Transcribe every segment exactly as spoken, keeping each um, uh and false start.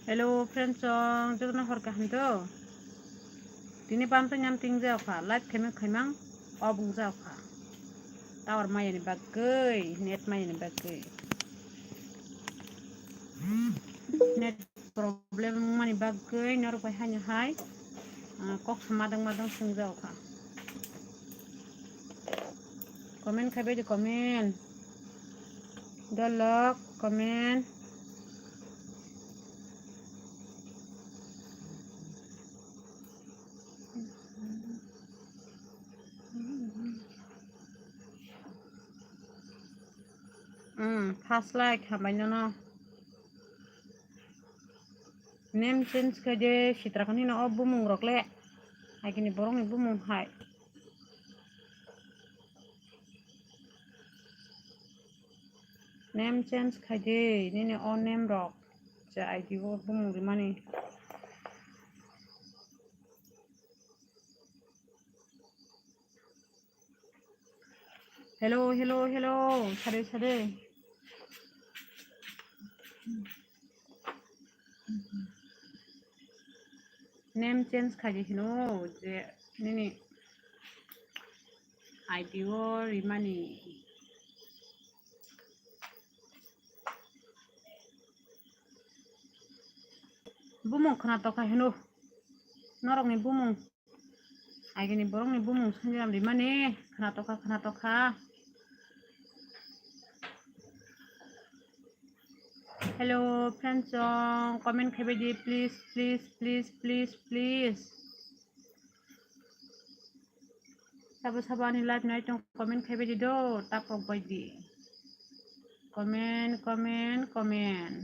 Hello friends, chwng jotono hor kaham to? Tini pamtwi nyam ting jao kha, live khaimang khaimang off wng jao kha. Tower maya ni bagwi, net maya ni bagwi. Net problem wngmani bagwi norok bai haino hai, ah, kok sa madang madang swng jao kha. Comment khai bai di, comment. Dolok, comment. Hmm, first like, hambai nono. Name change khai de, sitra khani no o bumung rok le. Agini borok ni bumung hai. Name change khai de, nini o name rok. Je I D o bumung rimani. Hello, hello, hello. Sade, sade. Name change khai de hino je nini I D o rimani. Bumung khna tokha hino. Norok ni bumung. Agini borok ni bumung sanjam rimani. Khna tokha, khna tokha. Hello, friends, chwng comment khai bai di, please, please, please, please, please. Sabo sabo ani live nai tong comment khai bai di do, tapok bai di. Comment, comment, comment.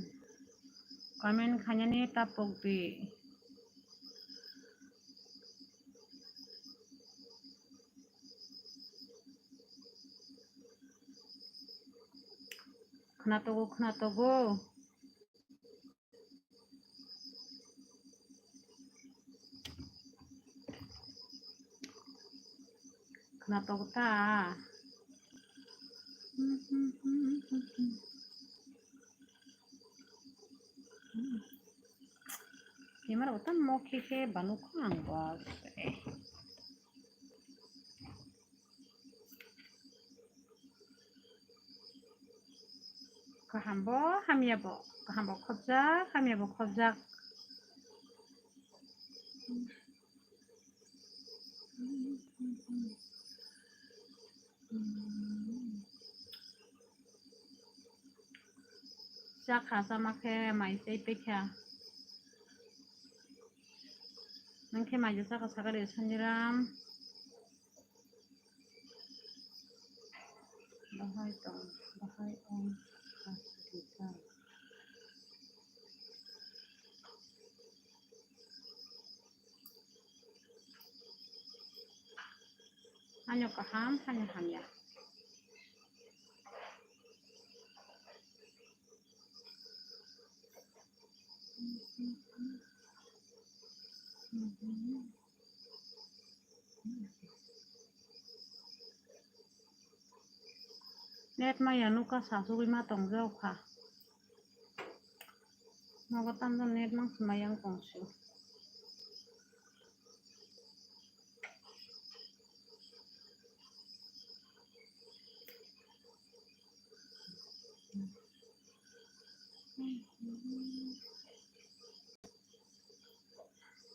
Comment khainani tapok di. Khna togo, khna togo. Khna togo ta. Camera bo tamo khe khe banukho ang bo. Eh. Kaham bo hamya bo, kaham bo khobjak, hamya bo khobjak. Chakha chama khe mai tei pekha. Nang khe mai chakha sakha de Sanjiram. Bahai tong, bahai ong, aswk. Haino kaham, haino hamya. Net maya nukha sasugwi ma tongjak kha. Nogo tamjani net mang se maya wng tong sio.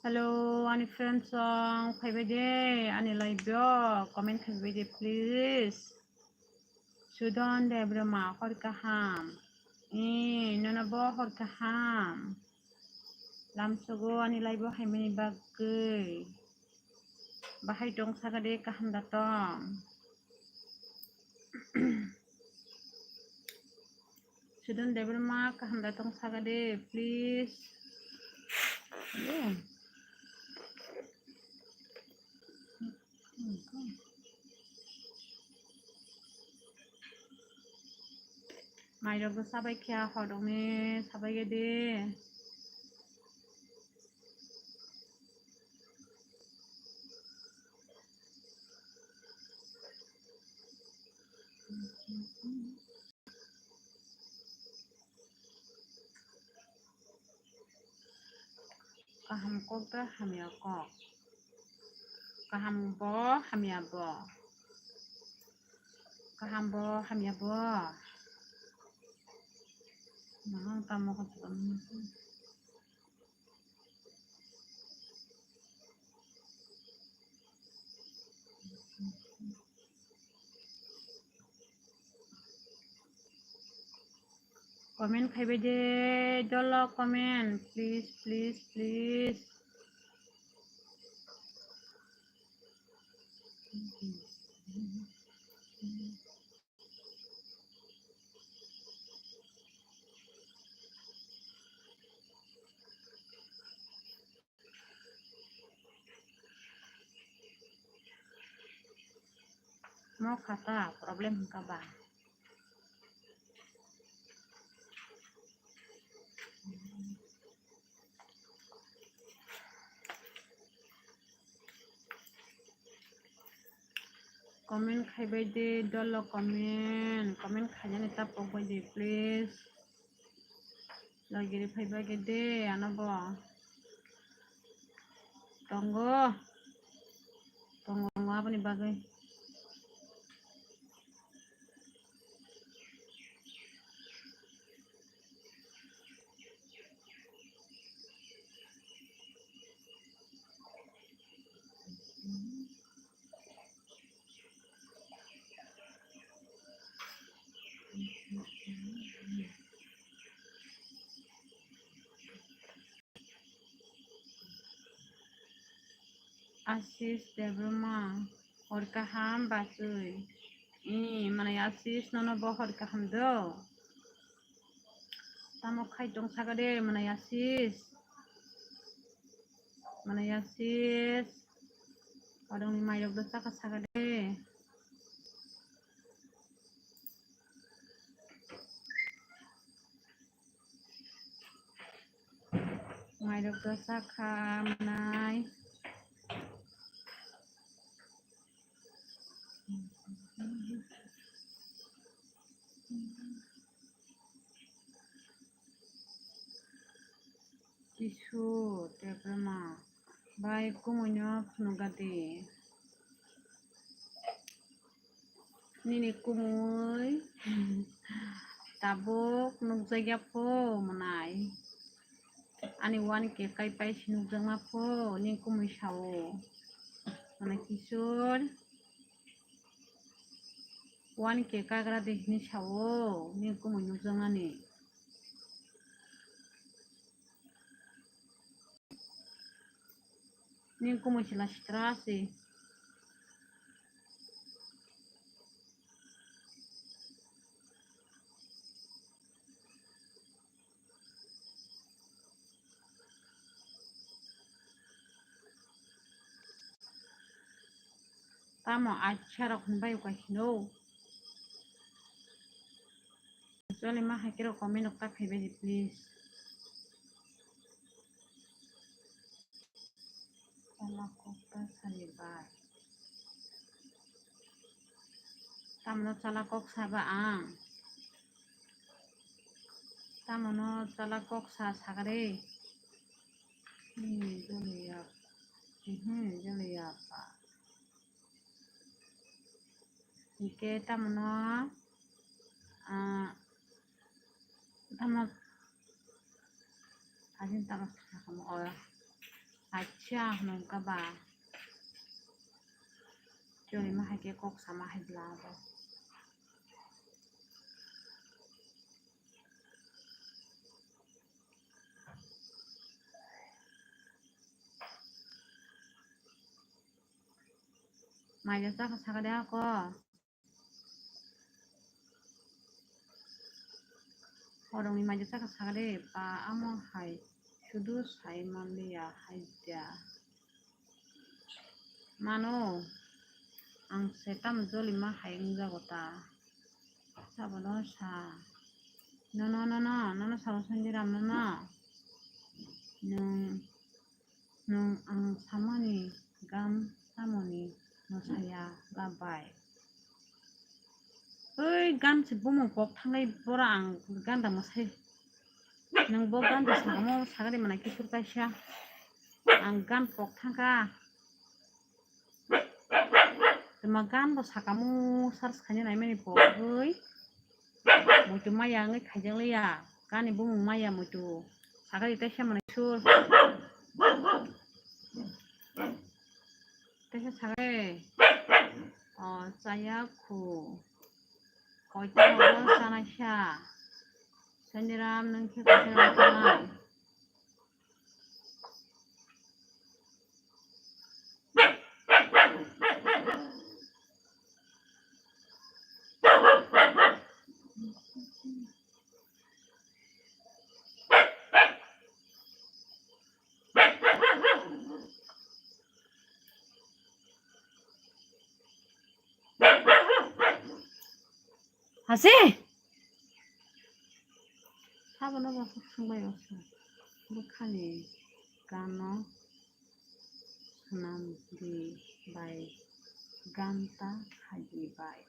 Hello, ani friends song, phaibai de, ani live o comment khaibai de, please. Sudon Debbarma, hor kaham. Eh, nono bo hor kaham. Lamsogo ani live o haimani bagwi. Bahai tong sakha de, kaham da tong. Sudon Debbarma, kaham da tong sakha de, please. Yeah. Mairok bo sabai kha, hodokni sabai khe de. Kaham kok da hamya kok. Kaham bo hamya bo. Kaham bo hamya bo. Nang tamo kok. Comment khaibai de, dolo comment, please, please, please. Mo khata problem hwnkha ba. Comment khaibai de, dolo comment, comment khainani ta pokbai de, please. Lagiri phaibai ge de, ano bo. Tongo. Tongo, tongo aboni bagwi. Ashish Debbarma, hor kaham bachwi. I, manai Ashish, nono bo hor kaham do. Tamo khai tong saka de, manai Ashish. Manai Ashish. Odongni mairok do chakha saka de. Mairok do chakha manai. Kishore Debbarma bai kumui no phunukgadi. Nini kumui tabuk nukjakya pho manai. Ani one K kai pai si nukjakma pho nini kumui sao. Manai Kishore. One K kagra de hini sao, nini kumui nukjaknani. Nini kumui sila sitra se. Tamo acha rok hwnbai ukai hino. Actually ma hai khe rok comment rok ta khaibai di please. Chala kok ta sani bai. Tamno chala kok saba ang. Tamono chala kok sa sagare. Hmm, joliya. Hmm, joliya pa. Hingke tamono, ah, tamo, ajin tamo sakamo, o, acha, hwnka ba, chori ma hai khe kok sama hai bla bo. Maija chakha sakha de ako. Horongni maija chakha sakha de, ba amo hai sudu sai manliya hai dia. Mano, ang se tamo jolima hai wngjago ta. Sabono sa. Nono, nono, nono sabo Sanjiram nono. Nwng, nwng ang samani gam samoni mwsaya gam bai. Oi, gan se bumung kok thanglai bora ang ganda mwsai. Nwng bo ganda sagamo sagari mana kisur kaisa. Ang gan pok thangkha. Tuma gan bo sakamu search khaina naimani pogwi. Muitu maya wngwi khaijakliya. Gani bumung maya muitu. Sakali teisa manai sur. Teisa sagai. O chaya khu. Koita mo chana kha. Sanjiram nung khe koita mo chana. Hase? Sabono bo swngbai o se. Bwkhani gano swnam di bai ganta khaidi bai.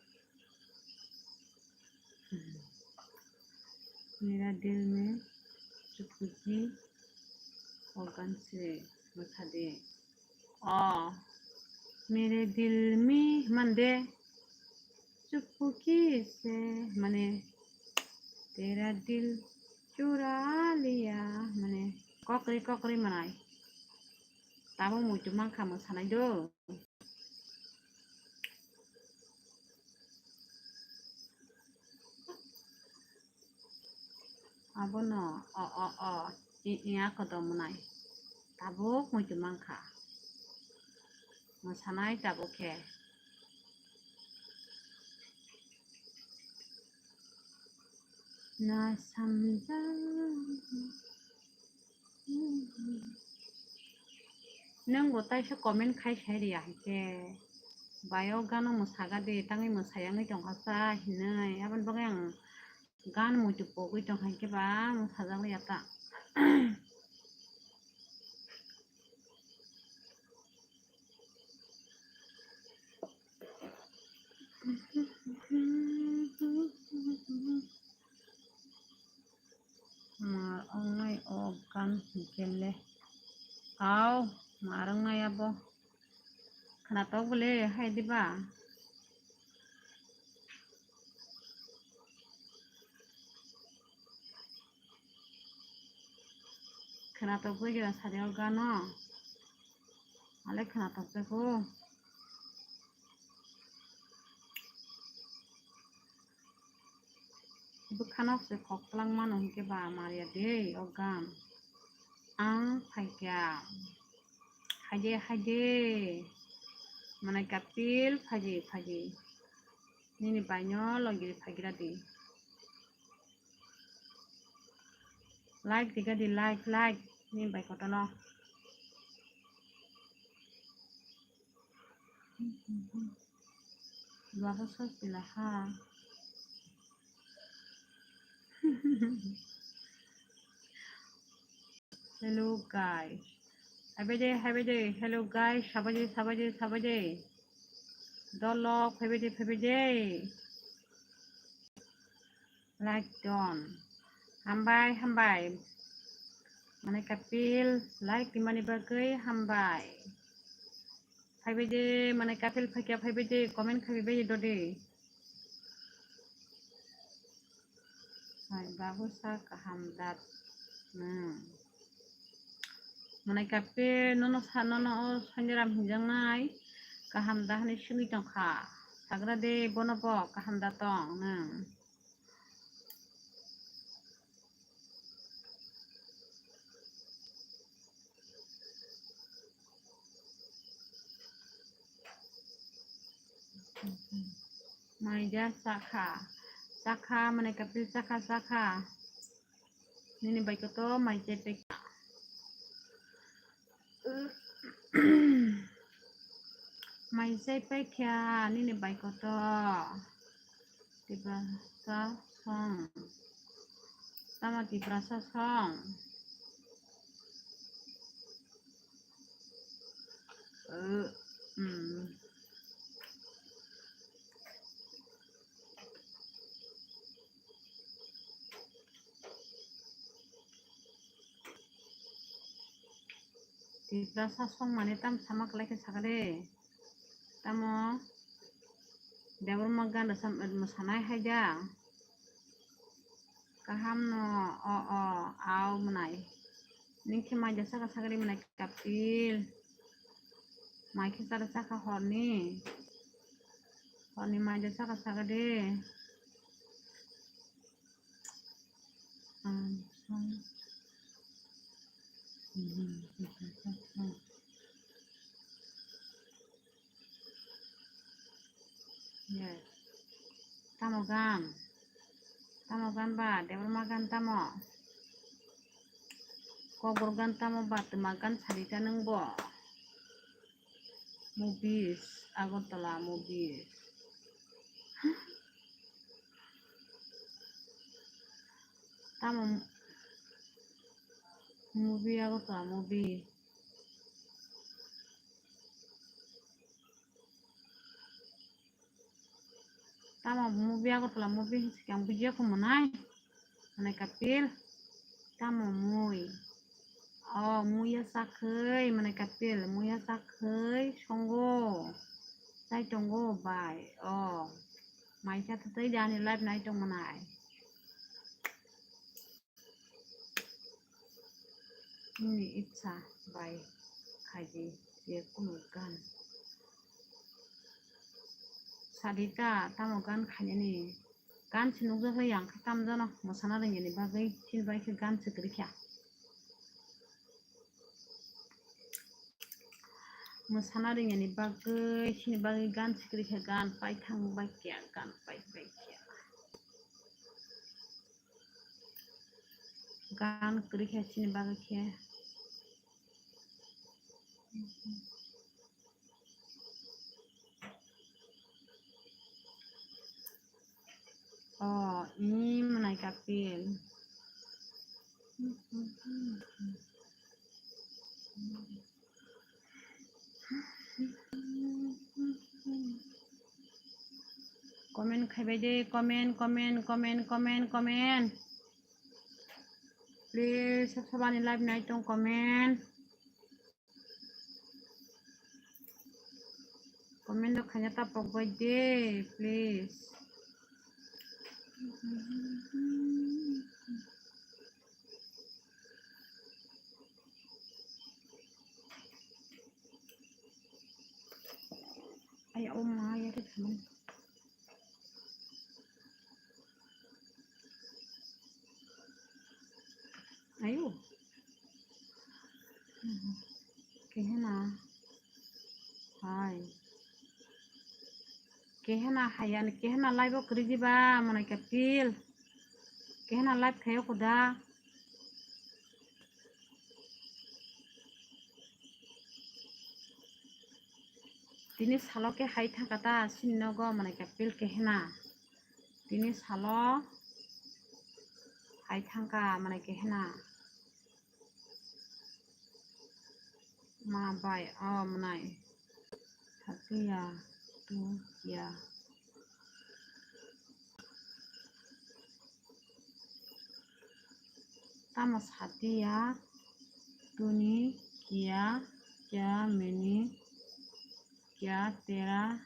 Mera dil mein chukuki o gan se bwkha de. O, mere dil mein mande, chupu kise, mane, tera dil chura liya, mane, kokri kokri manai. Tamo muitu mankha mwsanai do. Abono o, o, o, i, i, a kodo mwnai. Tabuk muitu mankha. Mwsanai tabuk khe. Na samjak. Nwng bo taisa comment khai sai riya hai khe. Bai o gano mwsaga de, tangwi mwsai wngwi tongkha sa hinwi. Aboni bagwi ang gan muitu pogwi tongkha hai khe ba mwsajak liya ta. Mar wngnai o gan hinkhe le. Au, mar wngnai abo. Khwnatok bole hai diba? Khwnatok bole sadi o gano. Ale khwnatok jago. Bwkhanok se khok twlang mano hinkhe ba marya de o gan. Ang phaikha. Haide, haide. Manai kapil phaidi, phaidi. Nini baino logiri phaigira di. Like diga di, like, like. Nini bai kotono. Baba sos pila ha. Hello guys. Habaide, habaide. Hello guys. Sabaide, sabaide, sabaide. Dolok, habaide, habaide. Like don. Hambai, hambai. Mane kapil, like dimani bagwi hambai. Phaibai de, mane kapil phaikya phaibai de, comment khaibai de dodi. Hai, babu sa kaham dat. Hmm. Mane kapil nono sa, nono o Sanjaram hinjaknai. Kaham da hani simi tongkha. Sagra de bono bo kaham da tong, hmm. Mai ja chakha, chakha, mane kapil chakha, chakha. Nini bai koto mai chai paikha. Mai chai paikha nini bai koto. Tiprasa song. Tama Tiprasa song. Uh, hmm. Tiprasa songmani tam sama kwlai khe sakha de. Tamo Debbarma gan rwchap-, mwsanai hai da. Kaham no, o, o, au mwnai. Nini khe mai da saka sakha de mwnai Kapil. Mai khe chara chakha horni. Horni mai da saka sakha de. Yes. Tamo gan? Tamo gan ba? Debbarma gan tamo? Kokborok gan tamo ba? Twma gan sadi ta nwng bo? Movies, Agartala movies. Tamo movie, Agartala movie? Tamo movie, Agartala movie hinwi swkang video khe mwnai? Mwnai Kapil. Tamo mui? O, muiya chakhwi, mwnai Kapil, muiya chakhwi songo. Chai tongo bai. O, mai khe thwtwi de ani live nai tong mwnai. Nini icha bai khaidi je kunu gan. Sadi ta, tamo gan khainani? Gan se nukjakle yang khe tamjano mwsana ringyani bagwi, chini bai khe gan se kwrwi kha. Mwsana ringyani bagwi, chini bagwi gan se kwrwi kha, gan paithang bai khe, gan pai bai khe. Gan kwrwi khe chini bagwi khe. O, i mwnai Kapil. Comment khaibai de, comment, comment, comment, comment, comment. Please, sab sabani live nai tong comment. Comment rok khaina ta pokbai de, please. Ai, o ma, ya te thamani. Ayo. Kehena hai. Kehena hai ani, kehena live o kwrwi diba, mwnai Kapil. Kehena live khaio khuda. Tini salo khe hai thangkha ta, chini nogo mwnai Kapil kehena. Tini salo hai thangkha mwnai kehena. Ma bai, o mwnai. Satya, tu kiya. Tamo Satya, tuni kiya, kya meni, kya tera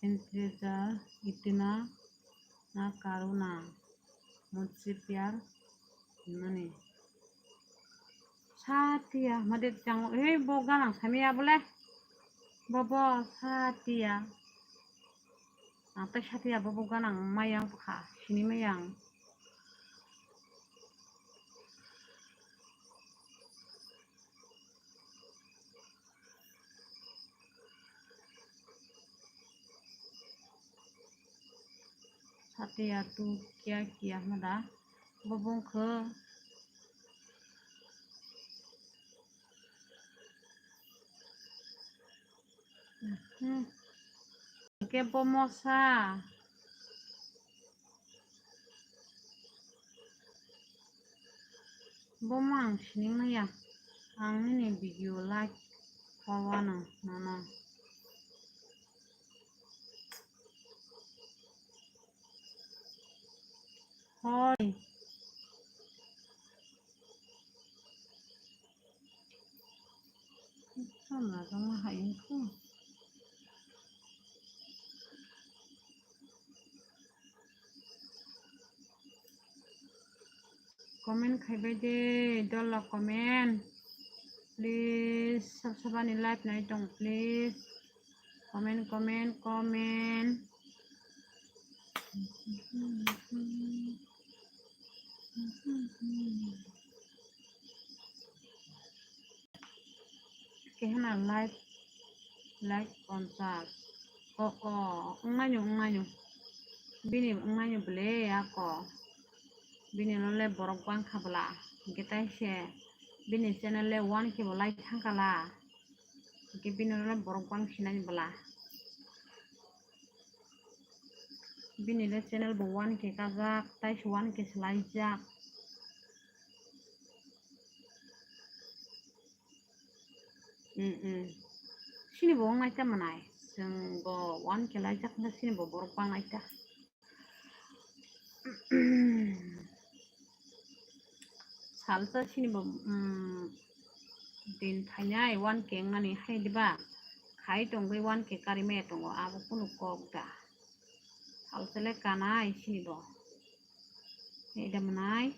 intezar itna na karo na, mujhse pyar himani. Satya, made chang, ei bo ganang samya bole. Bobo Satya. Ang tai Satya bobo ganang mayang bwkha, sini mayang. Satya tu kiya kiya hwnda bo bungkhe. Hmm. Ke bo mosa. Bomo ang sining maya. Ang nini video like khawa no nono. Hoi. Tongma hai wngkha. Comment khaibai de, dol rok comment. Please, sab sabani live nai tong, please. Comment, comment, comment. Kehena like, like ponchas. O, o, wngnaino, wngnaino. Bini wngnaino bwle ako. Bini nole borok bangkha bwla. Hwnkhe taise bini channel le one K bo like thangkala. Hwnkhe bini nole borok bangsinani bwla. Bini le channel bo one K kajak, taise one K swlaijak. Mm, mm. Sini bo wng naita manai. Chwng bo one K laijak wngkha, sini bo borok bang naita. Salsa sini bo, mm, din phainai one K wngnani hai diba? Khai tongwi one K kari maya tongo, abo kunu kok da. Salsa le kanai sini bo. Hai da manai.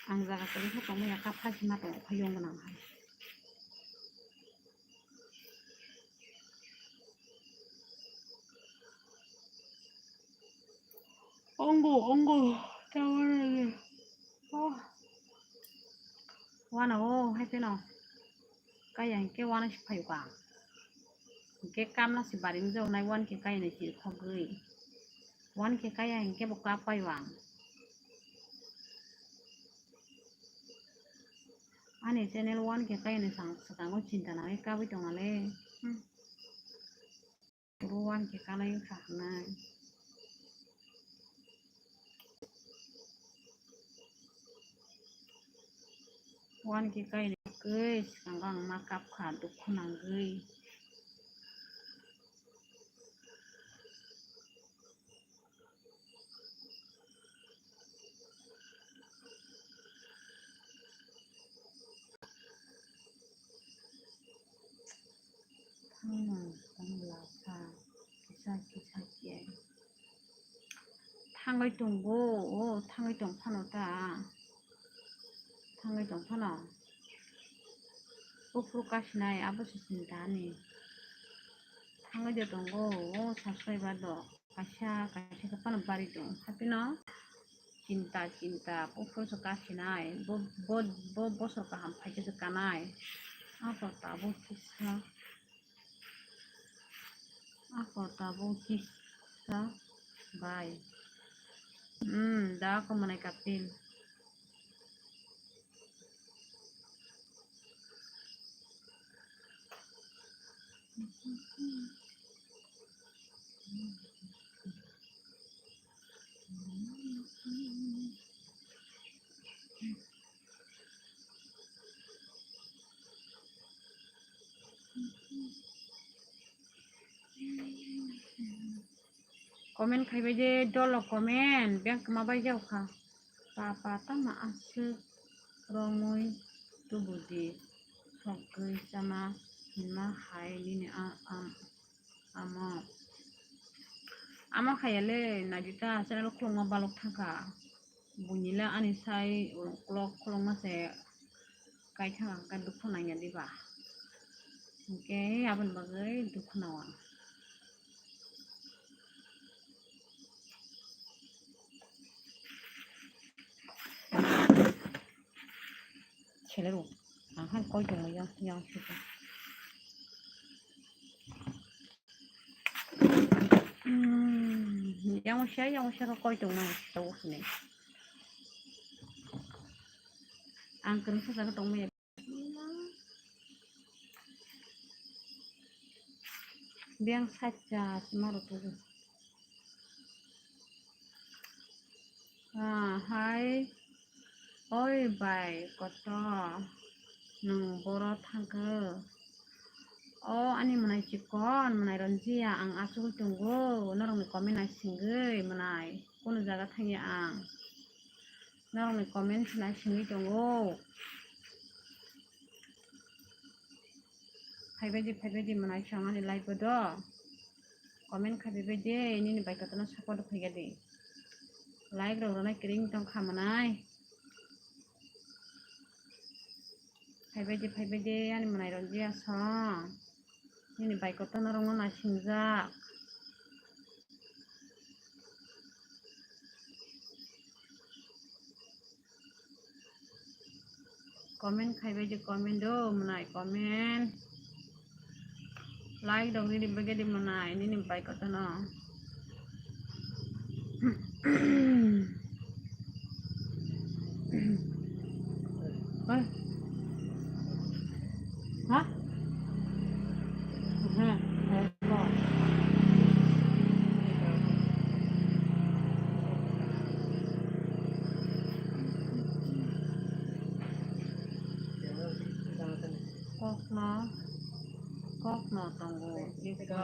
Ang jaga kwrwi khe tongmani kha, phaisima tongo, phai yong gwnang hai. Ongo, ongo, tawar. Oh. Wana o, hai pheno. Kaya hingke wana si phayo ka. Hingke kamla si baring jok nai one K kaya nai si khogwi. One K kaya hingke bo kap payo ang. Ani channel one K kaya nai sang swkango chinta nai kabwi tongale. Hmm. Bo one K kanai wngkha hwnwi. One K kainwi kwrwi swkango ang ma kapkha dukhu nangwi. Thangna tong lakha kisa kisa khe. Thangwi tongo, o thangwi tong phano ta. Thangwi tong phano. Buphuru kasinai abo se chinta ani. Thangwi de tongo, o subscriber rok. Kaisa, kaisa khe phano bari tong. Haphino chinta, chinta, buphuru se kasinai. Bo, bo, bo, bosor kaham phaikhe se kanai. Ako tabuk kisa. Ako tabuk kisa bai. Hmm, da ako manai kapil. Comment khaibai de dolo comment, beng kwma bai jao kha. Papa tama aswk romwi tubudi, sogwi chama hinma hai nini a-, am-, amo. Amo khayale naidi ta channel khulokma balok thangkha. Buini le ani sai ulo kolok kolokma se kaithang ang khe dukhu nangya diba? Hwnkhe aboni bagwi dukhu nang ang. Selero, ang hai koi tongma yang, yang sika. Hmm, yang usia, yang usia ka koi tongma sika wahne. Ang kwrwngsa jaga tongmaya. Biyang sacha sima rw tubu. Ah, hai. Oi bai, koto. Nwng boro thangkhe. O ani mwnai chikon, mwnai Ranjia, ang achugwi tongo, norokni comment naisingwi mwnai, kunu jaga thangya ang. Norokni comment naisingwi tongo. Phaibaidi, phaibaidi mwnai song ani live o do. Comment khaibai baidi, nini bai kotorno support khaigadi. Like rok rwnai kring tongkha mwnai. Phaibaidi, phaibaidi, ani mwnai Ranjia song. Nini bai kotorno rwngno naisingjak. Comment khaibaidi, comment do, mwnai comment. Like dong nini bagwi di mwnai, nini bai kotorno. Oi. Ha? Aha. Kokno, kokno tongo, iko.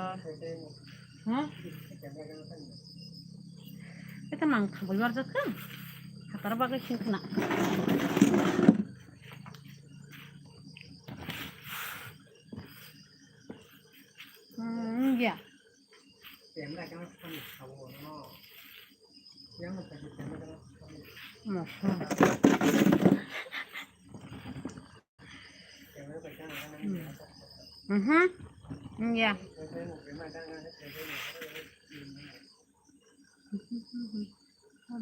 Huh? Eta mang thabwi warjak kha. Hatar bagwi sing khna. Hmm, ya. Moso. Mhm. Ya.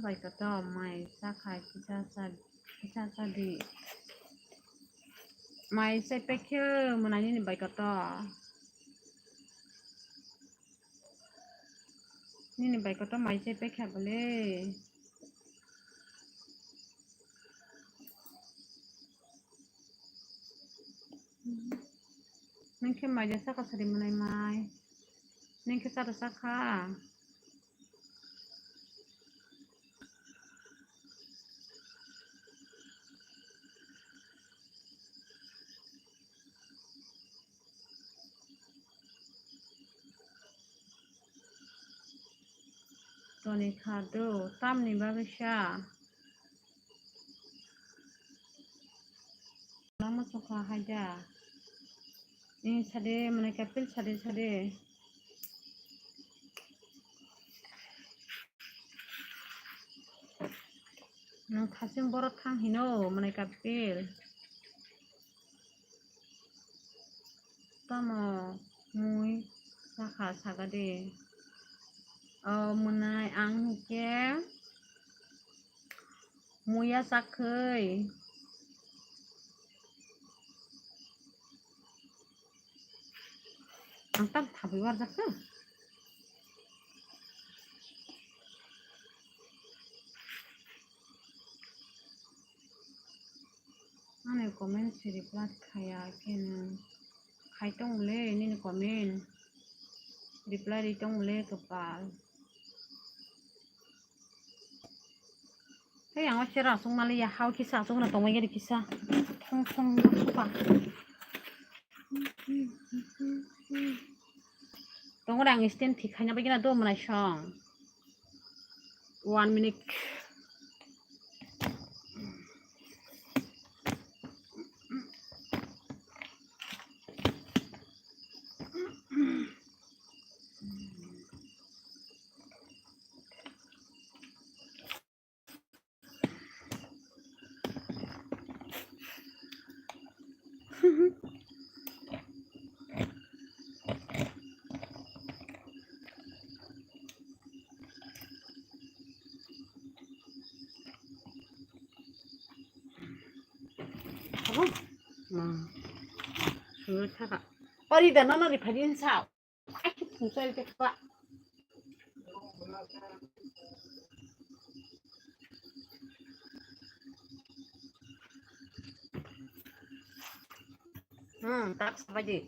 Bai koto mai sakha kisa sa, kisa sa di. Mai sai pekhe mwnai nini bai koto. Nini bai koto mai sai pekha bole. Nang khe mai ja saka sari mwnai mai. Nang khe chara sakha. Toni kha do, tamni bagwi sa? Lama sokha hai da. Ni sade, mane kapil sade sade. Nang khasing borok thang hino, mane kapil. Tamo mui sakha sagade. O mwnai ang hwnkhe muya sakhwi. Ang tam thabwi warjak kha. Ani comment se reply khaya khe nwng khai tong le nini comment reply ri tong le kwpal. Hey, ang o chera aswk mali ya, hao kisa aswk na tongmani gari kisa. Thong thong supa. Tongore ang stand thik khaina bagina do mwnai song. One minute. Ma, sungwi thaka. Ori da nono ri phadi insa. Ai, ki thungsai te kwa. Hmm, tak sabaji.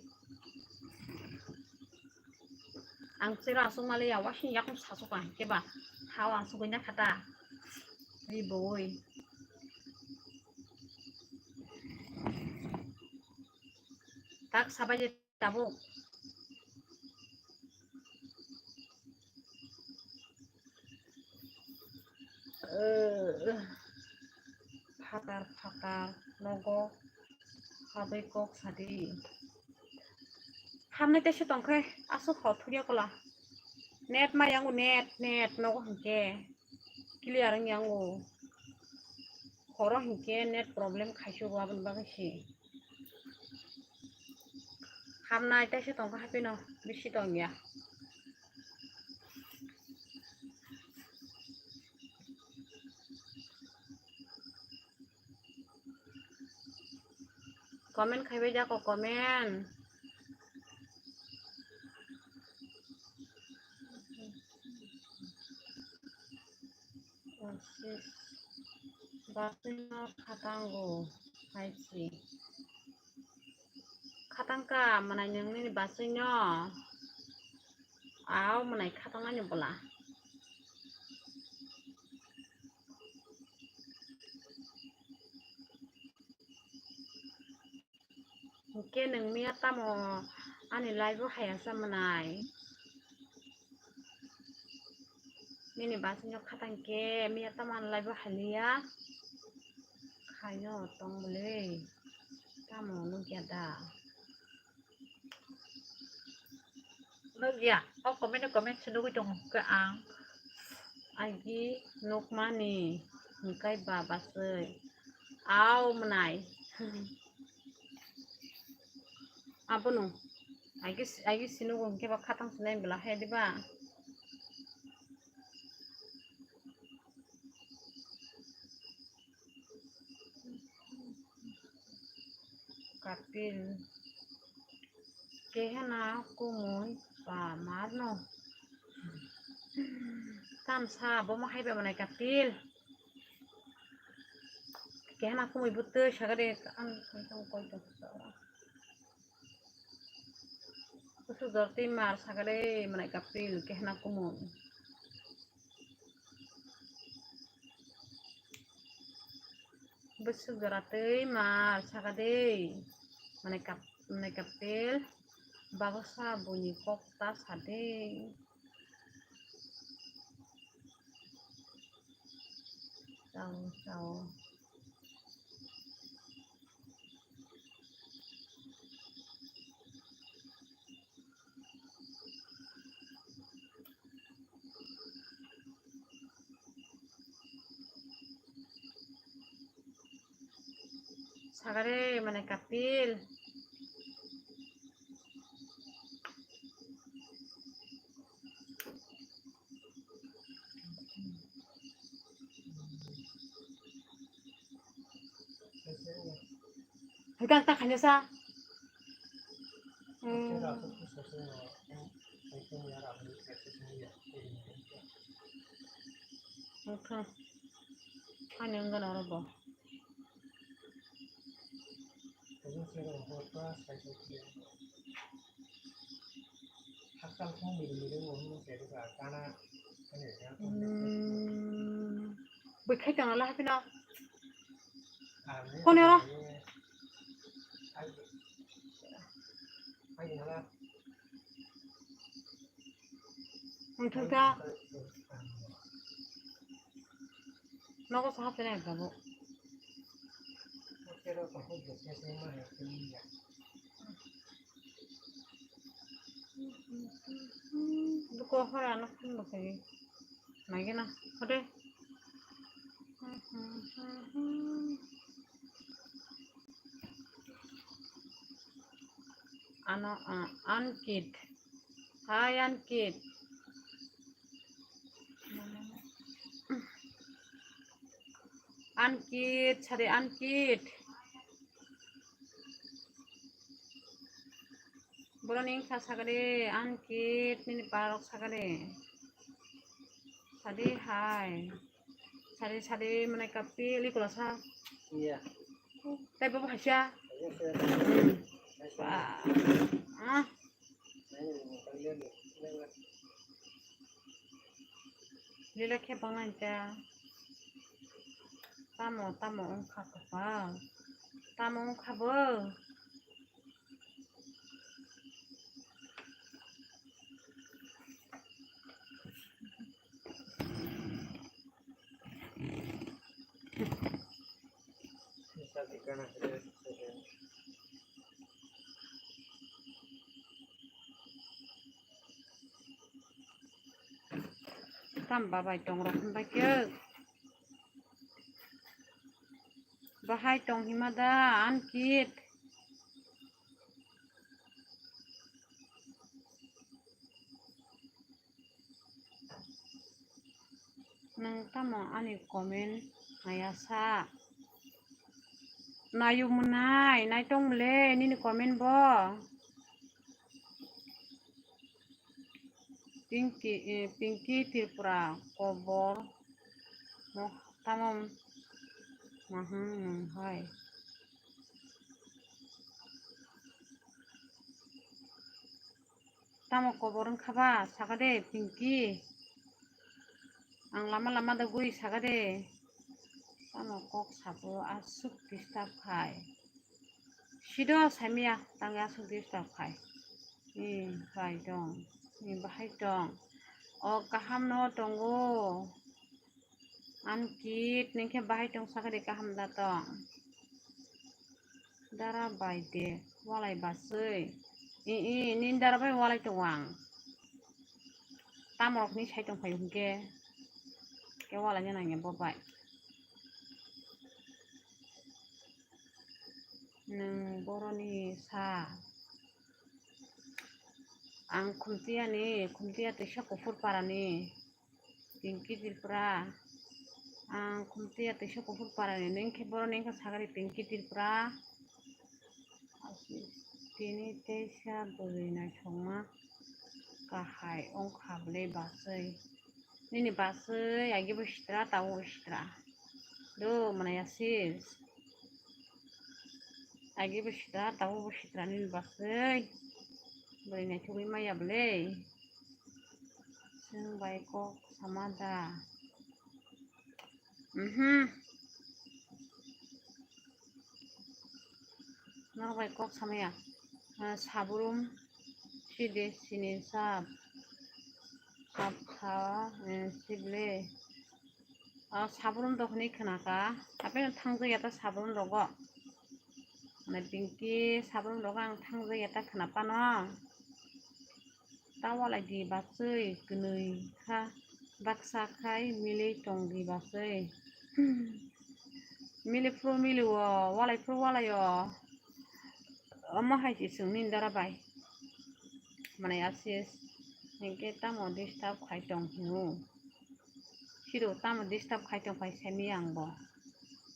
Ang sira aswk mali ya, wasing yakung sasuk ang keba. Hawa aswk ganya kata. Ni boi. Tak sabaji. Tabuk. Phatar phatar nogo habwi kok sadi. Hamnai teisa tongkhe aswk hor thukya kola. Net ma yango, net, net nogo hinkhe clear wng yango. Horo hinkhe net problem khaisuk aboni bagwi se. Hamnai teisa tongkha haphino bisi tongya. Comment khaibai jako comment. Basino khatango hai si. Khatangka mwnai nwng nini basino. Au mwnai khatangnani bola. Hwnkhe nwng miya tamo ani live o hayasa mwnai? Nini basino khatang khe miya tamo ani live o haliya? Khaino tong bwlwi. Tamo nukya da? Nukya, o comment o comment se nugwi tongo hwnkhe ang agi nukmani hwnkhe ba baswi. Au mwnai. Abono agi agi sinugo hwnkhe ba khatang sinai bwla hai diba? Kapil. Kehena kumui pa marno. Tamsa bomo haiba manai Kapil. Kehena kumui butui sagade ang koi tong koi tong. Kusu dorti mar sagade manai Kapil kehena kumui. Bwswk jora twi mar saka de, mane kap-, mane kapil, babosa buini kok ta sa de. Chao, chao. Sagare mane kapil. Hwnkhe ang ta khaina sa. Hmm. Wngkha. Ani wngkha norok bo. Hmm. Bwkhai tongna la haphino. Koni oro? Wngthang kha. Nogo saha tene ekdam bo. Duko hora ano phone bo khai. Nagi na, hote. Ano, ah, Ankit. Hi, Ankit. Ankit, sari Ankit. Boroni wngkha sagade, Ankit, nini parok sagade. Sadi hai. Sadi, sadi, mane kapil, ikola sa. Iya. Tai bobo haisa. Iya, sir. Hmm. Haisa. Ba. Ah. Nai, nai, nai, nai, nai. Lila khe banglai ta. Tamo, tamo wngkha kopal. Tamo wngkha bo. Tam babai tong rok hwnba khe. Bahai tong hima da, Ankit? Nwng tamo ani comment naya sa? Nayu mwnai, nai tong mle nini comment bo. Pinky, eh, Pinky Tripura kobor mo tamo mahang nwng hai. Tamo kobor wngkha ba, saka de, Pinky. Ang lama lama da guri saka de. Tamo kok sabo aswk disturb khai. Sido saimaya, tangwi aswk disturb khai. Ni bai tong, ni bahai tong. O kaham no tongo. Ankit, nini khe bahai tong saka de, kaham da tong? Dara bai de, walai basui. I, i, nini dara bai walai tongo ang. Tamorok ni sai tong phai hwnkhe, khe walai nang ya bo bai. Nwng boroni sa. Ang Khumtiya ni, Khumtiya Twisa Kuphur Para ni. Pinky Tripura. Ang Khumtiya Twisa Kuphur Para ni, nini khe boroni wngkha sagari Pinky Tripura. Tini teisa bwrwi naithokma kahai wngkha bwle basui. Nini basui agi bo sitra, tabuk bo sitra. Do mwnai asis. Agi bo sitra, tabuk bo sitra nini basui. Bwrwi naithogwi maya bwle. Chwng bai kok sama da. Mhm. Norok bai kok samaya. Ah, sabrum sidi sini sab. Sab sa, eh, sible. Ah, sabrum dohni khna ka. Apeno thangjak ya ta sabrum rogo. Mane Pinky sabrum rogo ang thangjak ya ta khna pano. Ta walai di basui kwnwi kha, baksa khai milwi tong di basui. Mili phuru mili o, walai phuru walai o. Omo hai se chwng nini dara bai. Mane asis hinkhe tamo disturb khai tong hino. Siro tamo disturb khai tong phai semi ang bo.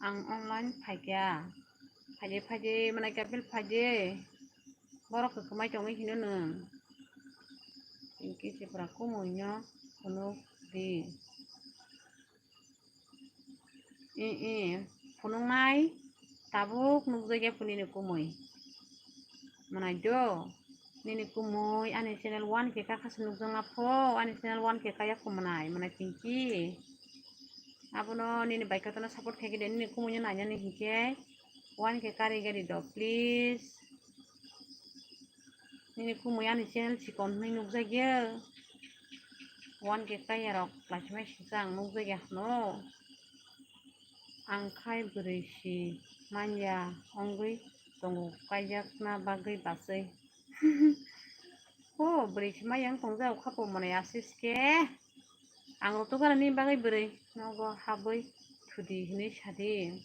Ang online phaikya. Phaide phaide mane kabil phaide. Borok kwkhwmai tongwi hino nwng. Hinkhe Tripura kumui no phunuk di. I, i, phunuknai tabuk nukjakya phu nini kumui. Mwnai do, nini kumui ani channel one K kakha se nukjakna pho, ani channel one K kaya kho mwnai, mwnai Pinky. Abono nini bai khe tono support khaikhe de, nini kumui no nainani hinkhe one K kari gari do, please. Nini kumui ani channel chikon hwnwi nukjakya. One K kaya rok laismai singsa ang nukjakya hwno. Ang khai bwrwi si manya wngwi tongo kaijakna bagwi basui. O bwrwi si maya wng tongjak khapo mwnai asis khe. Ang rwtwkgana nini bagwi bwrwi nogo habwi thudi hwnwi sadi.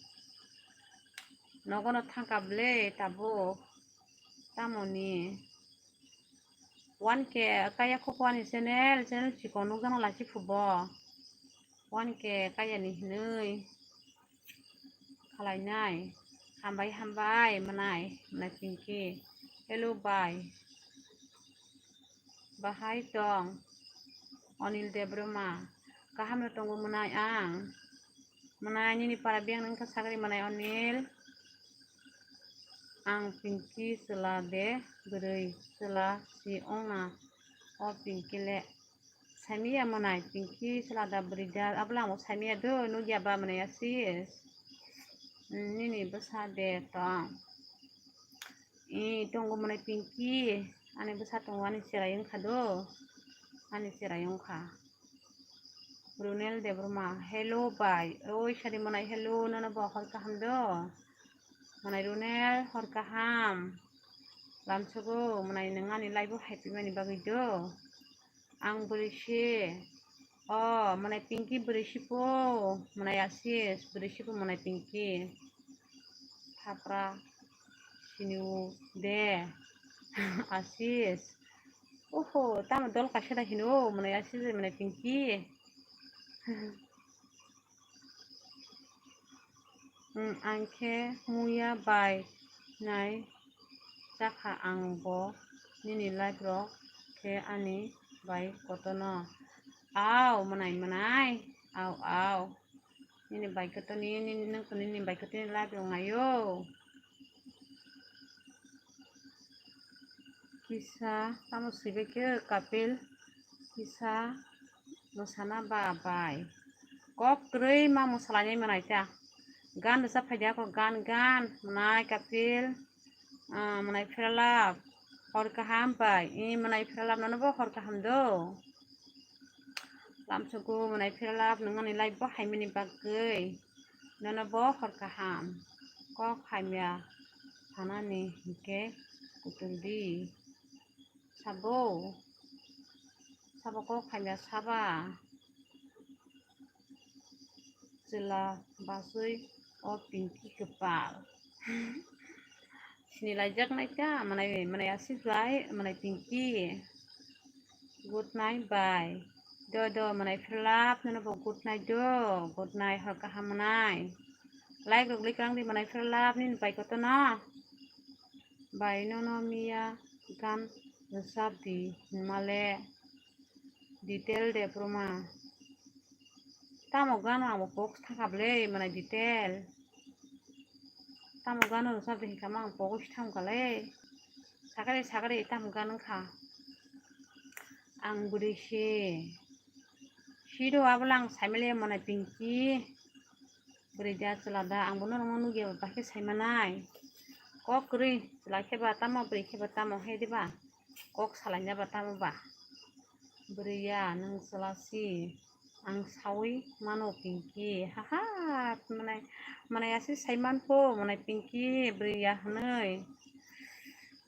Nogono thangkha bwle tabuk. Tamoni one K kaya kho ani channel, channel chikon nukjakna lachi phubo. One K kayani hinwi khalainai. Hambai, hambai, mwnai, mwnai Pinky. Hello, bai. Bahai tong? Anil Debbarma. Kaham no tongo mwnai ang. Mwnai nini para biyang nang kha sagri mwnai Anil. Ang Pinky chwla de bwrwi chwla si ongna o Pinky le. Saimiya mwnai Pinky chwla da bwrwi da, abwla ang bo saimiya do, nukya ba mwnai asis. Nini bwsa de tong. I tongo mwnai Pinky, ani bwsa tongo, ani cherai wngkha do, ani cherai wngkha. Runel Debbarma, hello bai, oi sadi mwnai, hello, nono bo hor kaham do? Mwnai Runel, hor kaham. Lamsogo, mwnai nwng ani live o haipimani bagwi do. Ang bwrwi se. O, mwnai Pinky bwrwi se po. Mwnai Asis bwrwi se po, mwnai Pinky. Thapra sini o de. Asis. Oho, tamo dol kaisa da hino, mwnai Asis, mwnai Pinky. Hmm, ang khe muya bai nai chakha, ang bo nini live rok khe ani bai kotono. Au, mwnai, mwnai, au, au. Nini bai kotoni, nini, nini bai kotoni live rok naio. Kisa, tamo swibai khe Kapil, kisa mwsana ba bai. Kok kwrwi ma mwsalainai mwnai ta. Gan rwchap phai di ako gan, gan, mwnai Kapil, ah, mwnai Pheralap, hor kaham bai, i mwnai Pheralap nono bo hor kaham do. Lamsogo mwnai Pheralap, nwng ani live bo haimani bagwi nono bo hor kaham. Kok hamya sanani hinkhe kutul di. Sabo, sabo kok hamya saba. Chwla basui o Pinky kwpal. Sini laijak nai ta, mwnai, mwnai Asis bai, mwnai Pinky. Good night bai. Do, do, mwnai Pheralap, nono bo good night do. Good night, hor kaham mwnai. Like rok lik rang di mwnai Pheralap, nini bai kotono. Bai nono miya gan rwchap di, hwnmale detail de phrwma. Tamo gano ang bo kok thangkha bwle, mwnai detail. Tamo gano rwchap di hinkha ma ang kok thangkha le. Sakari, sakari, tamo gan wngkha. Ang bwrwi se. Sido abola ang saimaliya mwnai Pinky. Bwrwi da chwla da, ang bono rwngno nukya ba khe saimanai. Kok kwrwi chwla khe ba tamo, bwrwi khe ba tamo, hai diba? Kok salaina ba tamo ba? Bwrwi ya, nwng chwla si. Ang saui mano Pinky. Haha, mwnai, mwnai Asis saiman pho, mwnai Pinky, bwrwi ya hwnwi.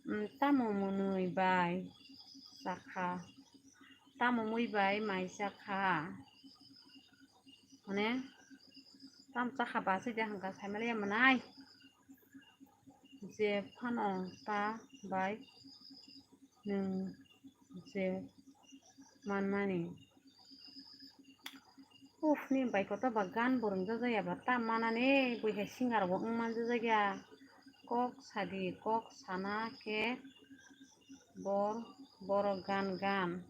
Mm, tamo mwnwi bai chakha. Tamo mui bai mai chakha. Mane, tam chakha basui de hwnka saimaliya mwnai. Je phano ta bai nwng je manmani. Uf, ni bai kotor ba gan bo rwngjakya ba ta manani, bui hai singer bo wng manjakya. Kok sadi, kok sana khe bor, borok gan gan.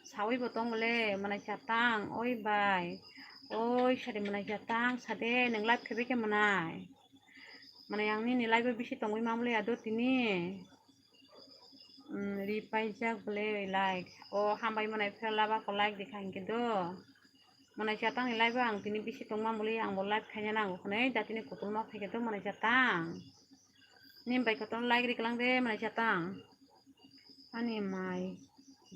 Saui bo tong le, mwnai chatang, oi bai. Oi, sadi mwnai chatang, sade, nwng live khe bai khe mwnai. Mwnai ang nini live o bisi tongwi mamle ado tini. Mm, ri paijak bwle like. O, hambai mwnai Pheralap ako like dikha hinkhe do. Mwnai chatang ni live o ang tini bisi tongma muli ang bo live khaina nango hwnwi da tini kutul ma phaikhe do mwnai chatang. Ni bai kotor like ri klang de mwnai chatang. Ani mai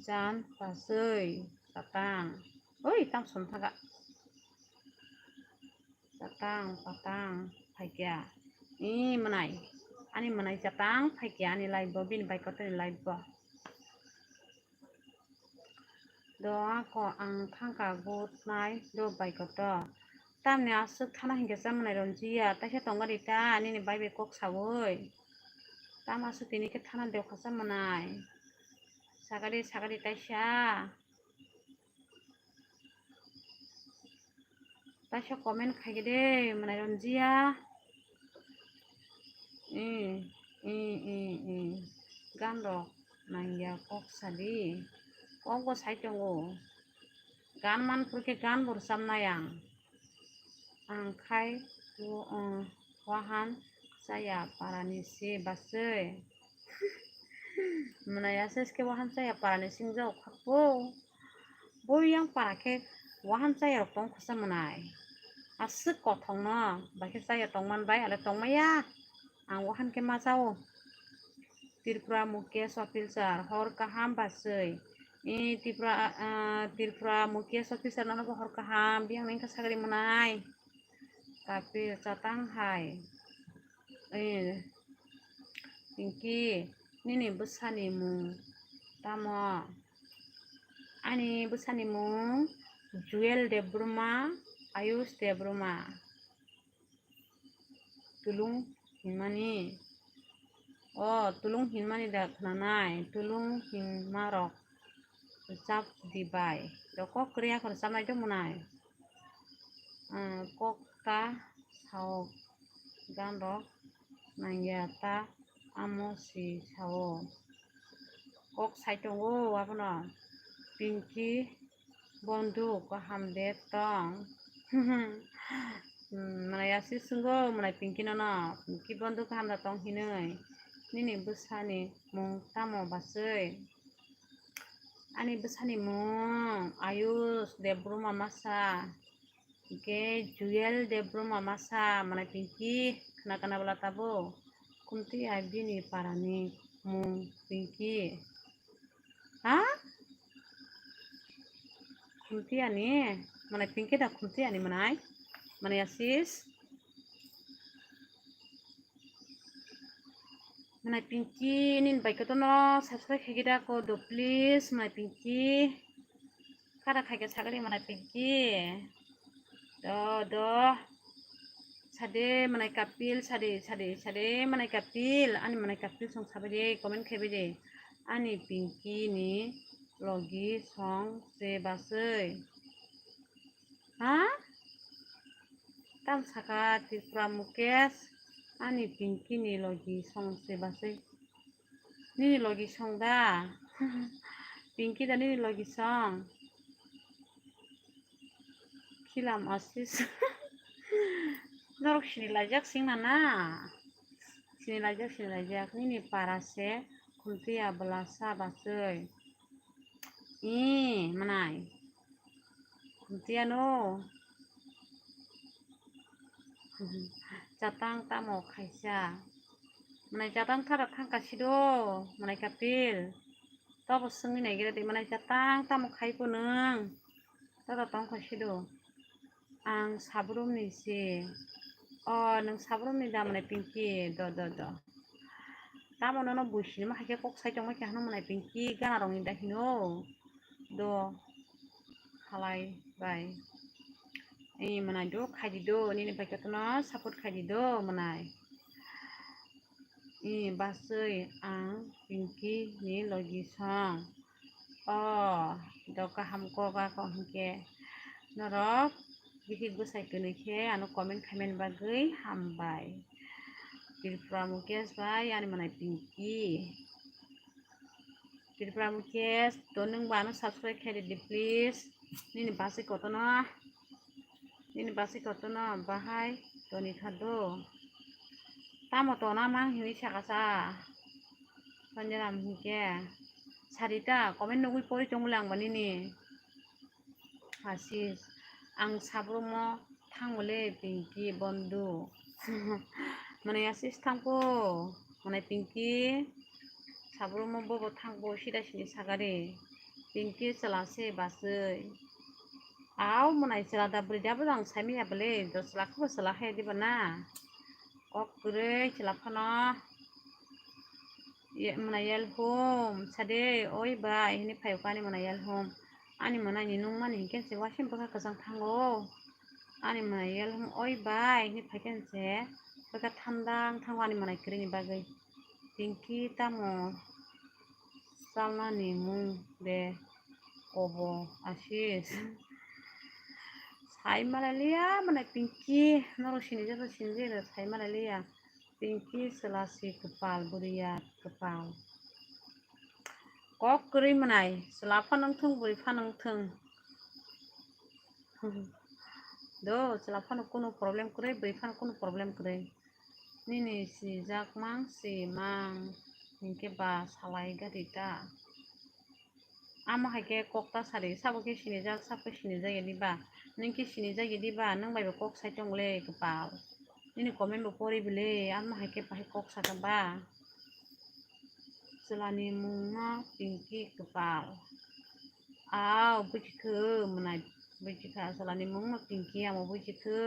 jan pasui chatang. Oi, tam som thaga. Chatang, patang, phaikya. I mwnai. Ani mwnai chatang phaikya ani live bo, bini bai kotor ni live bo. Do ako ang thangka good night do bai kotor. Tamni aswk thana hinkhe cha mwnai Ronjiya, taisa tongma ri ta, nini bai bai kok saui. Tam aswk tini khe thana de kha cha mwnai. Sagadi, sagadi taisa. Taisa comment khaikhe de, mwnai Ronjiya. Eh, eh, eh, eh. Gan rok nangya kok sadi. Kok bo sai tongo. Gan man phuru khe gan bo rwchapnai ang. Ang khai, o, o, wahan chaya parani se basui. Mwnai aswk khe wahan chaya parani singjao khakbo. Bo yang para khe wahan chaya rok tong khasa mwnai. Aswk kothong no, bai khe chaya tongman bai, ale tongmaya. Ang wahan khe ma chao. Tripura Mukesh Officer, hor kaham basui. I Tripura, ah, Tripura Mukesh Officer nono bo hor kaham, biyang nang kha sagri mwnai. Kapil chatang hai. Eh, Pinky, nini bwsani mung tamo? Ani bwsani mung Jewel Debbarma, Ayush Debbarma. Tulung hinmani. O, tulung hinmani da khwnanai, tulung hinmarok rwchap di bai. Do kok kwrwi yakho rwchapnai do mwnai. Ah, kok ta sao, gan rok nangya ta amo si sao. Kok sai tongo abono. Pinky bondhu kaham de tong. Hmm, mwnai Ayush swngo mwnai Pinky nono, Pinky bondhu kaham da tong hinwi. Nini bwsani mung tamo baswi? Ani bwsani mung Ayush Debbarma masa, hwnkhe Jewel Debbarma masa, mwnai Pinky khna kana bwla tabuk. Khumti ai bini parani mung Pinky. Ha? Khumti ani? Mwnai Pinky da khumti ani mwnai? Mwnai Ayush? Mwnai Pinky nini bai kotono subscribe khaikhe da ko do please mwnai Pinky. Kara khaikhe sagri mwnai Pinky. Do, do. Sade mwnai Kapil, sade, sade, sade mwnai Kapil. Ani mwnai Kapil song sabai de, comment khaibai de. Ani Pinky ni logi song se baswi. Ha? Tam saka Tripura Mukesh, ani Pinky ni logi song se baswi. Nini logi song da? Pinky da nini logi song? Khilam Ayush. Norok sini laijak sing na na? Sini laijak, sini laijak. Nini para se khumtiya bwla sa baswi. Ee, mwnai. Khumtiya no. Chatang tamo khaisa. Mwnai chatang thara thangka sido, mwnai Kapil. Tobo swngwi naigira de, mwnai chatang tamo khai po nwng? Tobo tongkha sido. Ang Sabrum ni se. O, nwng Sabrum ni da mwnai Pinky? Do, do, do. Tamo nono buisini ma hai khe kok sai tongma khe hano mwnai Pinky gana rok ni da hino. Do. Halai bai. Ee, mwnai do khai di do, nini bai kotono support khai di do, mwnai. Ee, baswi ang Pinky ni logi song. O, do kaham kok ako hinkhe. Norok bihik bwsai kwnwi khe ano comment khaimani bagwi hambai. Tripura Mukesh bai ani mwnai Pinky. Tripura Mukesh, to nwng bo ano subscribe khe ridi, please. Nini basi kotono, nini basi kotono bahai toni kha do. Tamo tona mang hinwi saka sa. Sanjaram hinkhe. Sarita, comment nugwi pori tongmole ang bo nini. Asis, ang Sabrumo thango le Pinky bondhu. Mwnai Asis thangpo, mwnai Pinky Sabrumo bobo thangpo sida sini sagari. Pinky chwla se baswi. Au mwnai chwla da bwrwi da bo ang saimanya bwle, do chwla khe bo chwla hai diba na. Kok kwrwi chwla phano. Ye, mwnai Yelhum, sade, oi bai, hini phaio ani mwnai Yelhum. Ani mwnai ni nungmani hinkhe se waising bwkha kwchang thango. Ani mwnai Yelhum, oi bai, hini phaikhe se bwkha thandang thango ani mwnai kwrwini bagwi. Pinky tamo chalnani mung de kobo Asis. Sai malai liya, mwnai Pinky, norok sinijak sinijak sai malai liya. Pinky chwla si kwpal, bwrwiya kwpal. Kok kwrwi mwnai, chwla phano wngthung, bwrwi phano wngthung. Do, chwla phano kunu problem kwrwi, bwrwi phano kunu problem kwrwi. Nini sinijak mang, si mang, hinkhe ba salai gari ta. Amo hai khe kok ta sari, sabo khe sinijak, sabo khe sinijak ya diba? Nwng khe sinijak ya diba? Nwng bai bo kok sai tong le kwpal. Nini comment bo pori bile, amo hai khe bahai kok saka ba? Chwlani mung no Pinky kwpal. Au, buji khe mwnai, buji kha, chwlani mung no Pinky, amo buji khe.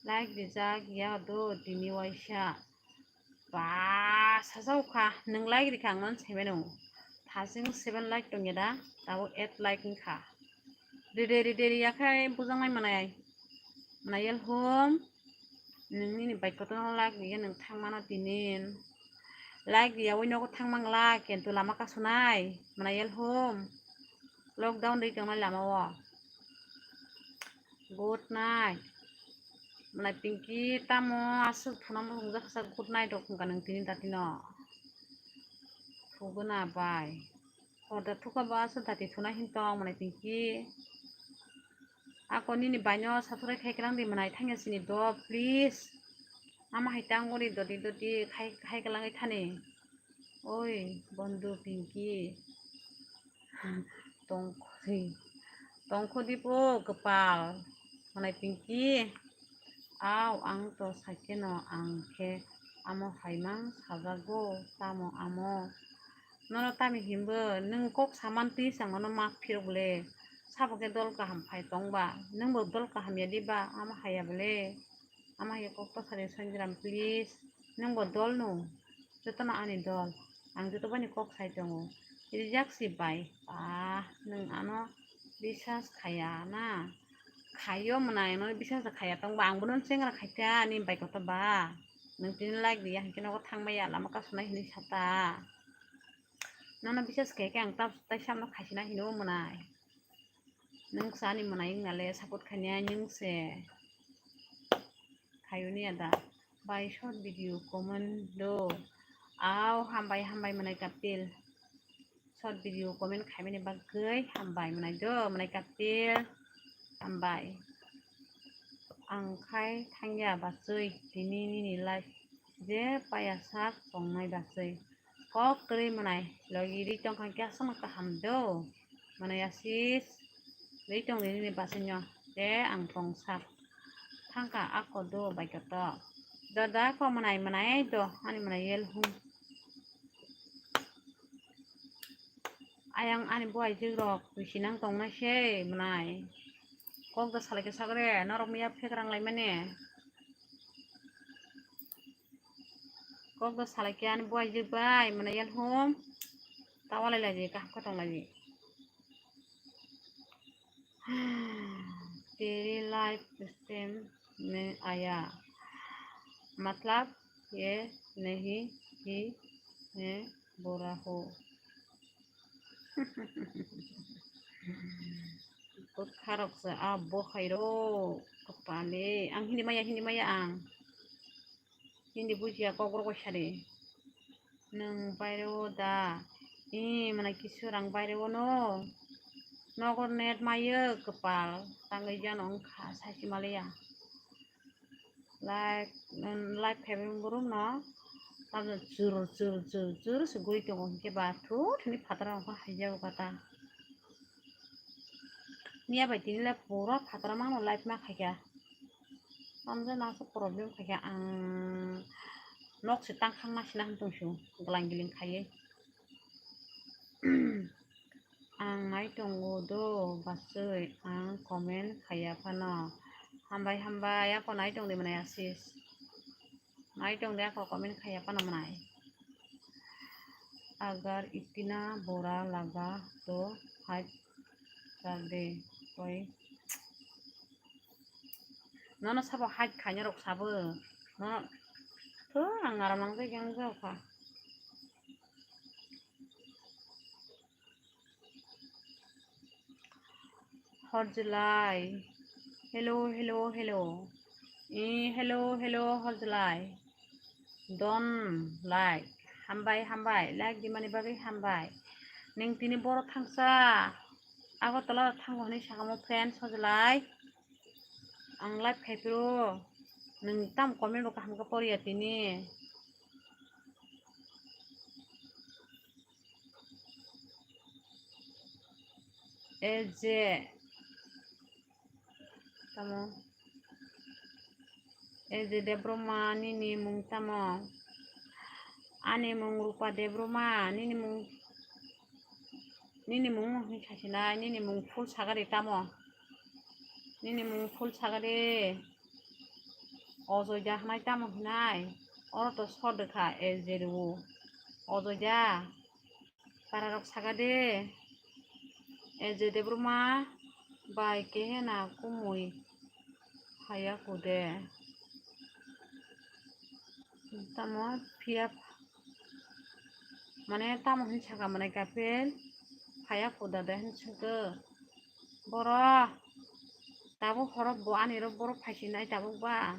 Like rijak ya do tini waisa. Ba, sajao kha, nwng like rikha ang mano sai mano. Thasing seven like tongya da, tabuk eight like wngkha. Ride ride riya khai bujaknai manai. Manai yel hum. Nwng nini bike kotorno like riya nwng thang mano tinin. Like riya oi nogo thang mangla, kento lama kasunai. Manai yel hum. Lockdown ri tongnai lama o. Good night. Manai Pinky tamo aswk thunama hwnjak kha good night rok wngkha nwng tini datino. Thuguna bai. Horda thuka ba aswk dati thuna hin tong manai Pinky. Ako nini baino sathurai khai kwlang di manai thangya sini do please. Ama hai tang gori doti doti khai khai kwlangwi thani. Oi, bondu Pinky. Tongkhodi, tongkhodi po kwpal. Manai Pinky. Au, ang to saikeno ang khe amo haimang sajago, tamo amo. Nono tami himbo, nwng kok saman twi chang mano mak phirok le. Sabo khe dol kaham phai tongba, nwngbo dol kaham ya diba, amo haya bole. Ama hai kok to sari Sanjiram, please. Nwng bo dol no. Jotono ani dol. Ang joto bani kok sai tongo. Rijak si bai. Ah, nwng ano bisas khaya na. Khayo mwnai, ano bisas khaya tongba. Ang bono chengra khaita ani bai koto ba. Nwng tini like riya hinkhe nogo thangmaya lama kasunai hinwi sata. Nono bisas khe khe ang ta-, taisa no khaisina hino mwnai. Nwng sani mwnai wngna le support khainai nwng se. Khayuni ada. Bai short video comment do. Au hambai hambai mwnai Kapil. Short video comment khaimani bagwi hambai mwnai do mwnai Kapil. Hambai. Ang khai thangya bachwi tini nini life je paya sak tongnai bachwi. Kok kwrwi mwnai logi ri tongkha khe aswkno kaham do. Mwnai asis ri tongdi nini bachwino. Tei ang tongsa thangkha ako do bai koto. Doda ko mwnai mwnai do ani mwnai yel hum. Ayang ani buai jigrok bisi nang tongnai se mwnai. Kok do salai khe sagre norok miya phekrang lai mani. Kok do salai khe ani buai jik bai mwnai yel hum. Tawalai lai di kaham khe tong lai di. तेरी life stem में आया मतलब ये नहीं कि मैं बुरा हूँ. Bwkharok se a bo khairo kwpale ang hindi maya hindi maya ang. Hindi bujiya kokrok sari. Nwng baireo da? Ee, mwnai kisu rang baireo no? Nogor net mayo kwpal tangwi jano wngkha saisi maliya. Like, like phaibani borok no tamjani chur chur chur chur se guri tongo hinkhe ba thut hwnwi phataro wngkha haijago kata. Miya bai tini le pura phataro mangno like ma khaikha. Tamjani aswk problem khaikha ang nok se tangkhang ma sina hwn tongsu glang giling khaiwi. Ang nai tongo do bachwi ang comment khaiya phano. Hambai hambai ako nai tongdi mwnai asis. Nai tongdi ako comment khaiya phano mwnai. Agar itina bura laga to haj kar de koi. Nono sabo haj khaina rok sabo. Nono to ang aram nang jai yang jao kha. Horjlai. Hello, hello, hello. Eh, hello, hello, Horjlai. Don like. Hambai, hambai. Like dimani bagwi hambai. Ning tini boro thangsa. Agartala thango hwnwi sakamo friends Horjlai. Ang live khai phiro. Nwng tam comment bo kaham khe poriya tini. L J. Tamo? L J Debroma, nini mung tamo? Ani mung Rupa Debroma, nini mung, nini mung hwnwi sasinai, nini mung full sagari tamo? Nini mung full sagari. Ojoida hwnai tamo hwnai? Oro to sodokha A J rwo. Ojoida. Pararok saka de, A J Debbarma bai kehena kumui haya kude. Tamo phiya, mane tamo hin saka mane kapel phaya kuda de hin saka. Boro tabuk horok bo ani rok borok phaisinai tabuk ba.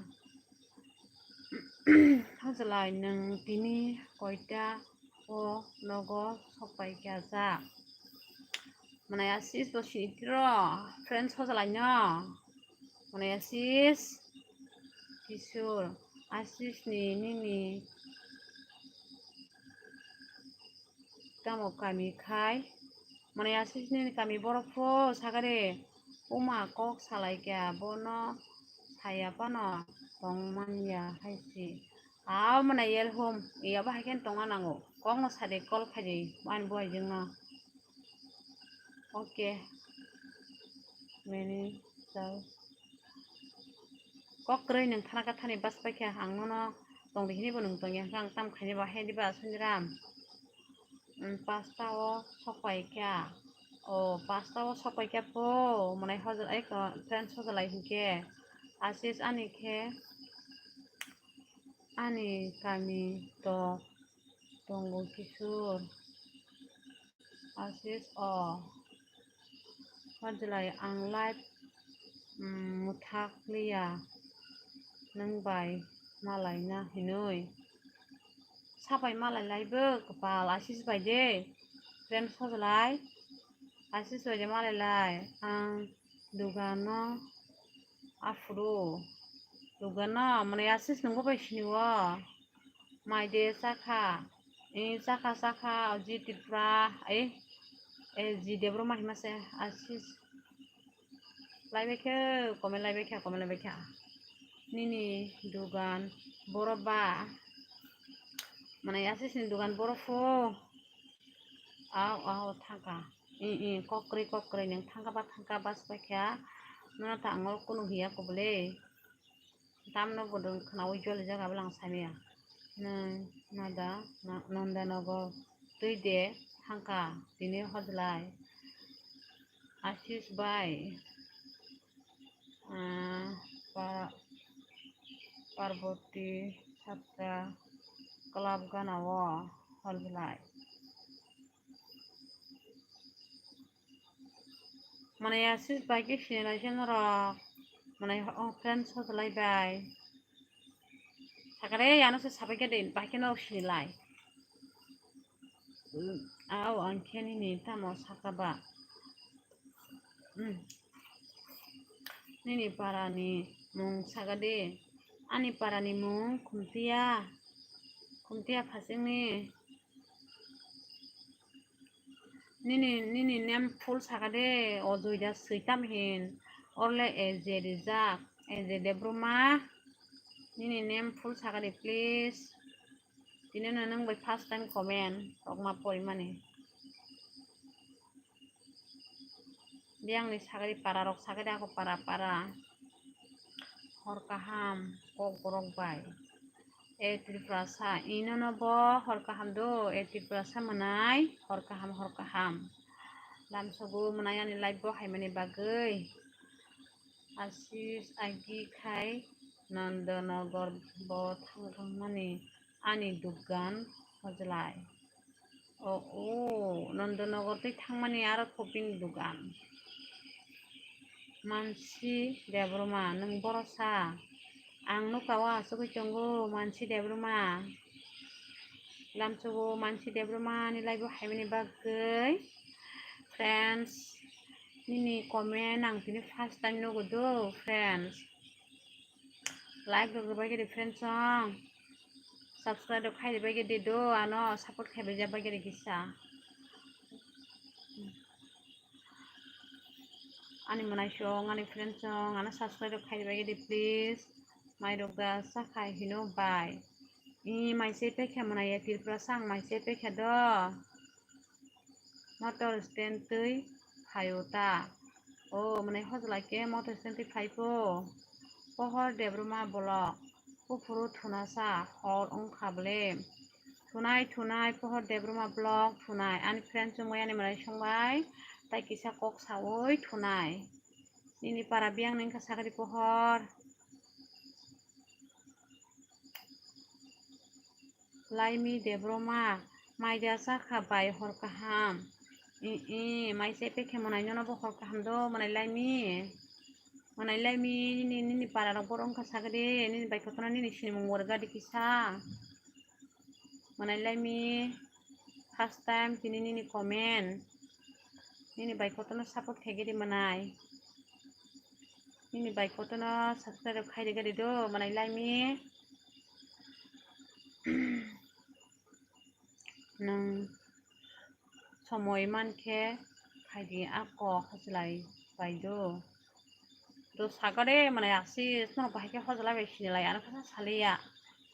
Hojlai nwng tini koita o nogo sokpai kha ja. Mane Asis bo sini tiro friends hojlai no. Mane Asis Kishore, Asis ni nini tamo kami khai. Mane Asis ni kami borok pho sagare uma kok salai kha bono saya phano tong man ya hai si. Aw mane yel hum iya bahai khe tongna nango. Kok no sade call khai di man bo hai jeng no. Okay. Many thanks. Kok kwrwi nwng thana ka thani bas paikha, ang nono tongdi hini bo nwng tongya hwnkha, ang tam khaini ba he diba Soniram? Pasta o sok paikha. O pasta o sok paikha po, mwnai hojlai, friends hojlai hinkhe Asis ani khe, ani kami to tongo Kishore. Asis o hojlai ang live, mm, mwthak liya nwng bai malaina hinwi. Sabai malai laibo kwpal Asis bai de. Friends hojlai Asis bai de malai lai. Ang dugano aphuru. Dugano mane Asis nungbo bai sini o. Mai de chakha, eh, chakha, chakha, o ji Tripura, eh, eh, ji Debbarma hima se, Asis. Lai bai khe, comment lai bai khe, comment lai bai khe. Nini dugan boro ba, mane Asis ni dugan boro pho. Aw, aw, thangka. I, i, kok kwrwi, kok kwrwi, nwng thangka ba, thangka ba, se bai khe. Nono ta ang o kunu hiya kubule. Tamno bodong khwnaui jolijak, abo lang samya. Nwng noda, no-, Nandanagar twi de thangkha tini hojlai. Asis bai, ah, pa-, Parvati Chhatra Club gana o hojlai. Mane Asis bai khe sinilai se norok. Mane o friends hojlai bai. Sakare ano se sabai khe de bai khe norok sinilai. Au ang khe nini tamo saka ba. Hmm. Nini para ni mung saka de. Ani para ni mung Khumtiya. Khumtiya Phasing ni. Nini, nini name full saka de, o duida switam hin. Orle A J rijak, A J Debbarma. Nini name full saka de, please. Tini no nwng bai first time comment, tokma porimani. Biyang ni sagri para rok sagri ako para para. Hor kaham kok borok bai. E Tripurasa, ino no bo hor kaham do, e Tripurasa mwnai, hor kaham, hor kaham. Lamsogo mwnai ani life bo haimani bagwi. Asis agi khai Nandanagar bo thang thangmani ani dugan hojlai. O, o, Nandanagar tei thangmani aro khopin dugan. Mansi Debbarma, nwng borosa? Ang nukha o asugwi tongo, Mansi Debbarma. Lamsogo Mansi Debbarma ni live o haimani bagwi. Friends, nini comment ang tini first time nugo do, friends. Like rok rwbaikhe di friends song. Subscribe rok khai rwbaikhe di do, ano support khai baija baikhe di kisa. Ani mwnai song, ani friends song, ano subscribe rok khai rwbaikhe di please. Mai rok da sa khai hino bai. I mai se pekha mwnai ya Tripura sang mai se pekha do. Motor stand twi phaio ta. O, mwnai hojlai khe motor stand twi phai pho. Pohor Debbarma bolok. Buphuru thunasa hor wngkha bwle. Thunai, thunai, Pohor Debbarma vlog thunai. Ani friend chumui ani mwnaisong bai tai kisa kok saui thunai. Nini para biyang ni wngkha sakri Pohor. Laimi Debbarma, mai da chakha bai hor kaham. I, i, mai se pekhe mwnai nono bo hor kaham do, mwnai Laimi. Mwnai Laimi, nini, nini para rok borok wngkha sagadi, nini bai kotorno nini sinimung borok gadi kisa. Mwnai Laimi, first time tini nini comment. Nini bai kotorno support khaigadi mwnai. Nini bai kotorno subscribe khaidi gadi do, mwnai Laimi. Nwng somoi mankhe phaidi ako hojlai bai do. Do sagade mwnai aksi swnam bahai khe hojlai bai sinilai ano khe saliya.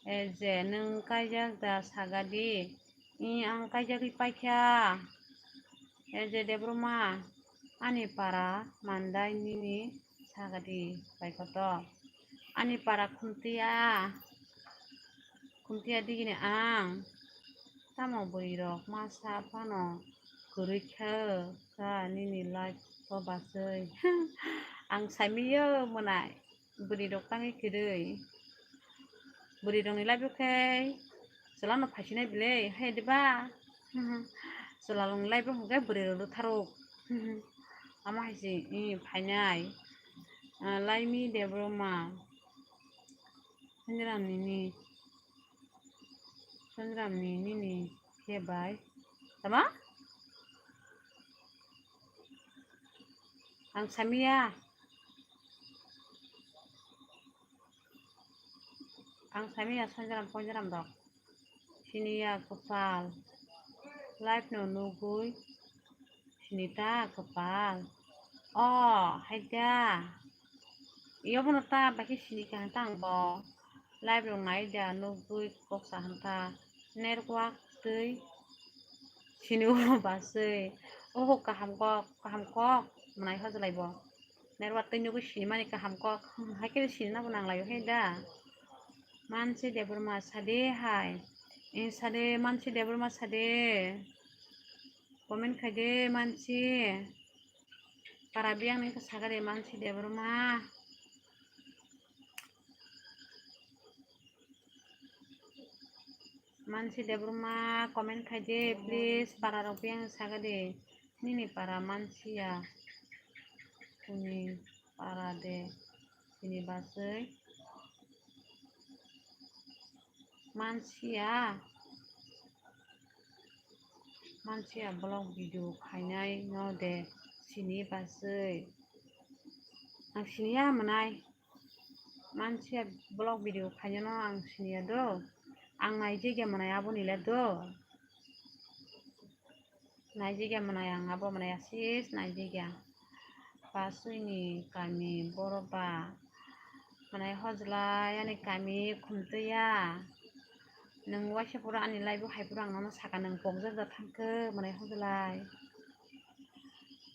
E je nwng kaijak da sagadi, i ang kaijagwi paikha. E je Debbarma ani para mandai nini sagadi bai koto. Ani para khumtiya, khumtiya digini ang. Tamo bwrwi rok masa phano kwrwi kha, kha nini life o baswi. Ang saimiyo mwnai bwrwi rok tangwi kwrwi. Bwrwi rokni life o khe chwla no phaisinai bwle, hai diba? Chwla rokni life o hwnkhe bwrwi rok rwtharok. Amo hai se, i, phainai. Ah, Laimi Debbarma. Sanjram nini. Sanjram ni nini khe bai. Tama? Ang samiya. Ang samiya Sanjram Ponjram rok. Siniya kwpal. Life no nugui. Sinita kwpal. O, haida. Iyo bono ta, bakhe sini kaham tang bo. Live rok nai da, nugui kok sa ham ta. Network twi sini o baswi. Oho, kaham kok, kaham kok, mwnai hojlai bo. Network twi nugui sini mani kaham kok. Haikhe sini nabo nang lai o haida. Mansi Debbarma sade hai. Eh, sade, Mansi Debbarma sade. Comment khai de mansi. Para biyang ni khe saga de mansi Debbarma. Mansi Debbarma comment khai de please, para rok biyang saga de. Nini para mansi ya. Kuni para de. Sini baswi. Mansiya, mansiya vlog video khainai no de sini baswi. Ang siniya mwnai. Mansiya vlog video khainai no ang siniya do. Ang naijigya mwnai aboni le do. Naijigya mwnai ang abo mwnai asis naijigya. Paswini kami boro ba mwnai hojlai ani kami khumtwiya. Nwng waisa pura ani live o hai pura ang nono saka nwng pokjak da thangkhe mwnai hojlai.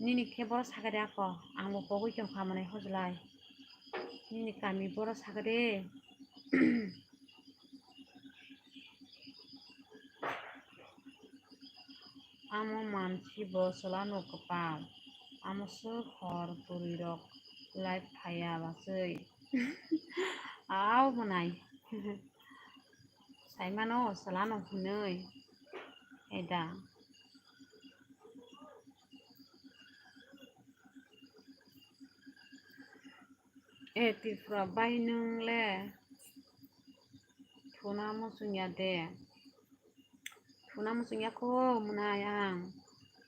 Nini khe boro saka de ako ang bo pogwi tongkha mwnai hojlai. Nini kami boro saka de. Amo mansi bo chwlano kwpal. Amo swk hor bwrwi rok live phaiya baswi. Au mwnai. Saimano chwlano hwnwi. Eda. E Tripura bai nwng le thuna muchung ya de? Thuna muchung ya kho mwnai ang.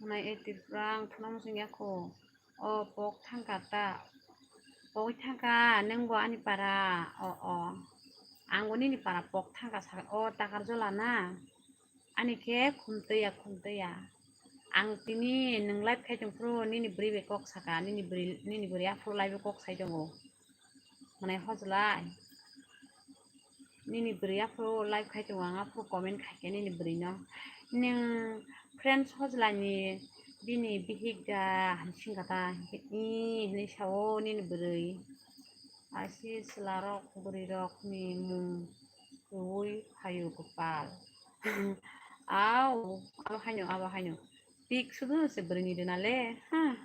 Mwnai e Tripura ang thuna muchung ya kho. O pok thangka ta. Pok thangka nwng bo ani para. O, o. Ang bo nini para pok thangka sa. O takar jola na. Ani khe khumtwiya, khumtwiya. Ang tini nwng live khai tong phuru nini bwrwi bai kok saka, nini bwrwi, nini bwrwi aphuru live o kok sai tongo. Mwnai hojlai. Nini bwrwi aphuru live khai tongo, ang aphuru comment khai khe nini bwrwi no. Nwng friends hojlai ni bini bihik da hinwi singkha ta, hinwi sao nini bwrwi. Asi chwlarok bwrwirokni mung kwrwi phaio kwpal. Au, abo haino, abo haino. Tik sudu se bwrwini rwna le, ha.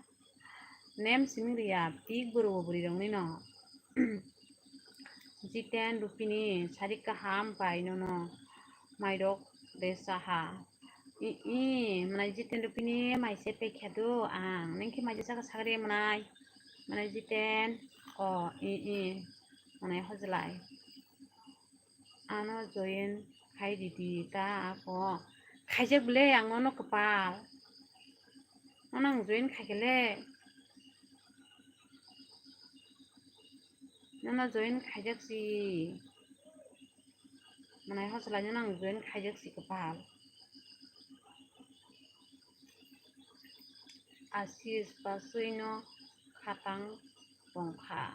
Nem simi riya, tik bwrwi bwrwirokni no. Jiten Rupini, sari kaham pai nono. Mairok de saha. I, i, mwnai Jiten Rupini, mai se pekha do ang. Neng khe mai de saka sagri mwnai. Mwnai Jiten, o, i, i, mwnai Hojlai. Ano join khai di di ta ako. Khaijak bwle ang nono kwpal. Nono ang join khai khe le. Nono join khaijak si. Mwnai Hojlai nono ang join khaijak si kwpal. Asis basui no khatang tongkha.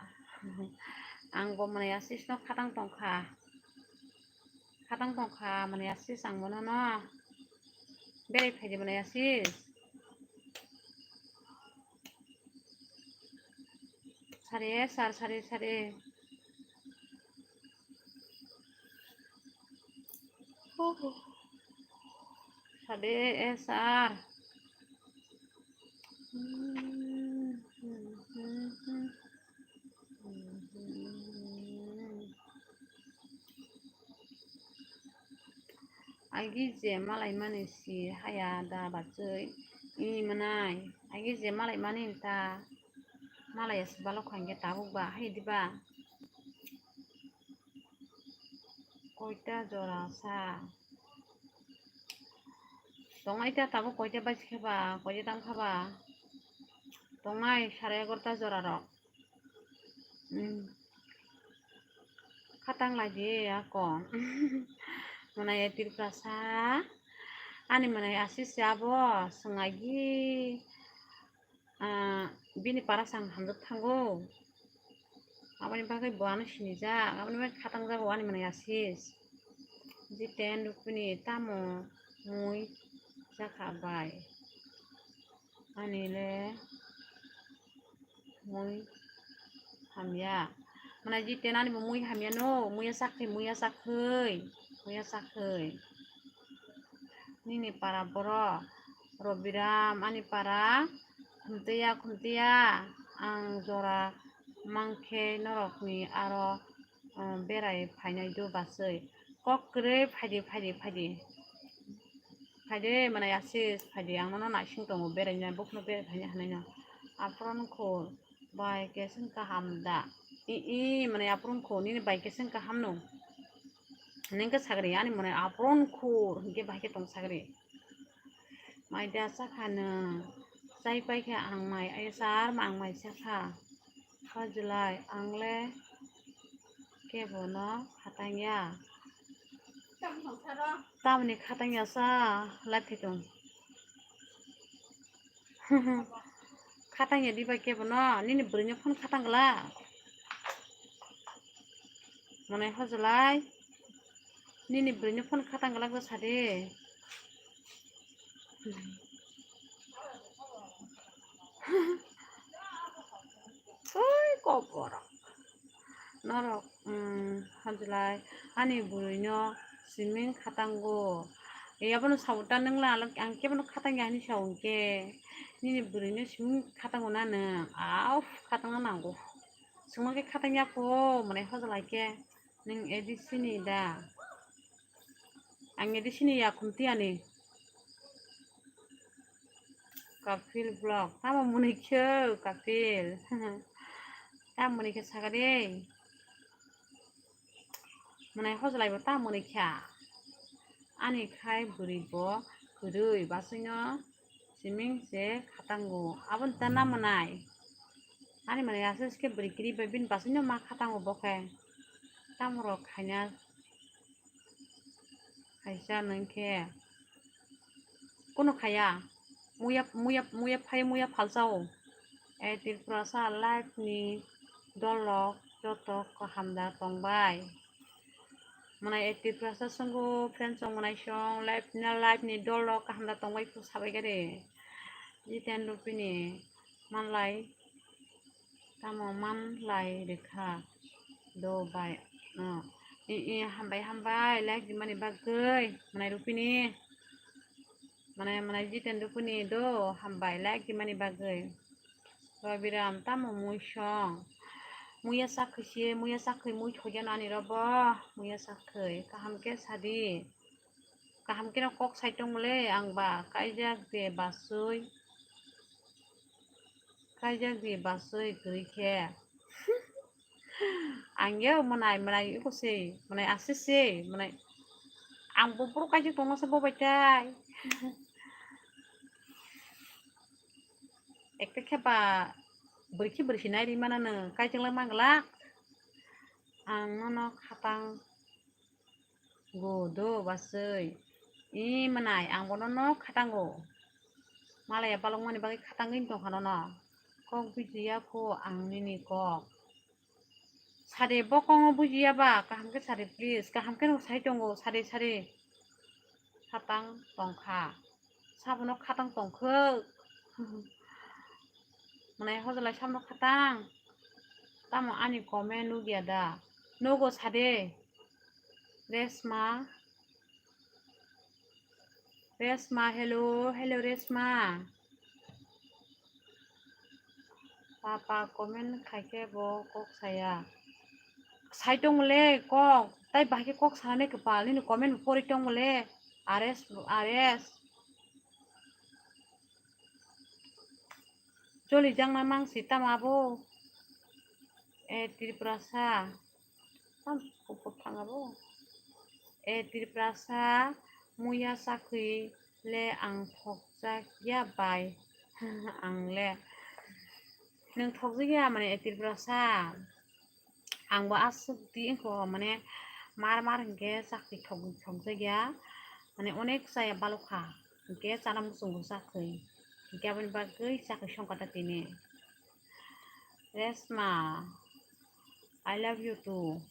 Ang bo mwnai Asis no khatang tongkha. Khatang tongkha mwnai Asis ang bono no. Berai phaidi mwnai Asis. Sare sar, sare sare. Sade esar. Agi je malai mani si haya da bachoi. I mwnai. Agi je malai mani ta. Malai si balok khainge tabuk ba hai di ba. Koita jora sa. Tongnai ta tabuk koita baji khe ba, koita tam kha ba. Tongnai sare egarota jora rok. Hmm. Khatang lai di ako. Mwnai Tripura sa. Ani mwnai Asis abo, swng agi. Ah, bini para sang hamjak thango. Aboni bagwi bo ano sinijak, aboni bagwi khatang jago ani mwnai Asis. Jiten Rupini tamo mui jakha bai. Ani le mui hamya. Mwnai Jiten ani bo mui hamya no, muya sakhi, muya sakhi, muya sakhi. Nini para borok Robiram ani para khumtiya khumtiya ang jora mankhe norokni aro, um, berai phainai do basui. Kok kwrwi phaidi, phaidi, phaidi. Phaidi mwnai Asis phaidi ang nono naising tongo beraina bokno berai phaina hwnwi no. Apron khur bai keseng kaham da. I, i, mwnai apron khur nini bai keseng kaham no. Nengke sagri ani mwnai apron khur hingke bahai ke tong sagri. Mai da sakha nwng, chai pai khe ang mai, ai sar ma ang mai sakha. Hojlai ang le kebo no khatang ya. Tamni khatang ya sa lai phi tong. Khatang ya diba kebo no, nini bwrwi no phone khatang gla. Mwnai Hojlai, nini bwrwi no phone khatang gla gw sadi. Oi, kok borok. Norok, um, Hojlai, ani bwrwi no siming khatango. E, abono sabuta nwng la, ang kebono khatang ya hinwi sa hwnkhe. Nini bwrwi no siming khatango na nwng. Au, khatang na nango. Sungma khe khatang ya kho, mwnai Hojlai khe. Nwng A D C ni da? Ang A D C ni ya khumti ani. Kapil vlog. Tamo mwnwi khe Kapil. Tamo mwnwi khe sagari. Mwnai Hojlai bo tamo mwnwi kha. Ani khai bwrwi bo kwrwi basui no siming se khatango. Aboni ta na mwnai. Ani mwnai aswk se bwrwi kwrwi bai bini basui no ma khatango bo khe. Tamo rok khaina. Kaisa nwng khe kunu khaya, muya, muya, muya phai, muya phalsao. E Tripurasa live ni dolrok joto kaham da tongbai. Mwnai e Tripurasa swngo friends rok mwnai song live na live ni dolrok kaham da tongbai kho sabai gari. Jiten Rupini manlai. Tamo man lai rikha do bai. Oh. I, i, hambai, hambai, like rimani bagwi. Manai Rupini. Manai, manai Jiten Rupini do, hambai, like rimani bagwi. Rabiram, tamo mui song? Muya sakhi se, muya sakhi mui thoya nani robo. Muya sakhi, kaham khe sadi. Kaham khe no kok sai tongmole, ang ba kaijak de basui. Kaijak di basui kwrwi khe. Ang ya mwnai, mwnai iko se, mwnai ase se, mwnai. Ang bo boro kaijak tongma se bo bai tai. Ekta khe ba bwrwi khe bwrwi se nai ri mana no, kaijak lai mangla. Ang nono khatang go do basui. I mwnai, ang bono no khatango. Malaya balokmani bagwi khatangwi tongkha nono. Kok bujiya pho ang nini kok. Sade bo kokno bujiya ba, kaham khe sade please. Kaham khe no sai tongo, sade sade. Khatang tongkha. Sabono khatang tongkha. Mwnai hojalai sabono khatang. Tamo ani comment nukya da? Nugo sade. Resma. Resma, hello, hello, Resma. Papa comment khaikhe bo kok saya. Sai tongmole kok, tai bahai khe kok sanani kwpal, nini comment bo pori tongmole. Ares, ares. Choli jangna mangsi tamo abo. E Tripurasa. Tam kupur thang abo. E Tripurasa, muya sakhi le ang thokjak ya bai. Ang le. Nwng thokjak ya mane e Tripurasa. Ang bo aswk di wngkha, mane mar mar hinkhe chakri thok-, thokjak ya, mane onek chaya balokha, hinkhe chana muchungo chakri, hinkhe aboni bagwi chakri songkha ta tini. Resma, I love you too.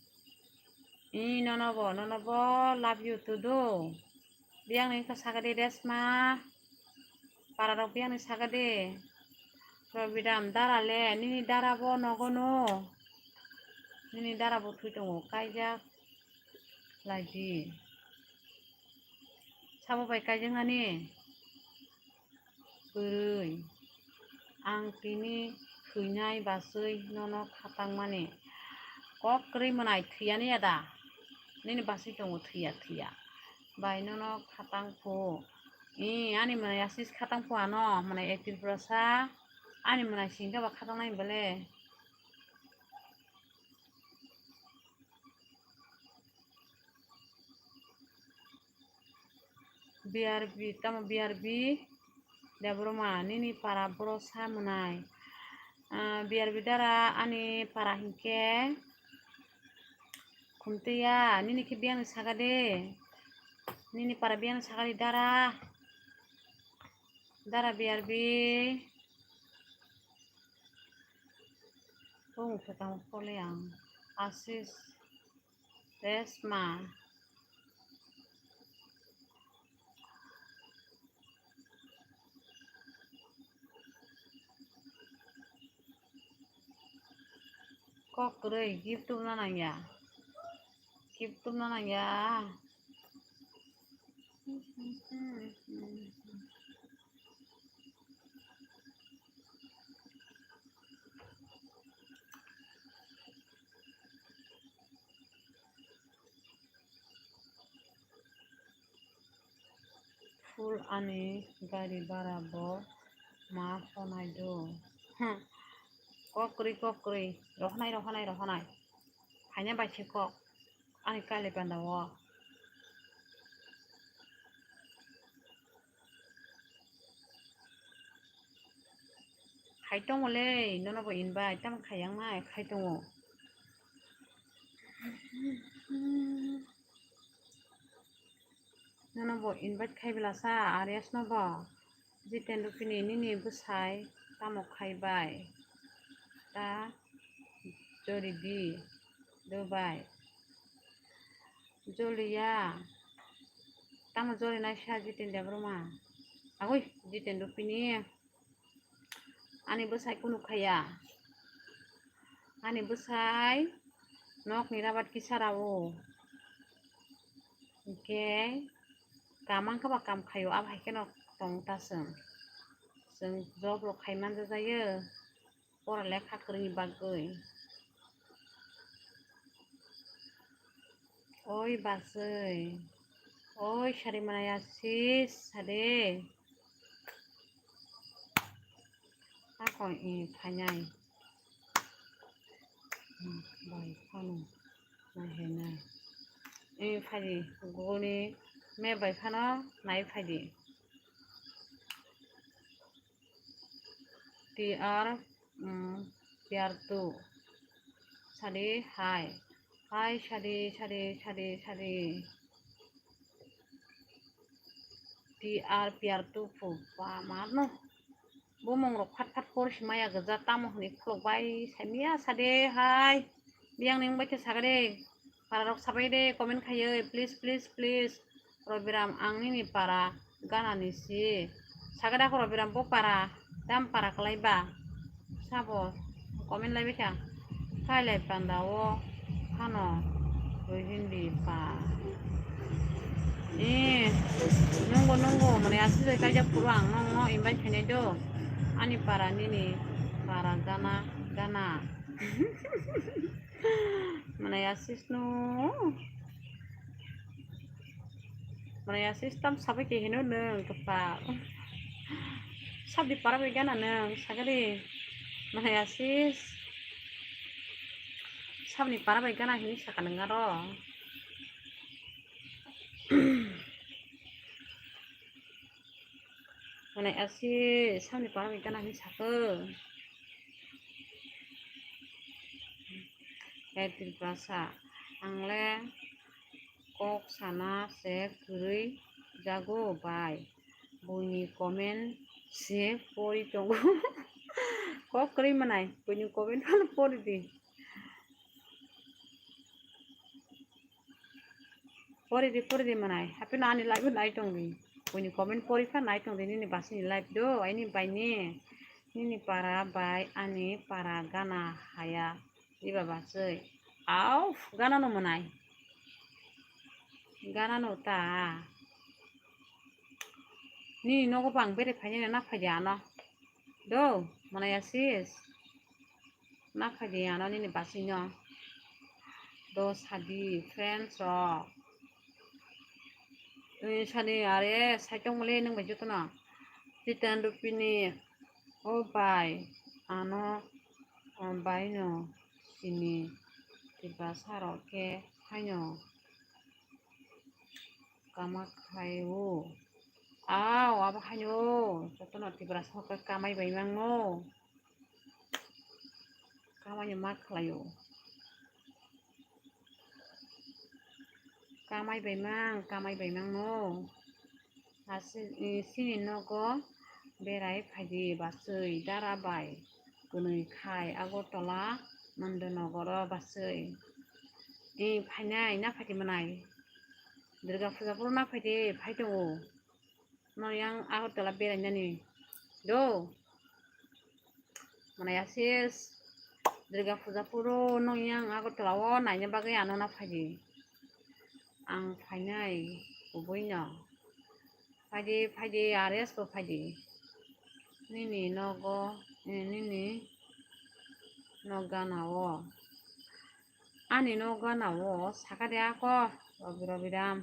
I nono bo, nono bo love you too do. Biyang ni wngkha sakadi Resma. Para rok biyang ni sakadi. Robidam dara le, nini dara bo nogo no. Nini dara bo thwi tongo, kaijak lai di. Sabo bai kaijak nani. Kwrwi. Ang tini thwinai baswi nono khatangmani. Kok kwrwi mwnai thwiyani ya da? Nini baswi tongo thwiya thwiya. Bai nono khatang phu. I, ani mwnai asis khatang phu ano, mwnai e Tripurasa. Ani mwnai singkha ba khatang nai bole. B R B, tamo B R B Debbarma, nini para boro sa mwnai. Ah, B R B dara ani para hinkhe Khumtwiya, nini khe biyang ni saka de. Nini para biyang ni saka de dara. Dara B R B. Bung khe tamo kole ang. Asis. Resma. Kok kwrwi gift tubna nangya. Gift tubna nangya. Full ani gari bara bo ma sonai do. Hmm. Kok kwrwi, kok kwrwi. Rohonai, rohonai, rohonai. Haina bai se kok. Ani kali panda o. Khai tongo le, nono bo invite, tamo khai yang nai, khai tongo. Nono bo invite khai bela sa, Ares no bo. Jiten Rupini nini bwsai tamo khai bai? Ta jori di, Dubai. Joliya. Tamo jori nai sa Jiten Debbarma? Agoi, Jiten Rupini. Ani bwsai kunu khaya. Ani bwsai nokni rabat kisa rao. Hwnkhe kam wngkha ba kam khaio, abo hai kheno tong ta chwng. Chwng job rok khai man jajaio, pora lekha kwrwini bagwi. Oi bachwi, oi sari manaya sis sade. Ako i phainai. Hmm, bai phano nai hai nai. I phaidi, Google ni map bai phano nai phaidi. T R, mm, T R two. Sadi hai. Hai sadi, sadi, sadi, sadi. T R P R two phu ba mano. Bumung rok phat phat por si maya gajak tamo hwnwi khulok bai saimaya sade hai. Biyang ni wngbai khe sagade. Para rok sabai de comment khaioi, please, please, please. Robiram, ang nini para gana ni si. Sagade ako Robiram, bo para, tam para kwlai ba. Sabo comment lai bikha. Khailai panda o phano roi hindi pa. Eh, nungo, nungo, mane aswk kaijak phuru ang nokno invite khainai do. Ani para nini para gana, gana. Mane aswk no. Mane aswk tam sabai khe hino nwng kwpal. Sabni para bai gana nwng sagadi. Mane aswk sabni para bai gana hinwi saka nwng aro. Mane aswk sabni para bai gana hinwi saka. Hai Tripurasa, ang le kok sana se kwrwi jago bai. Buini comment se pori tongo. Kok kwrwi manai, buini comment phano pori di. Pori di, pori di manai. Happy no ani live nai tong di. Buini comment pori pha nai tong di nini basi ni live do, aini bai ni. Nini para bai ani para gana haya. Iba bachwi. Au, gana no manai. Gana no ta. Nini nogo bang bere phainai na phaidi ano. Do, manaya sis. Na phaidi ano nini basi no. Do sadi, friends rok. Eh, sani are, saitong mole nang bai joto no. Titan rupini. O bai, ano, o bai no sini Tiprasa rok khe haino kama khlai o. Au, abo haino jotono Tiprasa rok khe kamai bai mango. Kamai no ma khlai o. Kamai bai mang, kamai bai mang no. Aswk, eh, sini nogo berai phaidi bachwi dara bai kwnwi khai Agartala Nandanagar o bachwi. Eh, phainai na phaidi manai. Durga puja phuru na phaidi phai tongo. No yang Agartala berai nani. Do. Manaya sis, Durga puja phuru nung yang Agartala o naina bagwi ano na phaidi. Ang phainai kubui no. Phaidi, phaidi, R S bo phaidi. Nini nogo, eh, nini nok gana o. Ani nok gana o, sakadi ako, Robi, Robiram.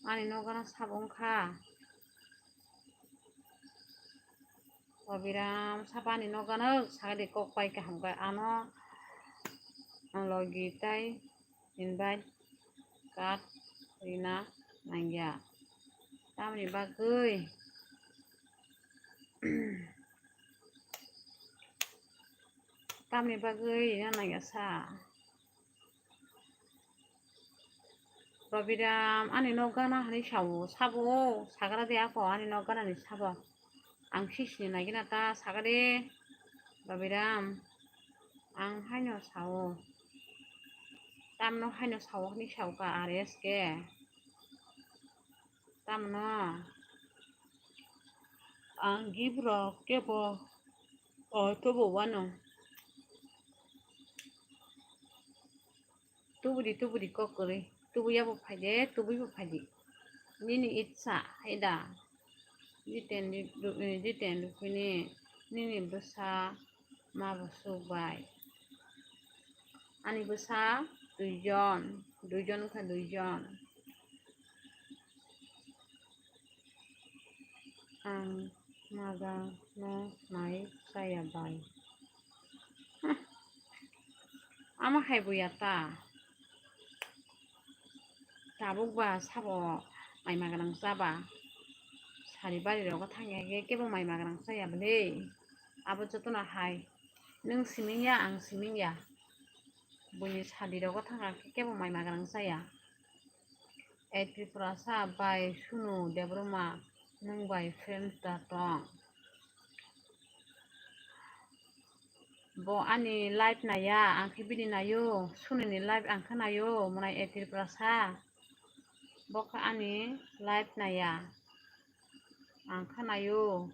Ani nok gana sabo wngkha. Robiram, sabo ani nok gana, sakadi kok pai kaham khe ano logi tai invite card rina nangya. Tamni bagwi, tamni bagwi rina nangya sa. Robiram, ani nok gana hinwi sao, sabo, sagra de ako, ani nok gana ni sabo. Ang sisini naigina ta sagade, Robiram, ang haino sao. Tamno haino sao hinwi sao ka R S ke. Tamno ang gift rok kebo o tobo wano. Tubudi, tubudi kok kwrwi. Tubuya bo phaide, tubui bo phaidi. Nini itsa, haida. Jiten, jiten ruphini, nini bwsa ma bo suk bai. Ani bwsa duijon, duijon wngkha duijon. Ang maga no mai chaya bai. Hah. Ama hai buya ta. Tabuk ba sabo mai magrang chaba. Sari bari rogo thangya khe kebo mai magrang chaya bwle. Abo jotono hai. Nwng siming ya, ang siming ya. Buini sadi rogo thangya khe kebo mai magrang chaya. E Tripurasa bai Sunu Debbarma nwng bai friends da tong. Bo ani live naiya, ang khe bini naio. Sunu ni live ang khe naio, mwnai E Tripurasa. Bo khe ani live naiya, ang khe naio.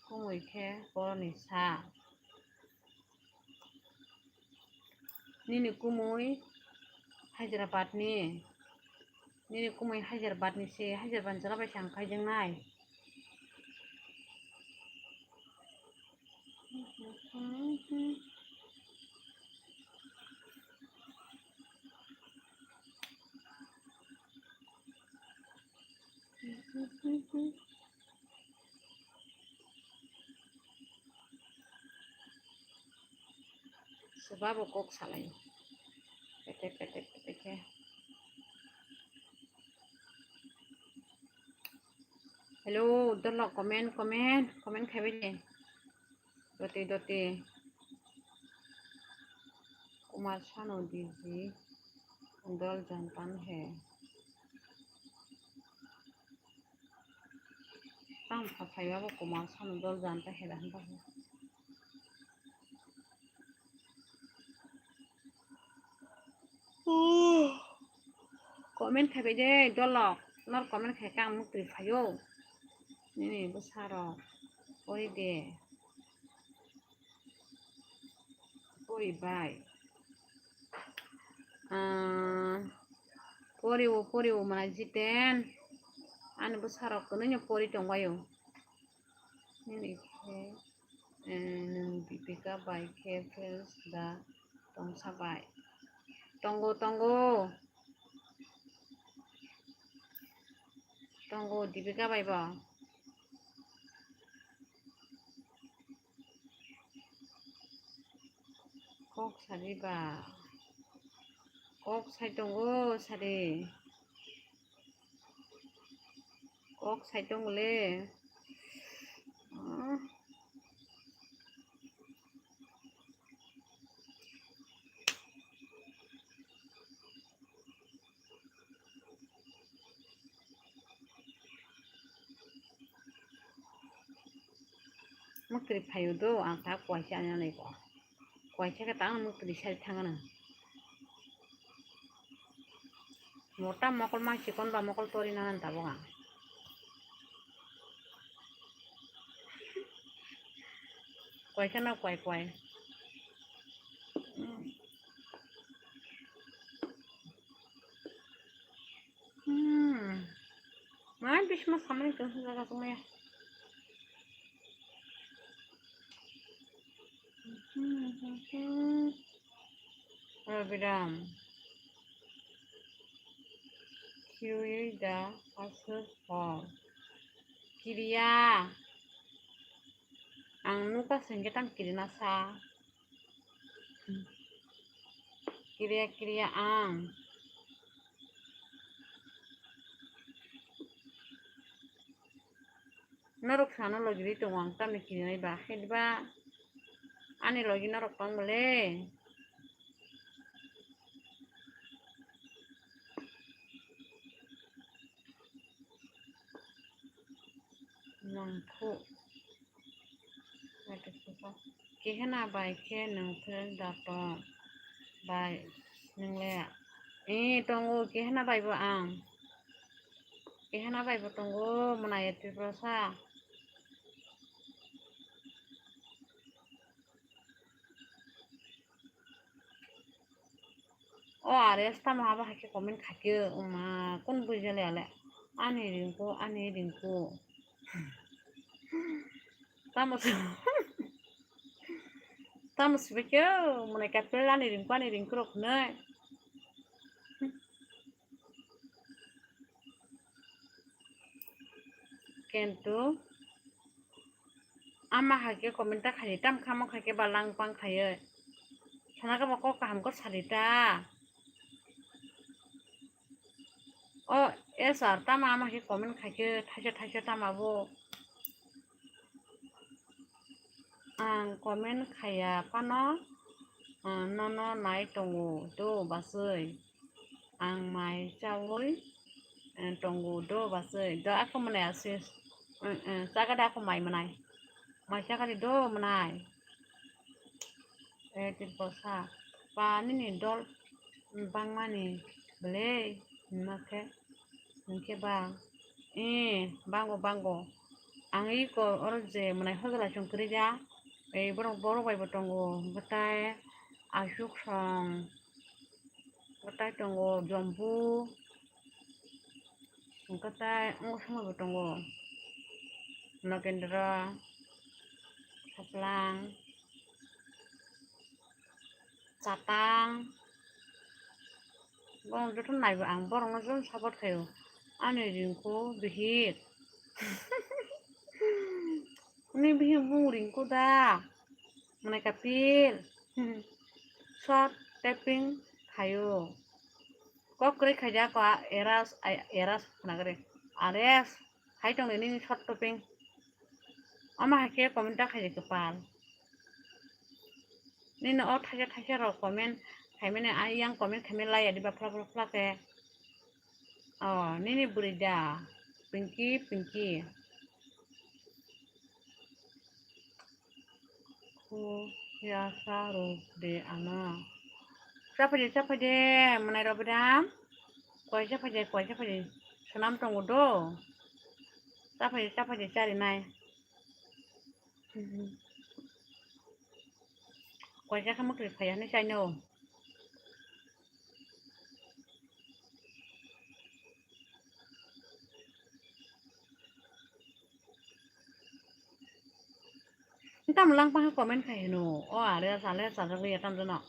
Kumui khe boroni sa. Nini kumui Hyderabad ni. Nini kumui Hyderabad ni se, Hyderabad ni jora bai se ang kaijaknai. Soba bo kok salaio. Pete, pete, pete khe. Hello, dolo comment, comment, comment khaibai de. Doti, doti. Kumar Sanu diji dol jantan he. Tang pha phaiba bo Kumar Sanu dol janta he da hwnba he. Comment khaibai de dolok, nor comment khai khe ang muktwi phaio. Nini bwsarok pori de. Pori bai. Ah, pori o, pori o mana Jiten. Ani bwsarok kwnwi no pori tongbaio. Nini khe, eh, nwng Dipika bai khe friends da tongsa bai? Tongo, tongo. Tongo Dipika bai bo. Kok sadi ba. Kok sai tongo sadi. Kok sai tongo le. Ah. Muktri phaio do, ang ta kuaisa ani anai ko. Kuaisa khe ta ang muktri sai thangano. Mota mokol ma chikon ba mokol tori nanan tabok ang. Kuaisa na kuai kuai. Hmm. Hmm. Mai bisma samani tong jaga tong ya. Rabiram. Kiui da aswk hor. Kiriya. Ang nukha sengke tang kirina sa. Kiriya, kiriya ang. Norok sano logi ri tongo ang tamni kirinai ba, hai ba ani logi norok tong bole. Nangkhu. Kehena bai khe nwng friend da tong bai nwng le. Eh, tongo kehena bai bo ang. Kehena bai bo tongo mwnai Tripura sa. O are tamo abo hai khe comment khaikhe, uma, kun bujale ale. Ani Rinku, ani Rinku. Tamo si-, tamo sibaikhe, mwnai kapil ani Rinku, ani Rinku rok hwnwi. Kintu ama hai khe comment ta khaidi, tam khamo khai khe ba lang pang khaiwi. Sana khe bo kok kaham khe sadi ta. O S R tamo ama hai khe comment khai khe thaisa thaisa tamo bo. Ang comment khaiya phano, ah, nono nai tongo do bachwi. Ang mai chaui, eh, tongo do bachwi. Do ako mwnai asis. Eh, eh, chaga da ako mai mwnai. Mai chaga di do mwnai. Eh, Tiprasa. Pa nini dol bangmani belai hwnma khe, hwnkhe ba, eh, bango, bango. Ang iko oro je mwnai hojla chong kwrwi ja, ei borok, borok bai bo tongo, bwtai asuk song, bwtai tongo, jombu, hwnkhe tai ongo somoi bo tongo, Nagendra, Saplang, Chatang. Borok joto naibo ang borokno joto support khaio. Ani Rinku bihik. Ani bihik bung Rinku da. Mane kapil. Short tapping khaio. Kok kwrwi khaijak ko a-, eras, ai, eras khna kwrwi. Ares. Hai tong nini short tapping. Ama hai khe comment ta khaijak kwpal. Nini o thaisa thaisa rok comment khaimani, ayang comment khaimani laiya diba phla phla phla khe. O, nini bwrwi da. Pinky, Pinky. Khu ya sa rw de ano. Chaphai de, chaphai de, mwnai rw bwdam. Koi chaphai de, koi chaphai de. Swnam tongo do. Chaphai de, chaphai de, charinai. Koi chakha mwkhwtwi phaiya hinwi saino. Tamo lang pangkha comment khai hino. O are sale sajagwi ya tamjano.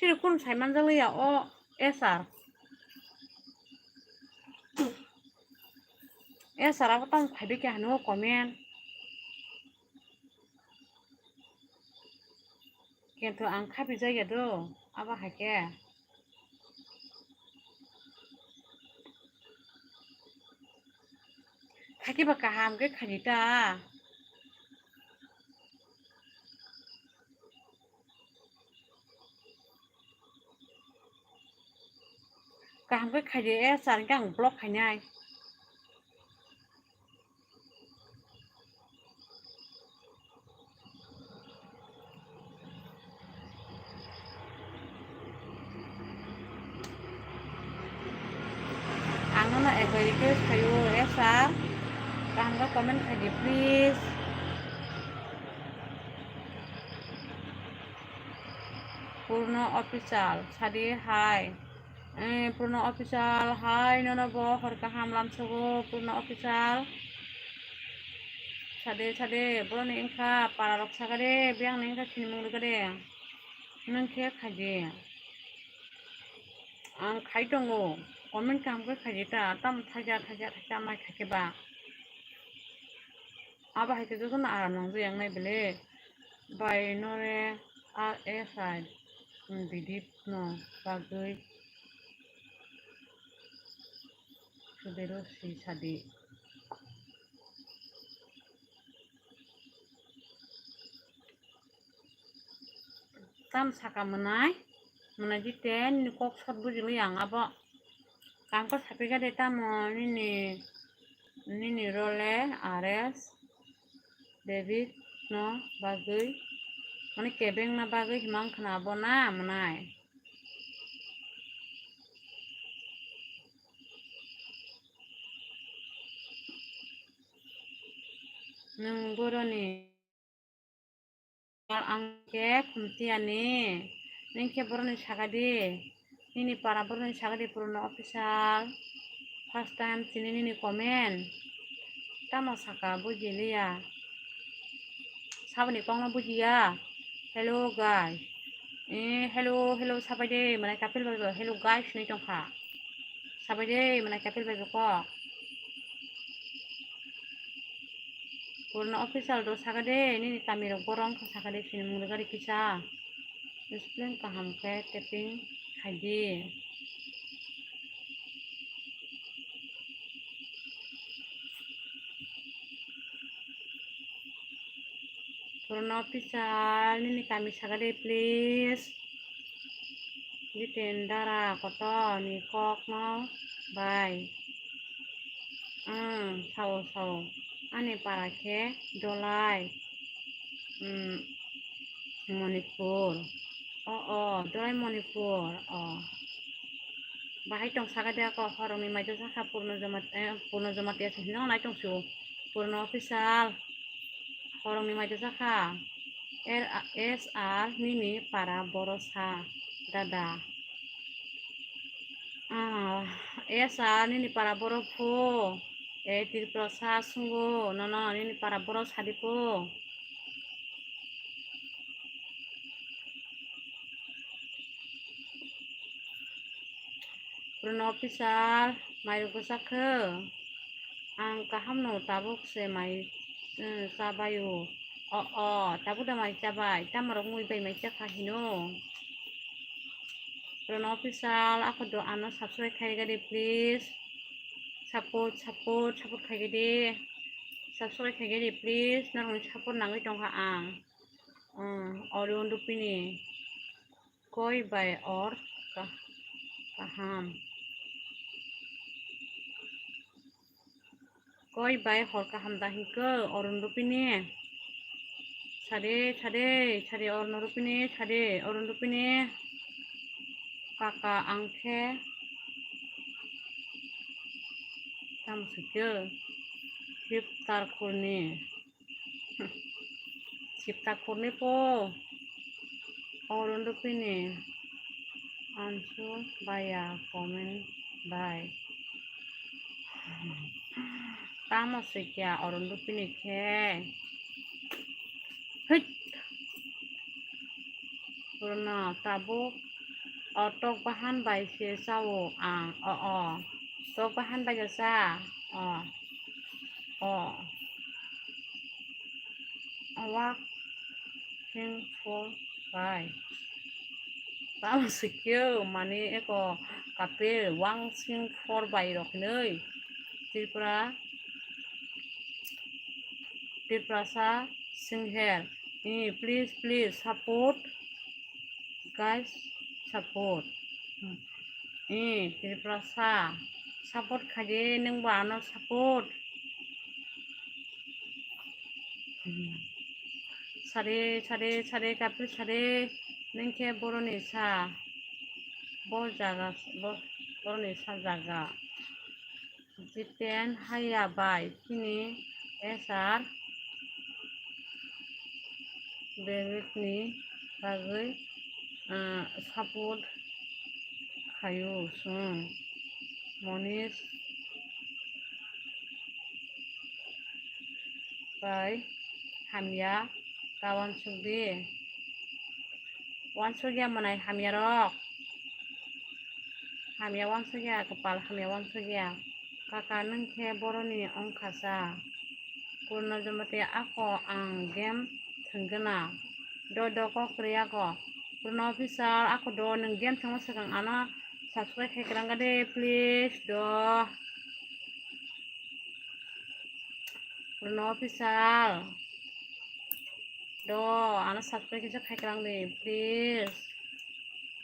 Siri kun sai manjagwi ya o S R. S R abo tamo phaibai khe hino comment. Kintu ang khapijakya do, abo hai khe. Khakiba kaham khe khaidi ta. Kaham khe khaidi, eh, sir, hwnkhe ang block khainai. Ang nono ekoi request khaio, eh, sir, kaham khe comment khaidi, please. Purno Official, sadi hai. Eh, Purno Official, hai, nono bo hor kaham lamsogo, Purno Official. Sade, sade, boroni wngkha, para rok sakade, biyang ni wngkha, sinimung rwkade. Nwng khe khaidi. Ang khai tongo, comment kaham khe khaidi ta, tamo thaisa, thaisa, thaisa mai khaikhe ba. Abo hai khe jotono aram nangjakya wngnai bele. Bai nore R S I bidip no bagwi sudero si sadi. Tam saka mwnai, mwnai jite nini kok sot bujili ang abo. Kangko sapikha de tamo nini, nini role R S David no bagwi, mane kebeng na bagwi himang khna abo na mwnai. Nwng boroni. Ang khe Khumtiyani Nini khe boroni saka di. Nini para boroni saka di, Purno Official. First time chini nini comment. Tamo saka buji liya. Saboni kokno bujiya. Hello guys. Eh, hello, hello, sabai de, mane kapil bai bo hello guys hinwi tongkha. Sabai de, mane kapil bai bo kok. Purno Official do saka de, nini kami rok borok wngkha saka de, sinimung rwgari kisa. Discipline kaham khe tapping khaidi. Purno Official, nini kami saka de, please. Jiten dara kotor ni kokno bai. Ang sao sao. Ani para khe Dolai. Hmm. Manipur. O, o, Dolai Manipur. O. Bahai tong saka de ako horongni maito sakha Purno Jomat-, eh, Purno Jamatia se hino nai tong su. Purno Official. Horongni maito sakha. Er, a, S R nini para boro sa dada. Ah, S R nini para boro pho. E Tripura sa sungo nono nini para boro sadi pho. Purno Official, mairok bwsa khe? Ang kaham no, tabuk se mai, eh, chabai o. O, o, tabuk da mai chabai. Tamo rok mui bai mai chakha hino. Purno Official, ako do ano subscribe khai gadi, please. Support, support, support khai gadi. Subscribe khai gadi, please. Norokni support nangwi tongkha ang. Hmm, Arun Rupini. Koi bai or ka-, kaham. Koi bai hor kaham da hinkhe Arun Rupini. Sade, sade, sade Arun Rupini, sade Arun Rupini. Kaka ang khe tamo sukhe Sip Tarkurni. Sip Tarkurni po. Arun Rupini. Ansu baya comment bai. Tamo sukya Arun Rupini khe. Hit. Purno tabuk o tok bahan bai se sao ang. O, o. Tok bahan bai ja sa. O. O. Awak sing for bai. Tamo sukyo mani eko kapil wang sing for bai rok hinwi. Tripura, Tiprasa sing her. Eh, please, please support. Guys, support. Hmm. Eh, Tiprasa, support khaidi, nwng bo ano support. Hmm. Sade, sade, sade, kapil sade, nwng khe boroni sa, bo jaga, bo, boroni sa jaga. Jiten haya bai chini S R David ni bagwi, ah, support khaio chwng. Monish bai hamya ta wansukdi. Wansukya mwnai hamyarok. Hamya wansukya, kwpal hamya wansukya. Kaka nwng khe boroni wngkha sa. Purno Jamatia ako ang game thwngkhe na. Do do kok kwrwi ako. Purno Official ako do nwng game thwngma swkang ano subscribe khai kwrang de please do. Purno Official. Do, ano subscribe kisa khai kwrang di, please.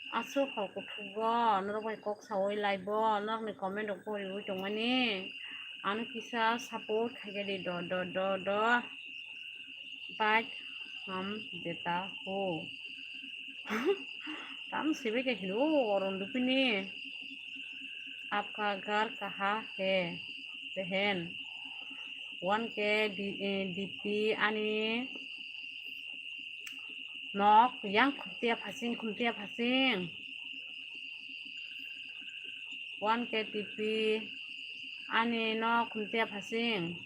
Aswk hor kuthukgo, norok bai kok sawi laibo, norokni comment rok poriwi tongmani. Ano kisa support khai di, do, do, do, do. Bike hum deta ho. Tam sibai khe hino, Arun Rupini. Apka ghar kaha hai, behen? One K D, eh, D P ani Nok yang khumtia phasing, khumtia phasing. One K T P ani nok khumtia phasing.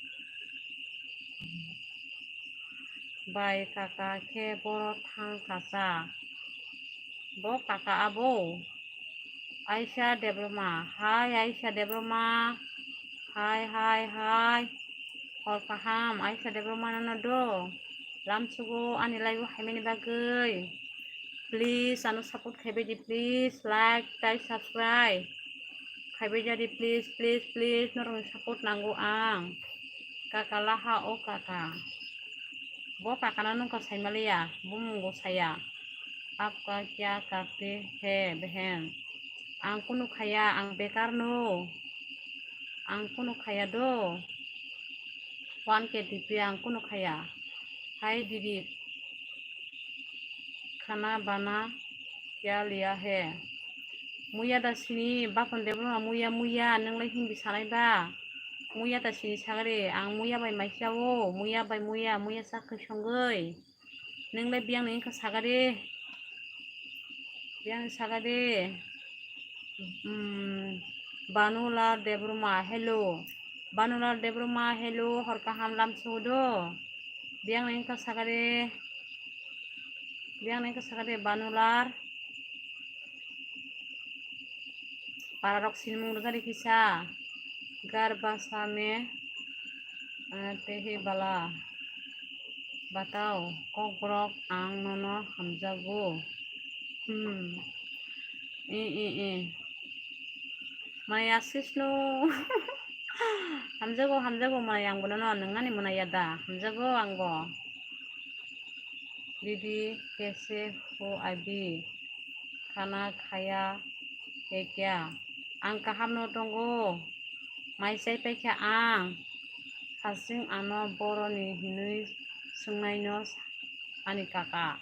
Bai kaka khe boro thang kasa. Bo kaka abo. Aisha Debbarma. Hi, Aisha Debbarma. Hi, hi, hi. Hor kaham, Aisha Debbarma nono do. Lamsugo ani live o haimani bagwi. Please, ano support khaibai di, please. Like, tai subscribe. Khaibai jadi, please, please, please. Norokni support nango ang. Kaka laha o kaka. Bo kakano nungkha saimaliya, bo mungo saya. Apka kya karte hai behen? Ang kunu khaya, ang bekar no. Ang kunu khaya do. One K T P ang kunu khaya. Hai didi. Khana bana kya liya hai? Muya da sini, Bapon Debbarma muya, muya, nwnglai Hindi sanai ba? Muya ta sini sagari, ang muya bai maisa o, muya bai muya, muya sak khe songwi. Nwnglai biyang ni wngkha sagari. Biyang ni sagari. Hmm, Banular Debbarma, hello. Banular Debbarma, hello, hor kaham lamsudo. Biyang ni wngkha sagari. Biyang ni wngkha sagari Banular. Pararok sinimung rwjadi kisa. Gar basa me, eh, tehi bala. Batao, kokborok ang nono hamjago. Hmm. I, i, i. Maya sisno. Hamjago, hamjago maya ang bono no, nungani maya da. Hamjago ang bo. Didi, kaise ho abhi? Khana khaya hai kya? Ang kaham no tongo. Mai chai paikha ang. Hasing ano boroni hinwi swngnai no ani kaka.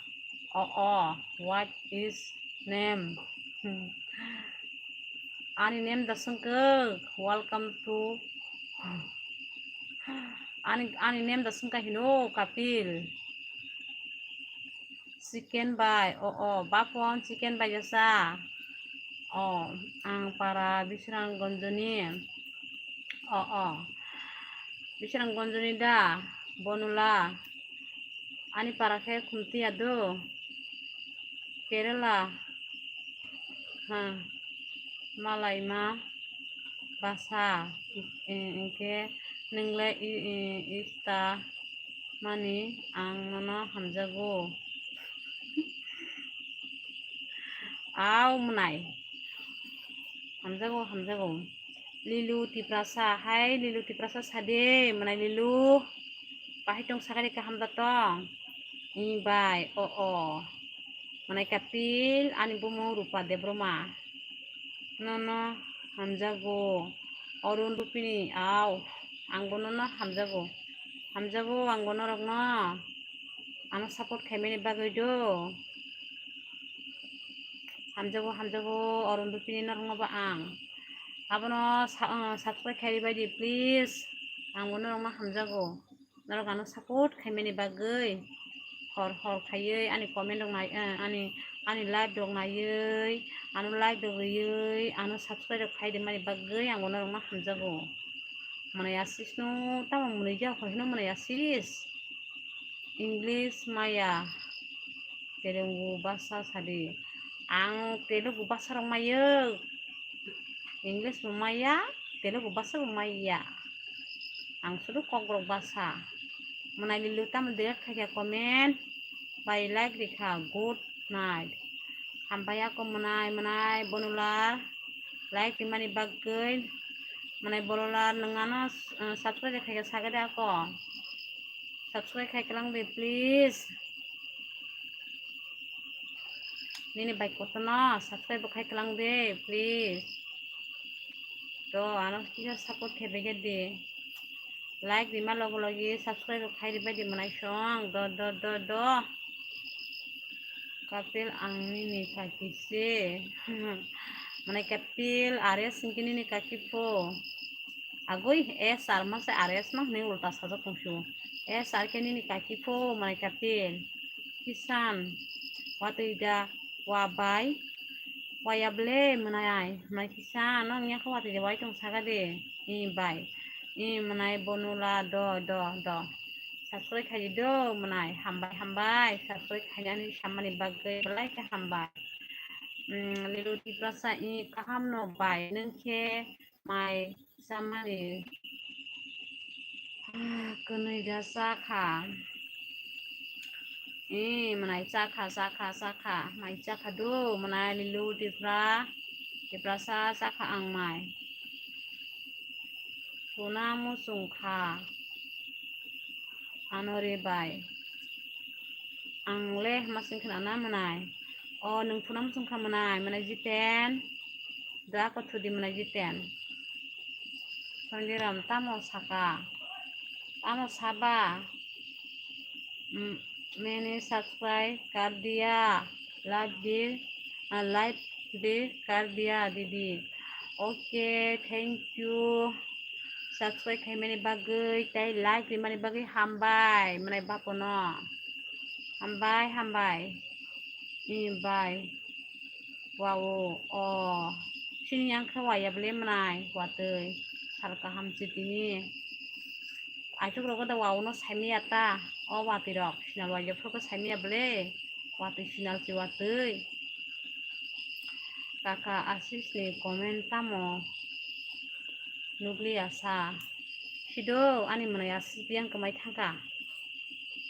O, o, what is name? Hmm. Ani name da swngkuk, welcome to. Ani, ani name da swngkha hino Kapil. Chicken bai, o, o, Bapon chicken bai jasa. O, ang para Bisrang Gonjoni. O, o, Bisrang Gonjoni da, Bonula. Ani para khe Khumtiya do. Kerala. Ha. Malaima basa. I-, i-, inkhe nwngle i-, i-, ista mani ang nono hamjago. Au mwnai. Hamjago, hamjago. Lilu Tiprasa, hai Lilu Tiprasa sade, mwnai Lilu. Bahai tong sakari kaham da tong. Ni bai, o, o. Mwnai Kapil, ani bumung Rupa Debbarma. Nono hamjago. Arun Rupini, au. Ang bo nono hamjago. Hamjago, ang bo norokno. Ano support khaimani bagwi do. Hamjago, hamjago, Arun Rupini norokno bo ang. Abono sa-, ah, subscribe khairi bai di, please. Ang bo norokno hamjago. Norok ano support khaimani bagwi. Hor hor khaiwi ani comment rok nai, eh, ani, ani live rok naiwi, ano like rok rwiwi, ano subscribe rok khai rimani bagwi ang bo norokno hamjago. Mwnai asis no, tamo mwnai jak hoi hino mwnai asis. English maya. Telugu basa sadi. Ang Telugu basa rok mayo. English bo maya, Telugu basa bo maya. Ang sudu Kokborok basa. Mwnai Lilu tamo delete khaikha comment. Bai like rikha. Good night. Hambai ako mwnai, mwnai Bonular. Like rimani bagwi. Mwnai Bonular nwng ano, eh, subscribe khaikha sagade ako. Subscribe khai kwlang de, please. Nini bai kotorno subscribe bo khai kwlang de, please. To, ano kisa support khai bai de. Like rima logo logi subscribe bo khai ribai de mwnai song. Do, do, do, do. Kapil ang nini kaki se. Mwnai Kapil, are singki nini kaki pho. Agoi, S R ma se R S ma hwnwi ulta sajak tongphio. S R khe nini kaki pho, mwnai Kapil. Kisan. Watwi da wa bai. Waya ble mwnai ai, mwnai kisa, nong yakho watwi da wai tong saka de. I bai. I mwnai bonula do, do, do. Subscribe khai di do mwnai, hambai, hambai. Subscribe khainani sammani bagwi belai khe hambai. Mm, Lilu Tiprasa i kaham no bai, nung khe mai chamani. Ah, kwnwi da chakha. Eh, mwnai chakha, chakha, chakha. Mai chakha do, mwnai Lilu Tipra. Tiprasa chakha ang mai. Suna muchung kha. Anori bai. Ang le masing khna na mwnai. O, nung phuna muchung kha mwnai, mwnai Jiten. Da ko thudi mwnai Jiten. Sondiram tamo saka. Tamo saba. Mm, mene subscribe kar diya. Like di, ah, like di kar diya, didi. Okay, thank you. Subscribe khaimani bagwi tei like rimani bagwi hambai, mwnai bapono. Hambai, hambai. Ni bai. Wow, o. Sini yang khe waya ble mwnai, watwi. Sal kaham si tini. Aichuk rogo da wow no saimiya ta. O watwi rok, sinal waya phuru khe saimiya ble. Watwi sinal si watwi. Kaka Ashish ni comment tamo nukliya sa. Sido ani mwnai Ashish biyang kwmai thangka.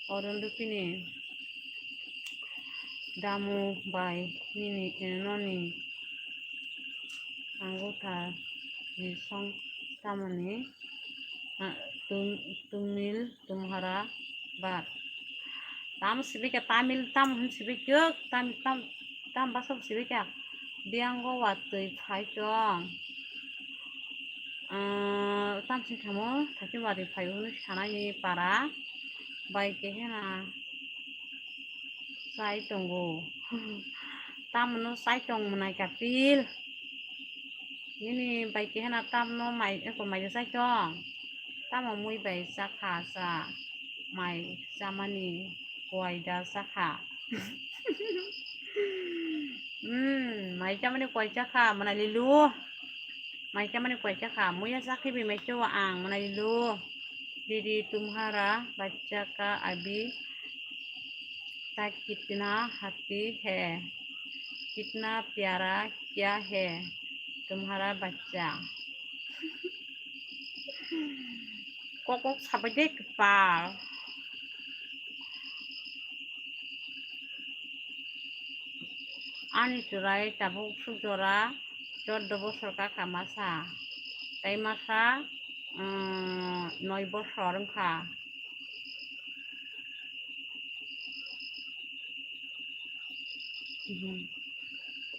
Orun Rupini damu bai nini, eh, noni angutha ni song tamoni, ah, tum-, tumil tumhara bat. Tam sibika Tamil tam hun sibika tam tam tam basok sibika biango watwi phai tong. Ah, tam sing khamo thaki watwi phai hwnwi sanai ni para bai kehena chai tongo. Tamno chai tong mwnai kapil. Nini bai kehena tamno mai eko mai chai tong. Tamo mui bai chakha cha mai chamani kuai da chakha. Hmm, mai chamani kuai chakha mwnai Lilu. Mai chamani kuai chakha muya chakhi bi mai chawa ang mwnai Lilu. Didi tumhara bachcha ka abhi tak kitna hati hai, kitna pyara kya hai tumhara bachcha. Kok kok sabai de kepal. Ani churai tabuk suk jora choddo bosor kaka masa. Tai masa, mm, noi bosor wngkha. Mhm.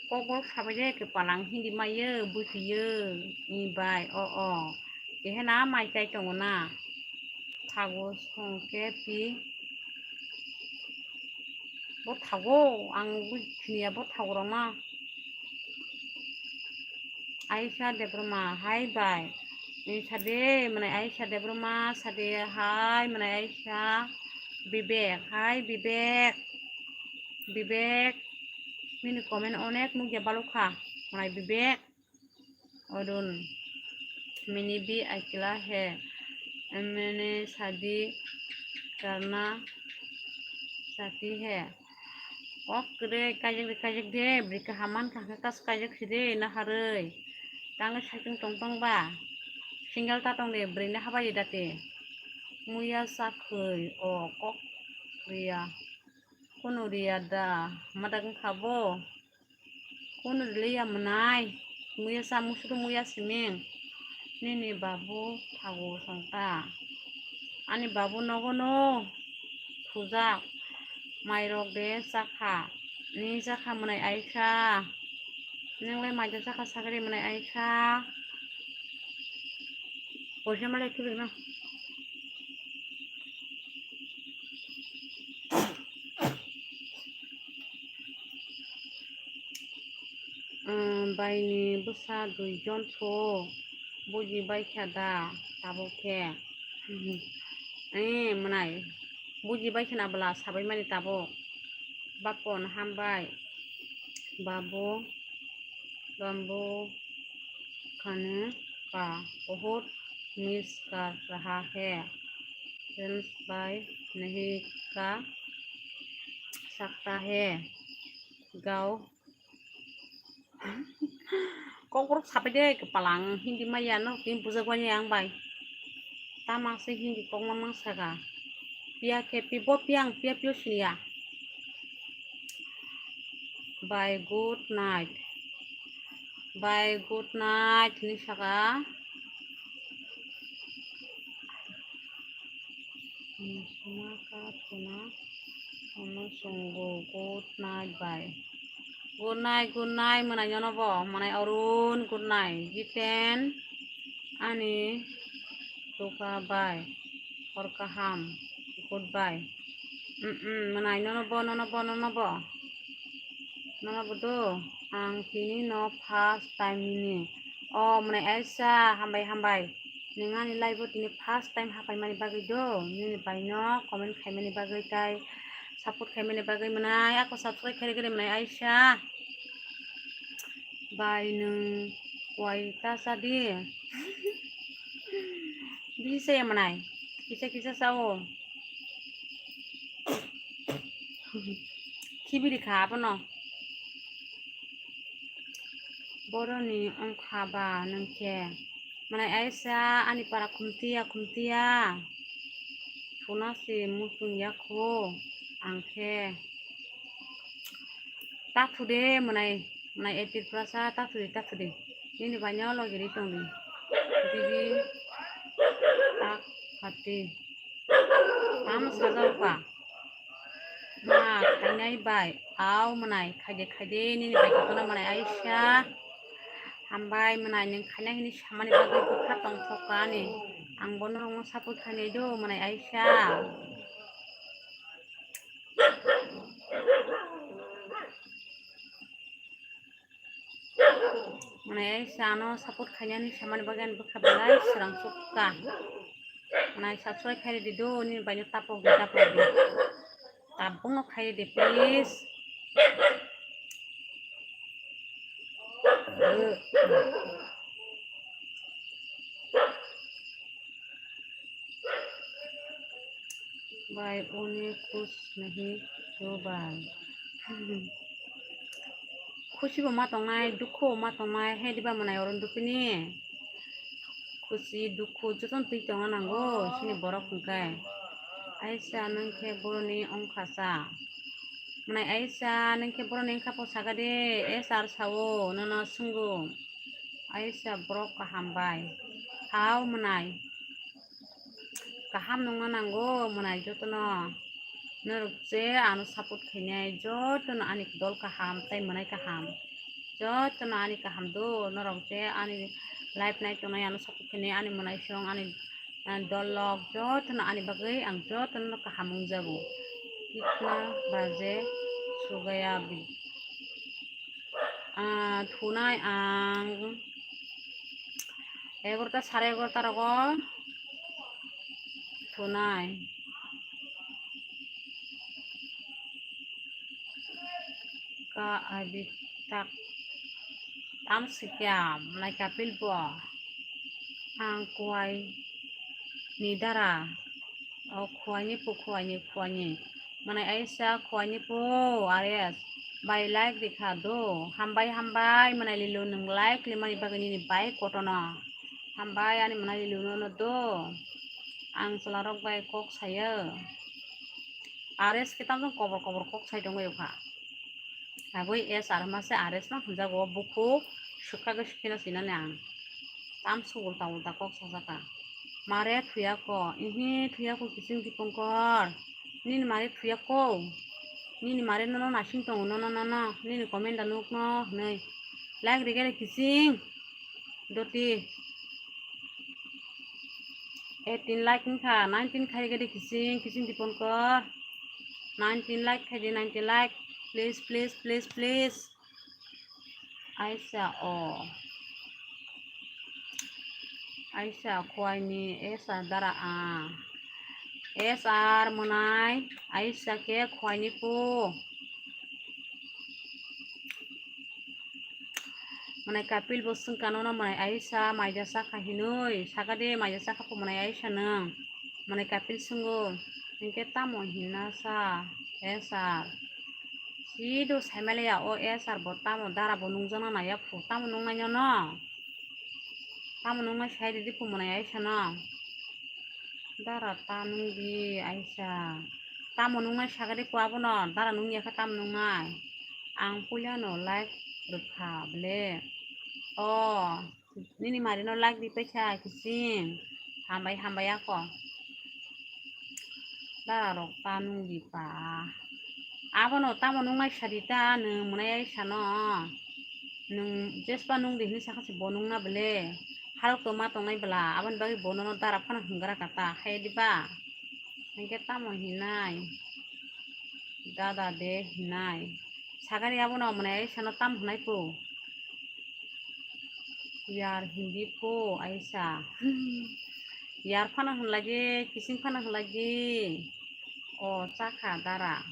Kok bok sabai de kepal ang hindi maiyo, bujiyo, ni bai, o, o. Kehena mai chai tongo na. Thago song khe pi. Bo thago, ang buji ya bo thago rok na. Aisha Debbarma, hai bai. Ni sade, mane Aisha Debbarma, sade, hai, mane Aisha. Bibek, hai, Bibek. Bibek. Mini comment onek nukya balukha, mane Bibek. Odun. Mini bhi akla hai. Mane shadi karna chahti hai. Kok kwrwi kaijak de, kaijak de, bwrwi kaham mankha hwnkhe kas kaijak si de, naharwi. Tangwi saichung tong tong ba. Single ta tong de, bwrwi ni habai da te. Muya sa khwi, o kok riya. Kunu riya da, madak wngkha bo. Kunu riliya mwnai. Muya sa musuru muya siming. Nini babu thago songta. Ani babu nogo no thujak. Mairok de chakha. Ni chakha mwnai Aisha. Nwnglai maida chakha sagri mwnai Aisha. Poisa malai khibik no. Umm, baini bwsa duijon so buji baikha da tabuk khe. Umm, eh, mwnai buji baikha na bwla sabai mani tabuk. Bapon hambai. Babu, bambu khane ka bahut miss kar raha hai. Friends bhai nahi ka sakta hai. Gao. Kokborok sapai de kwpal ang Hindi maya no tin bujak mani ang bai. Tama se Hindi kok ma mang saka. Pia ke pi bo pia ang pia pio siya. Bye, good night. Bye, good night ni saka. Suna ka suna. Ono songo, good night, bye. Good night, good night, mwnai nono bo, mwnai Arun, good night. Jiten, ani, tuka, bye. Hor kaham, goodbye. Mm, mm, mwnai nono bo, nono bo, nono bo. Nono bo do, ang tini no first time nini. O, mwnai Aisha, hambai, hambai. Nwng ani live o tini first time hapaimani bagwi do, nini bai no comment khaimani bagwi tai support khaimani bagwi mwnai ako subscribe khairigwi mwnai Aisha. Bai nwng kwai ta sa di. Bisi saya mwnai. Kisa kisa sao. Khibiri kha abono. Boroni ongkha ba nwng khe. Mwnai Aisha ani para khumtiya khumtiya. Thuna se muchung ya kho ang khe. Tathu de mwnai, mwnai eighty plus a tathu de, tathu de. Nini bai no logi ri tong di. Digi tak khati. Tamo sajao kha. Ma khainai bai, au mwnai khaide khaide nini bai kotorno mwnai Aisha. Hambai mwnai nwng khainai hini samani bagwi bwkha tongthok kha ani. Ang bono rwngno support khainai do mwnai Aisha. Mwnai Aisha no support khainani samani bagwi ani bwkha belai swrang sukha. Mwnai subscribe khairi di do, nini bai no tapok di, tapok di. Tabuk no khairi di, please. Bai, unie khush nahi do bai. Khushi bo ma tongnai, dukhu bo ma tongnai, hai diba mwnai Arun Dupini? Khushi, dukhu jotono twi tongna nango, chini borok hwnkhe. Aisha nwng khe boroni ongkha sa. Mwnai Aisha nwng khe boroni wngkha po saka de, S R sao, nono swngo. Aisha borok kaham bai. Hao mwnai. Kaham nungna nango mwnai jotono. Norok je ano support khainai jotono ani dol kaham tei mwnai kaham. Jotono ani kaham do, norok je ani live nai tongnai ano support khainai ani mwnai song ani, ah, dol lok jotono ani bagwi ang jotono kaham wngjago. Kitna baje sugaya bi. Ah, thunai ang egarota, sare egarota rogo thunai. Ka abi tak tam sikya mwnai kapil bo ang kuai ni dara. O khuaini pu, khuaini, khuaini. Mwnai Aisha khuaini pu, R S. Bai like rikha do. Hambai, hambai, mwnai Lilu nwng like limani bagwi nini bai kotono. Hambai ani mwnai Lilu nono do. Ang chwlarok bai kok sayo. R S khe tamjani kobor kobor kok sai tongwi kha. Aboni S R ma se R S no hwnjago, bukhuk swkha gwi swkhe no sinani ang. Tam sugul ta ulta kok sajaka. Mare thuyako, ihi thuyako kiching Dipankar. Nini mare thuyako. Nini mare nono nasing tongo, nono, nono. Nini comment da nukno hwnwi. Like rigere kiching. Doti. Eighteen like wngkha, nineteen khai gede kiching, kiching Dipankar. Nineteen like khai di, nineteen like. Please, please, please, please. Aisha o. Aisha khuaini S R dara a. S R mwnai, Aisha khe khuaini pu. Mwnai Kapil bo swngkha nono, mwnai Aisha maija chakha hinwi, sakadi maija chakha pho mwnai Aisha nwng. Mwnai Kapil swngo, hinkhe tamo hinna sa, S R. Sido saimaliya o S R bo tamo dara bo nungjakna naiya pho, tamo nungnai nono? Tamo nungnai sai ridi pho mwnai Aisha no? Dara ta nungdi Aisha. Tamo nungnai sagadi ko abono, dara nungya khe tamo nungnai. Ang puilano like rwkha bele. O, nini marino like ripaikha kiching. Hambai, hambai ako. Dara rok ta nungdi pa. Abono tamo nungnai sadi ta, nwng mwnai Aisha no. Nwng jespa nungdi hinwi sakha se bo nungna bele. Halok tongma tongnai bwla, aboni bagwi bo nono dara phano hwngra kha ta, hai diba? Hinkhe tamo hinai? Dada de hinai. Sagari abono mwnai Aisha no tam hinai pho. Yar hindi pho Aisha. Yar phano hinlagi, kising phano hinlagi. O chakha dara.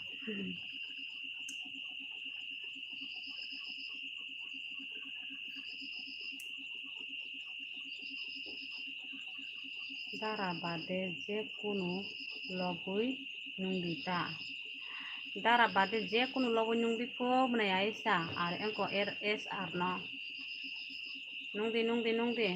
Dara bade je kunu logwi nungdi ta. Dara bade je kunu logwi nungdi pho mwnai Aisha, ar engko er S R no. Nungdi, nungdi, nungdi.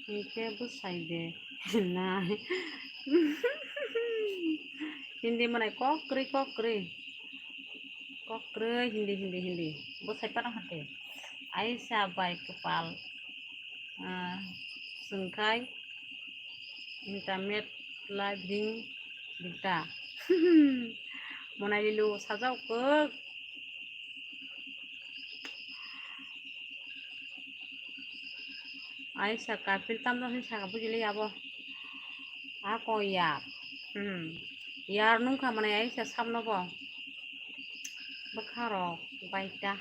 Hinkhe bwsai de hinai. Hindi mwnai kok kwrwi, kok kwrwi. Kok kwrwi hindi, hindi, hindi. Bwsai phano hinkhe. Aisha bai kwpal, ah, swngkhai internet live ring rita. Mwnai lilu sajao kwk. Aisha Kapil tamno hin saka bujili abo. Ako yar. Hmm. Yar nungkha mwnai Aisha sabno bo. Bwkha rok baita.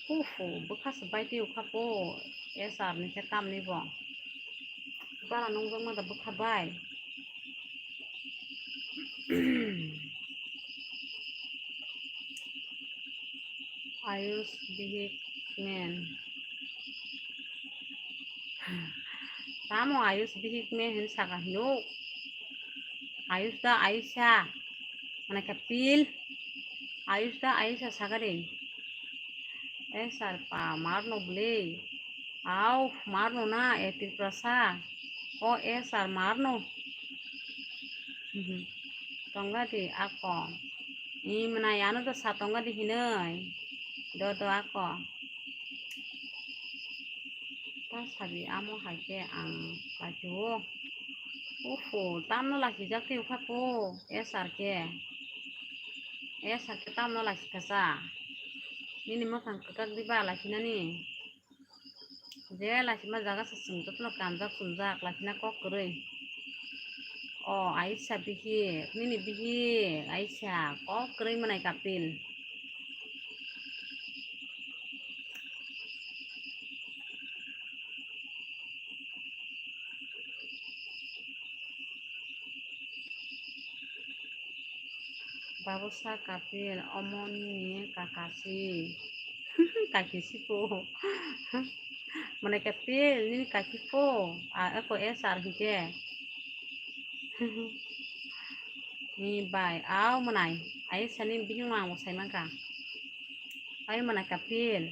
Uhu, bwkha se baiti ukha po. S R ni khe tamni bo. Bara nungjakma da bwkha bai. Ayush Bihik men. Tamo Ayush Bihik men hin saka hinuk. Ayush da Aisha. Mane Kapil. Ayush da Aisha saka de. S R pa marno bwle. Au, marno na, e Tiprasa. O S R marno. Mhm. Tongga di ako. I mwnai ano do sa tongga di hinoi. Do do ako. Ta sabi amo hai khe ang paitio. Uhu, tamno lachijak twi ukha po S R khe. S R khe tamno lachikha sa. Nini mwkhang kwkak diba lachinani. Je lachima jaga se chwng jotono kanjak chumjak lachina kok kwrwi. O Aisha bihik, nini bihik Aisha kok kwrwi mwnai Kapil. Babusa Kapil, omo nini kakasi. Kakisi po. Mane Kapil, nini kaki po. A, eko S R hike. Ni bai, au mwnai. Aisha ni bihing mang sai mangka. Ai mwnai Kapil.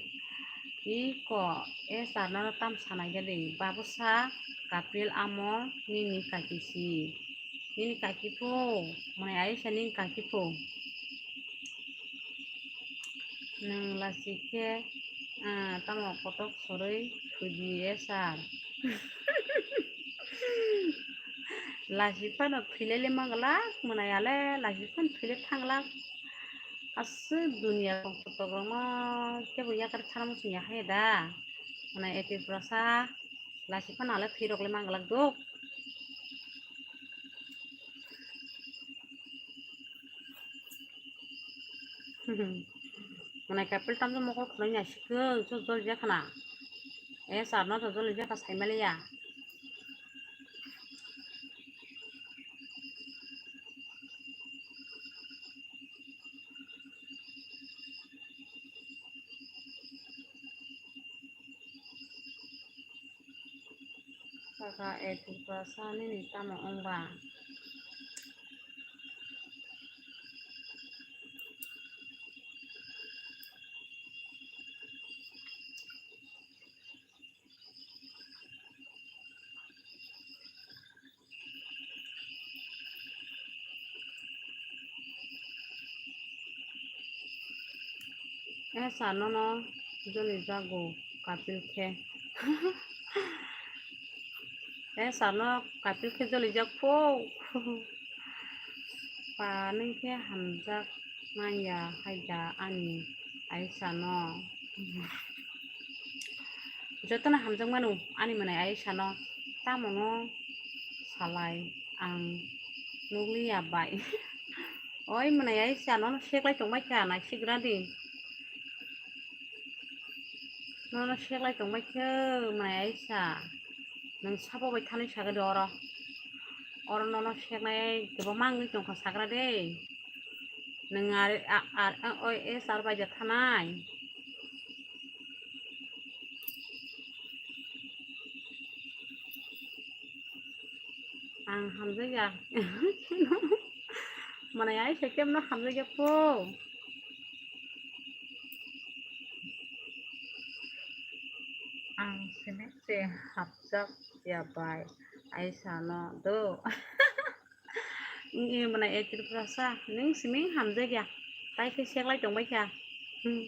Iko S R no tam sanai gadi. Babusa Kapil amo nini kakisi. Nini kaki pho, mane Aisha nini kaki pho. Nwng lasi khe, ah, tamo kotok soroi thwidi S R. Lasi phano thwilaile manglak, mwnai ale lasi phano thwile thanglak. Aswk duniya tong kotok rokno kebo yakar khana muchung ya haya da. Mwnai ete pura sa. Lasi phano ale thwi rok le manglak dok. Mwnai kapil tamjak mokol khwnai naisik khe, jol jol ya khna. E sir no to jol ya kha sai maliya. Kaka e Tripura sa nini tamo wngba? E sir nono joli jago kapil khe. E sir no kapil khe joli jak pho. Panwi khe hamjak manya hai da ani Aisha no. Jotono hamjak mano ani mwnai Aisha no. Tamono salai ang nukliya bai. Oi mwnai Aisha, nono seklai tongbai kha, naisigra di. Nono seklai tongbai khe mwnai Aisha. Nwng sabo bai thani saga di oro. Oro nono seknai kwbangma wngwi tongkha sagra de. Nwng ar, a, ar, a, oi, e sir bai ja thanai. Ang hamjakya. Mwnai Aisha kemno hamjakya pho. Ang simi se hapjak ya bai Aisha no do. Wng e mwnai e Tripura sa, nwng simi hamjakya. Tai khe seklai tongbai kha. Hmm.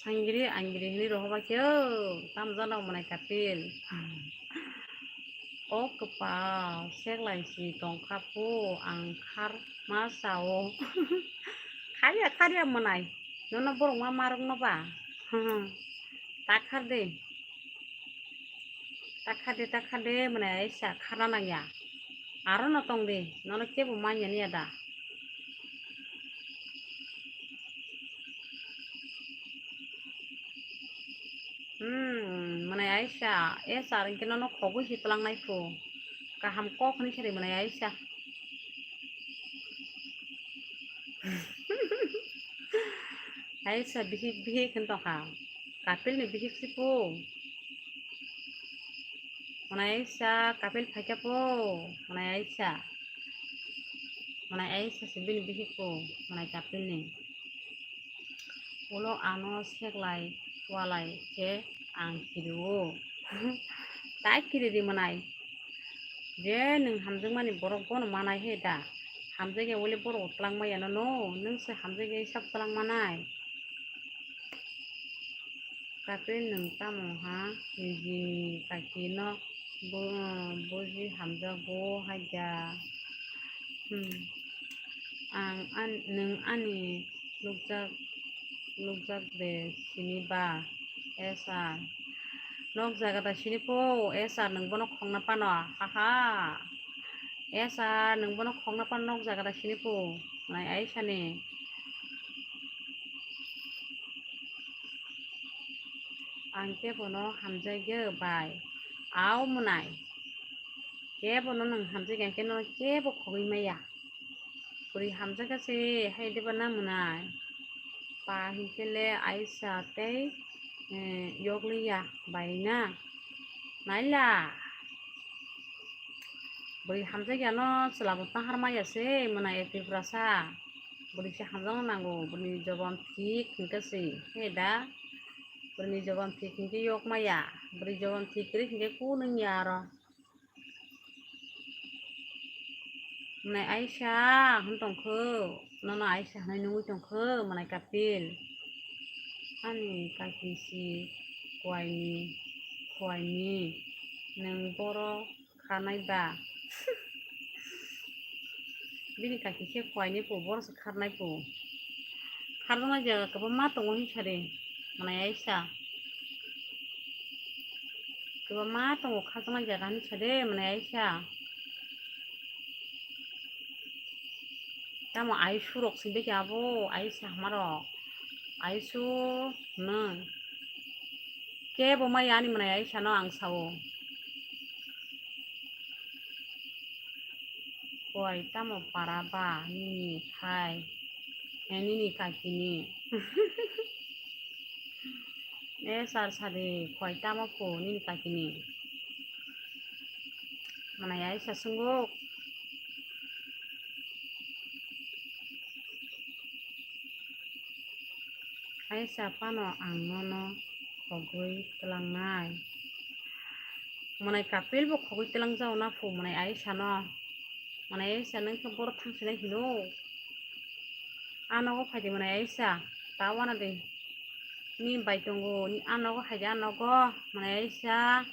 Sangiri, angiri hinwi rohoba khe, o, tamo jano mwnai kapil. O kwpal, seklai si tongkha pho, ang khar ma sao. Kharya, kharya mwnai. Nono borok ma marok no ba. Ta khar de. Ta khar de, ta khar de, mwnai Aisha kharna nangya. Aro no tong de, nono kebo manya niya da. Hmm, mwnai Aisha, e sir hwnkhe nono khogwi si twlang nai phu. Kaham kok hwnwi sari mwnai Aisha. Aisha bihik bihik hwn tongkha. Kapil ni bihik si phu. Mwnai Aisha kapil phaikha phu. Mwnai Aisha. Mwnai Aisha se bini bihik phu. Mwnai kapil ni. Ulo ano seklai walai khe ang kirio. Tai kiri di mwnai. Je nwng hamjakmani borok bono manai he da. Hamjakya wale borok twlang maya no no. Nwng se hamjakya isap twlang manai. Kapil nwng tamo ha nijini kaki no bu-, buji hamjago hai da. Hmm. Ang an-, nwng ani nukjak, nukjak de sini ba, S R. Nok jaga da sini phu, S R nwng bono khongna pano, haha. S R nwng bono khongna pano nok jaga da sini phu, nai Aisha ni. Ang kebono hamjakya bai, au mwnai. Kebono nwng hamjakya khe nono kebo khogwi maya. Bwrwi hamjakya se hai deba na mwnai. Pa hinkhe le Aisha tei, eh, yokliya bai na. Naila. Bwrwi hamjakya no chwla bo tahar maya se mwnai e Tiprasa. Bwrwi se hamjakna nango, bwrwi ni jobon thik hinkhe se. He da? Bwrwi ni jobon thik hinkhe yok maya. Bwrwi jobon thik kwrwi hinkhe ku nwng ya aro. Mwnai Aisha hwn tongkho, nono Aisha hwnwi nungwi tongkho, mwnai Kapil. Ani kaki si kuaini, kuaini, nwng boro kharnai ba? Bini kaki khe kuaini po, boro se kharnai po. Kharjaknai jaga kwbangma tongo hinsa de, mwnai Aisha. Kwbangma tongo kharjaknai jaga hinsa de, mwnai Aisha. Tamo Aishu rok sing bikhe abo, Aisha hamarok. Aishu nwng. Kebo maya ani mwnai Aisha no ang sao. Koi tamo para ba nini khai. Eh, nini kakini. Eh, sar sadi koi tamo pho nini kakini. Mwnai Aisha swngo. Aisha phano ang nono khogwi twlangnai. Mwnai Kapil bo khogwi twlangjao na pho mwnai Aisha no. Mwnai Aisha nwng khe borok thangsinai hino. A nogo phaidi mwnai Aisha. Ta wana de. Ni bai tongo. Ni a nogo phaidi a nogo. Mwnai Aisha.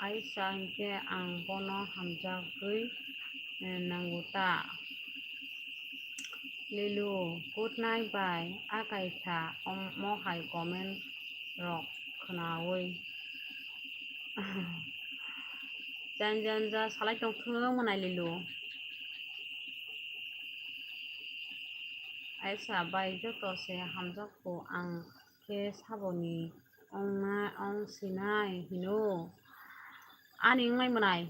Aisa hinkhe ang bono hamjagwi, eh, nango ta? Lilu, good night bai, akai kha, omo hai comment rok khwnawi. Janja janja salai tongthung mwnai Lilu. Aisa bai joto se hamjakgo ang khe saboni ongna-, ong sinai hino. Ani wngnai mwnai.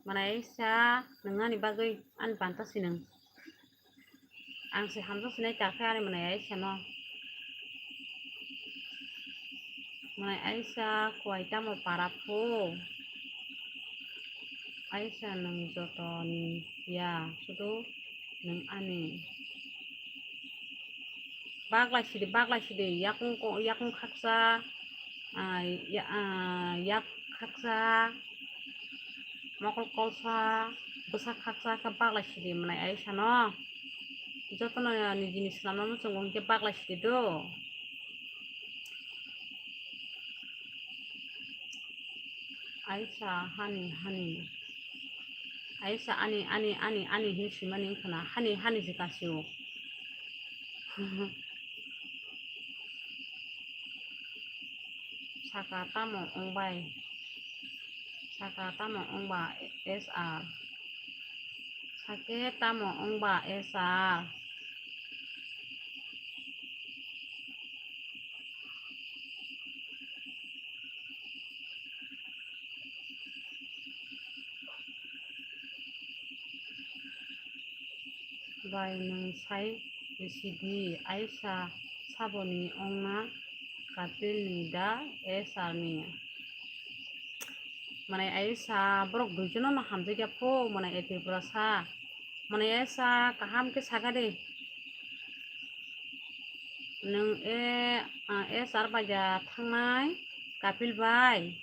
Mwnai Aisa, nwng ani bagwi ani banta sinwng. Ang se hamjak sinai ta khe ani mwnai Aisa no. Mwnai Aisa, kuai tamo para pho? Aisa, nwng jotoni ya, sudu nwng ani. Baglai sidi, baglai sidi, yakung ko, yakung khaksa, ah, ya, ah, yak khaksa, mokol kolsa, bwsa khaksa khe baglai sidi mwnai Aisa no. Jotono nijini swnamna muchungo hinkhe baglai sidi do. Aisa hani hani. Aisa ani ani ani ani hinwi swimani wngkha na hani hani se kasio. Saka tamo wngbai? Saka tamo wngba S R? Sake tamo wngba S R? Bai nwng sai sidi, Aisa saboni wngna Kapil ni da S R ni? Mwnai Aisa borok duijono no hamjakya pho, mwnai e Tripura sa. Mwnai Aisa kaham khe saka de. Nwng e, ah, S R bai ja thangnai Kapil bai.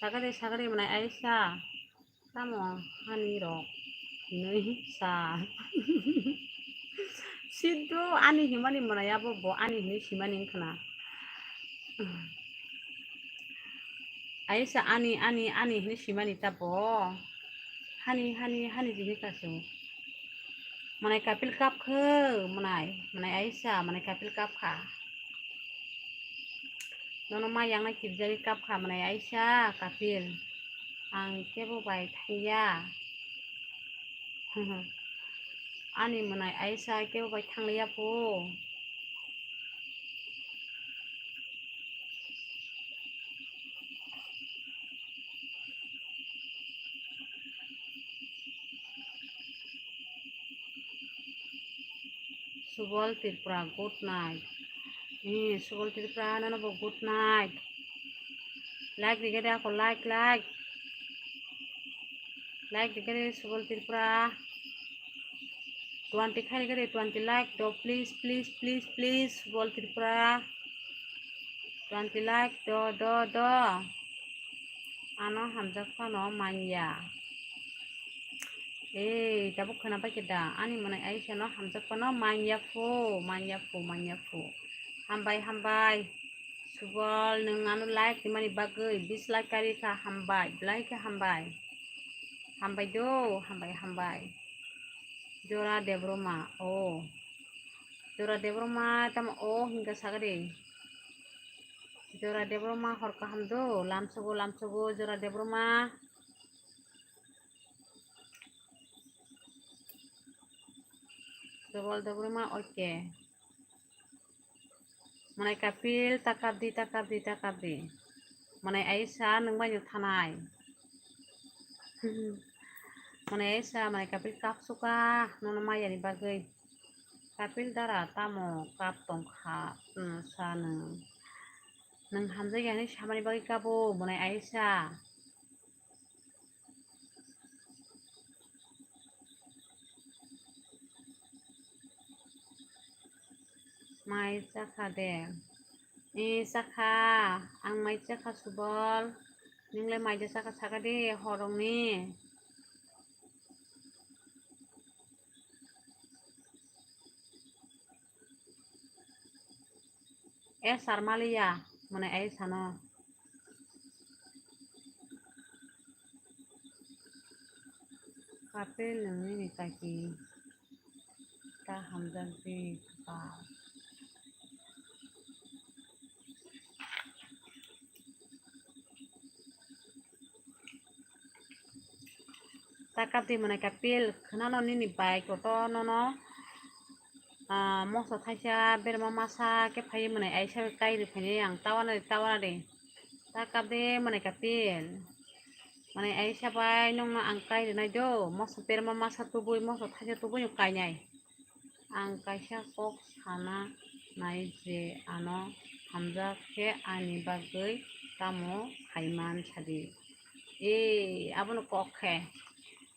Saka de, saka de mwnai Aisa. Tamo hani rok hinwi sa. Siddu ani himani mwnai abo bo ani hinwi simani wngkha na. Aisa ani, ani, ani hinwi simani ta bo. Hani, hani, hani jinwi kasu. Mwnai Kapil kap khe, mwnai, mwnai Aisa, mwnai Kapil kap kha. Nono ma yang na kirjagwi kap kha mwnai Aisa, Kapil. Ang kebo bai thangya. Ani mwnai Aisa kebo bai thangliya pho. Subol Tripura, good night. Eh, Subol Tripura, nono bo good night. Like rikhe de ako, like, like. Like rikhe de Subol Tripura. Twenty khai rikhe de, twenty like do, please, please, please, please, Subol Tripura. Twenty like do, do, do. Ano hamjak phano manya. Ei, tabuk khwna pai khe da? Ani mwnai Aisa no hamjak phano manya pho, manya pho, manya pho. Hambai, hambai. Subol, nwng ano like rimani bagwi dislike kari kha, hambai, belai khe hambai. Hambai do, hambai, hambai. Jora Debroma, oh. Jora Debroma, tamo oh hingka sagade. Jora Debbarma hor kaham do, lamsogo, lamsogo, Jora Debbarma. Jobol Debbarma, oke. Mwnai Kapil, ta kap di, ta kap di, ta kap di. Mwnai Aisha, nwng bai no thanai. Mwnai Aisha, mwnai Kapil kap suka, nono maya ni bagwi. Kapil dara tamo kap tong kha, mm, sa nwng. Nwng hamjak ya hinwi samani bagwi kabo, mwnai Aisha. Mai chakha de? E, chakha. Ang mai chakha, Subol. Nwng le mai de chakha, saka de, horongni. E sar maliya, mane ai sano. Kapil nwng nini kaki ta hamjak di ba. Ta kap di mwnai Kapil, khwnano nini bai koto nono, ah, moso thaisa berma masa khe phaiwi mwnai Aisha bai kairwi phainai ang tawana de, tawana de. Ta kap de mwnai Kapil. Mwnai Aisha bai nongno ang kairwi nai do, moso berma masa tubui, moso thaisa tubui no kainai. Ang kaisa kok sana nai je ano hamjak khe ani bagwi tamo khaiman sadi. E, abono kok khe.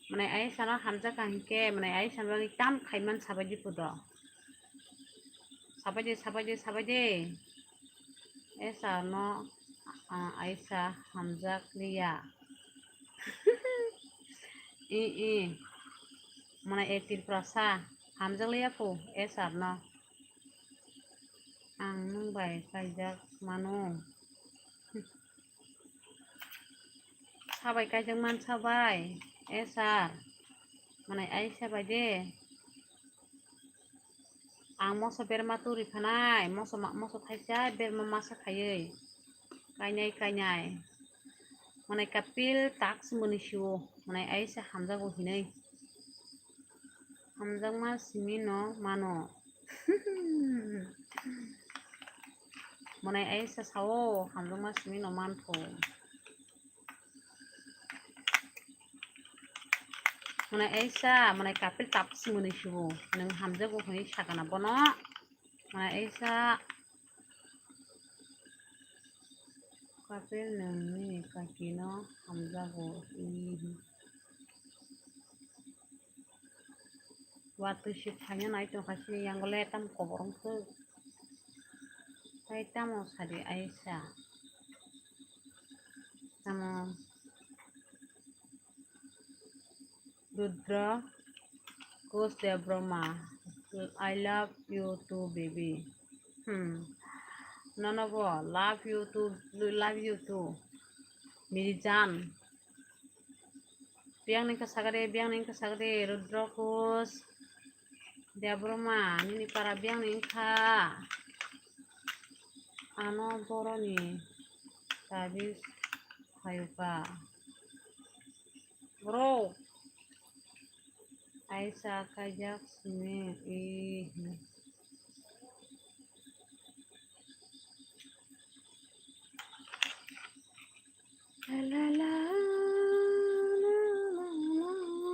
Mane Aisha no hamjak kha hinkhe, mane Aisha ni bagwi tam khaiman sabaidi pudo. Sabaidi, sabaidi, sabaidi. Aisha no, ah, Aisha hamjak liya. I, i. Mane e Tiprasa hamjak liya phu, Aisha no. Ang nwng bai kaijak mano. Sabai kaijak man sabai, Aisha. Mane Aisha bai de. Ang moso berma turi phanai, moso ma-, moso thaisa berma masa khaiwi. Kainai, kainai. Mane Kapil tak sumuni siwo, mane Aisha hamjago hinwi. Hamjakma simi no mano. Mane Aisha sao, hamjakma simi no mantho. Mane Aisha, mane Kapil tap sumuni siwo. Nwng hamjago hinwi sakana bono. Mane Aisha, Kapil nwng nini kaki no hamjago. Ih. Watwi se thaina nai tongkha chini yango le tamo kobor wngkhe. Tai tamo sadi Aisha. Tamo Rudra Ghosh Debbarma, I love you too, baby. Hmm. Nono bo love you too, love you too. Miri jan. Biyang ni kha sagade, biyang ni kha sagade, Rudra Ghosh Debbarma, nini para biyang ni kha. Ano boroni tabis phayuka. Bro. Aisha kaijak simi, ih. La, la, la, la, la, la.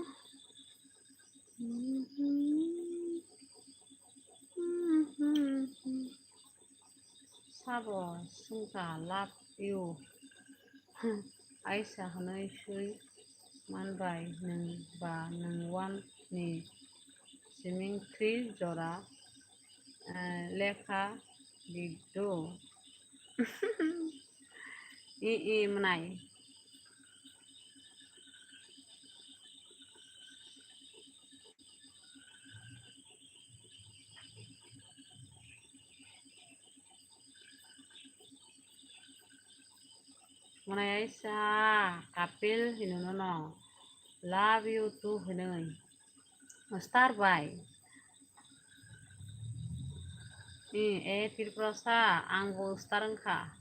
Sabo swngkha love you. Aisha hwnwi swi manbai nwng ba nwng one ni siming three jora, eh, lekha di do. I, i, mwnai. Mwnai Aisha, Kapil hino nono. Love you too hinoi. Star bai. I, e Tiprasa, ang bo star wngkha.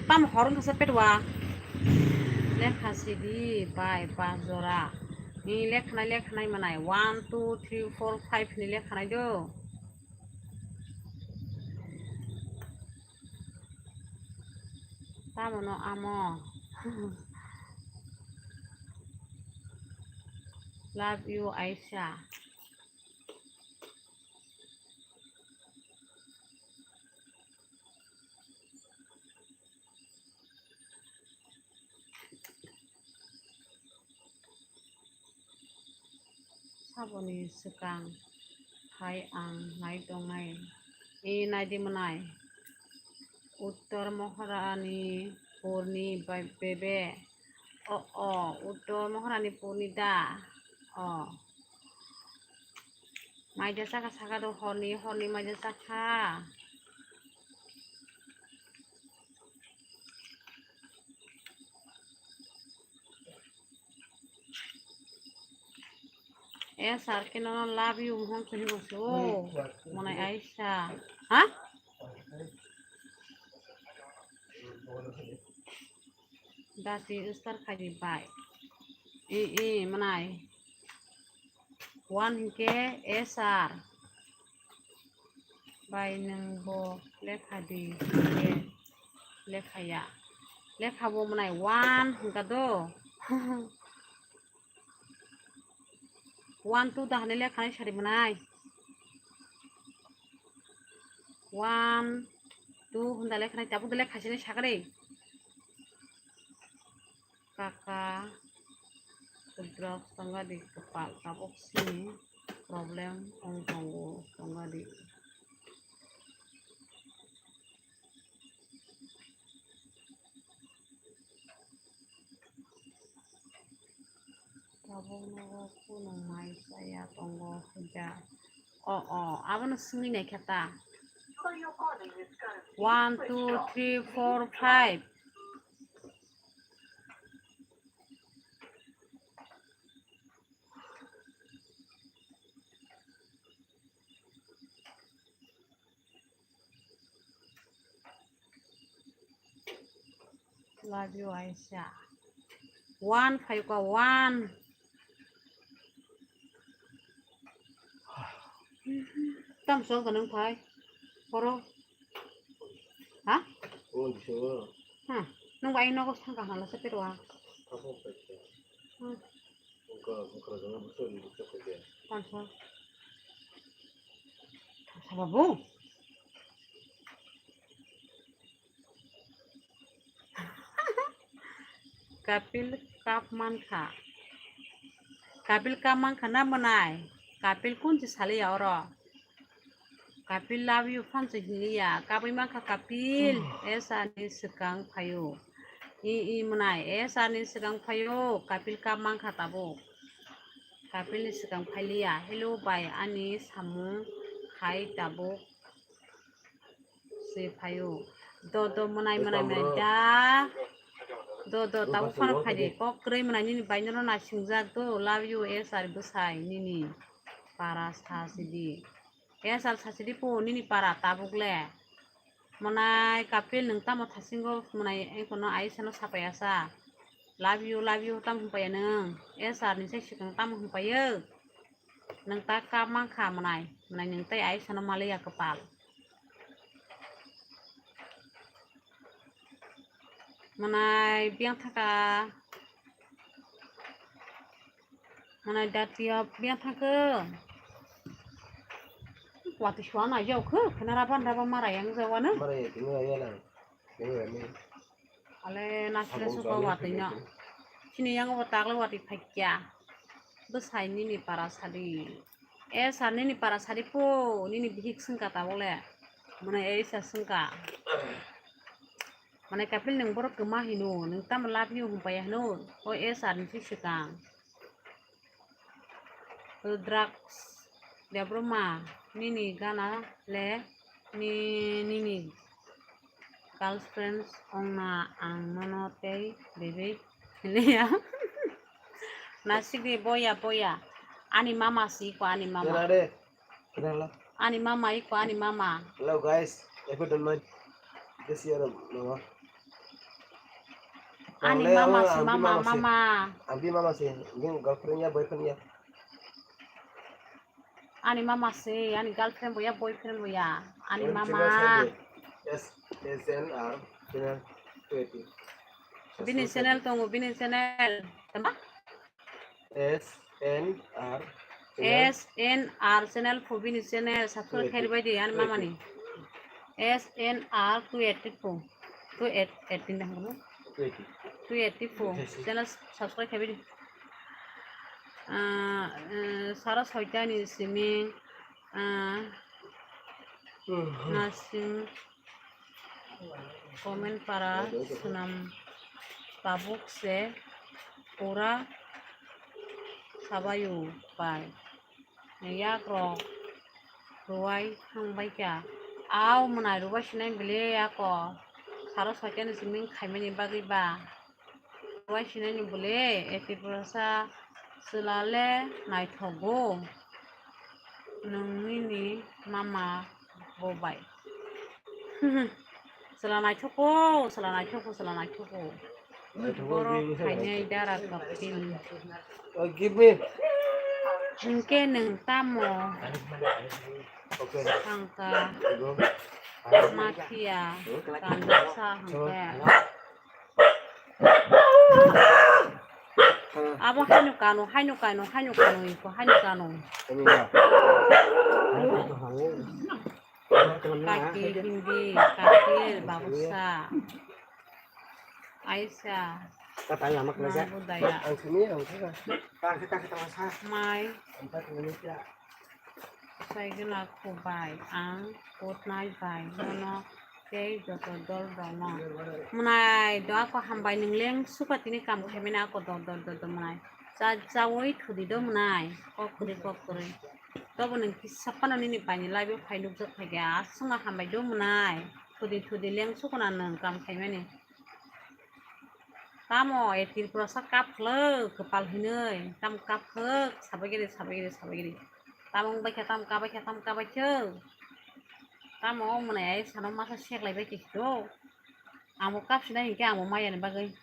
Tam hor wngkha se petwa. Lekha sidi bai pas jora. Ni lekhanai lekhanai manai one, two, three, four, five ni lekhanai do. Tamo no amo. Love you, Aisha. Saboni swkang hai ang nai tongnai. E naidi mwnai. Uttor Maharani Purni bai bebe. O, o, Uttor Maharani Purni da. O. Maida saka saka do horni, horni maida saka. E sir ke nono love you mohon sini bosu. Mwnai Aisha. Ha? Dati star khaji bai. E, e, mwnai. One hinkhe S R. Bai nwng bo lekha di, hinkhe lekha ya. Lekha bo mwnai one hwnkha do. One, two da hwnwi lekhanai sari mwnai. One, two hwnda lekhanai tabuk da lekha sini sakari. Kaka, drugs tongadi kwpal tabuk sini problem wng tongo tongadi. Tabuk nogo kunu mai chaya tongo hwnkha. O, o, abono swngwi naikha ta. One, two, three, four, five. Love you, Aisha. One, phai kha, one. Tam sok da nung phai. Poro. Ha? Oh, di sini. Ha. Nung bai nogo sangka hala sa pero ha. Apa baca? Hmm. Buka, buka, jangan betul, buka saja. Tam sok. Tam sok babu. Kapil kap mankha. Kapil kap mankha na mwnai? Kapil kunchi saliya oro. Kapil love you phansi hinliya. Kabui mankha Kapil. Esa ni swkang phaio. I, i mwnai. Esa ni swkang phaio. Kapil kap mankha tabuk. Kapil ni swkang phailiya. Hello bai ani samung khai tabuk. Se phaio. Do, do, mwnai, mwnai, mwnai da. Do, do, tabuk phano phai di. Kok kwrwi mwnai nini bai nono naisingjak do. Love you, S R bwsai nini para sa sidi. S R sa sidi po nini para tabuk le. Mwnai Kapil nwng tamo thasingo mwnai ekono Aisha no sapaiya sa. Love you, love you tamo hwnpaiya nwng. S R ni sai swkang tamo hwnpaiyo. Nwng ta kap mankha mwnai, mwnai nwng tei Aisha no maliya kwpal. Mwnai biyang thaka. Mwnai datiya biyang thaka. Watwi suana yau khe, khena raban raban mara yang jawana. Mara ya, tini ya, ya lang. Tini ya, ni. Ale nasle suka watwi no. Chini yang bo takle watwi phakya. Bwsai nini para sadi. E sir nini para sadi po, nini bihik swngkha tabole. Mane e sir swngkha. Mane Kapil nwng borok kwma hino, nwng tamo love you hwnpaiya hino. O e sir ni swkang. Rudraksh Debbarma, nini gana le ni, nini girlfriend ongna ang nono tei bebek hiliya. Nasik di boya boya. Ani mama si ko ani mama. Kenare? Kenala? Ani mama iko ani mama. Hello guys, if you don't mind, this year, mama. Ani mama se, mama, mama. Ang bi mama se, nini girlfriend ya, boyfriend ya. Ani mama se, ani girlfriend bo ya, boyfriend bo ya. Ani mama. S, S N R channel twenty. Bini channel tongo, bini channel. Tama? S N R channel. S N R channel pho bini channel subscribe khairi bai di ani mamani. S N R two eighty pho. Two eight, eighteen dah kono. Two eighty. Two eighty pho. Yes, yes. Channel subscribe khairi bai di. Ah, eh, sara soita ni simi, ah, nasim. Comment para swnam tabuk se pura sabayu bai. Yak rok ruwai thang bai kha. Au mwnai ruwai sinai bile ako saro soitani simi khaimani bagwi ba. Ruwai sinai ni bole, e Tripurasa chwla le naithogo. Nwng nini mama bo bai. Chwla naithogo, chwla naithogo, chwla naithogo. Naithogo, borok bini khainai dara kapil. Oh, give me. Hinkhe nwng tamo? Okay. Thangka. Go. Mafia. Kansa hwnkhe. Abo haino kano, haino kano, haino kano, iko haino kano. Kaki, Hindi, Kapil, Babusa, Aisa, Nangudaya, Mai. Saigwla khubai ang good night bai nono tei joto dol rokno. Mwnai do ako hambai nwng leng suka tini kam khaimani ako dol dol dol dol mwnai. Cha chawi thudi do mwnai kok kwrwi kok kwrwi. Tobo nwng kisa phano nini bai ni live o phai nukjak phaikha aswkno hambai do mwnai. Thudi thudi leng sukuna nwng kam khaimani. Tamo e Tripurasa kap khwlwk kwpal hinwi, tamo kap khwlwk, sabai giri, sabai giri, sabai giri. Tamo wng bai kha, tamo kap bai kha, tamo kap bai kha. Tamo wng mwnai ai sano masa seklai bai khe kito. Amo kap sinai hinkhe amo maya ni bagwi.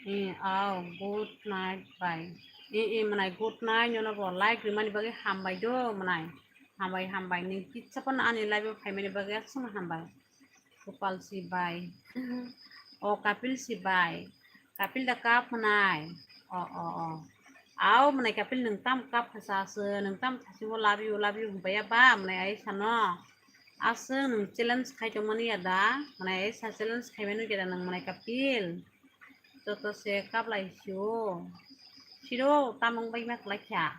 Eh, aw, good night, bye. Eh, eh, mwnai, good night, nono bo like rimani bagwi hambai do, mwnai. Hambai, hambai, nwng kitsa phano ani live o phaimani bagwi aswkno hambai. Gopal si bai. O, Kapil si bai. Kapil da kap mwnai. O, o, o. Aw, mwnai Kapil nwng tam kap kha sa se, nwng tam thasi o love you, love you hwnbai ya ba, mwnai ai sano. Aswk nwng challenge khai tongmani ya da? Mwnai sa challenge khaimani ya da nwng mwnai Kapil? Joto se kaplai sio. Siro tamung bai ma kwlai kha.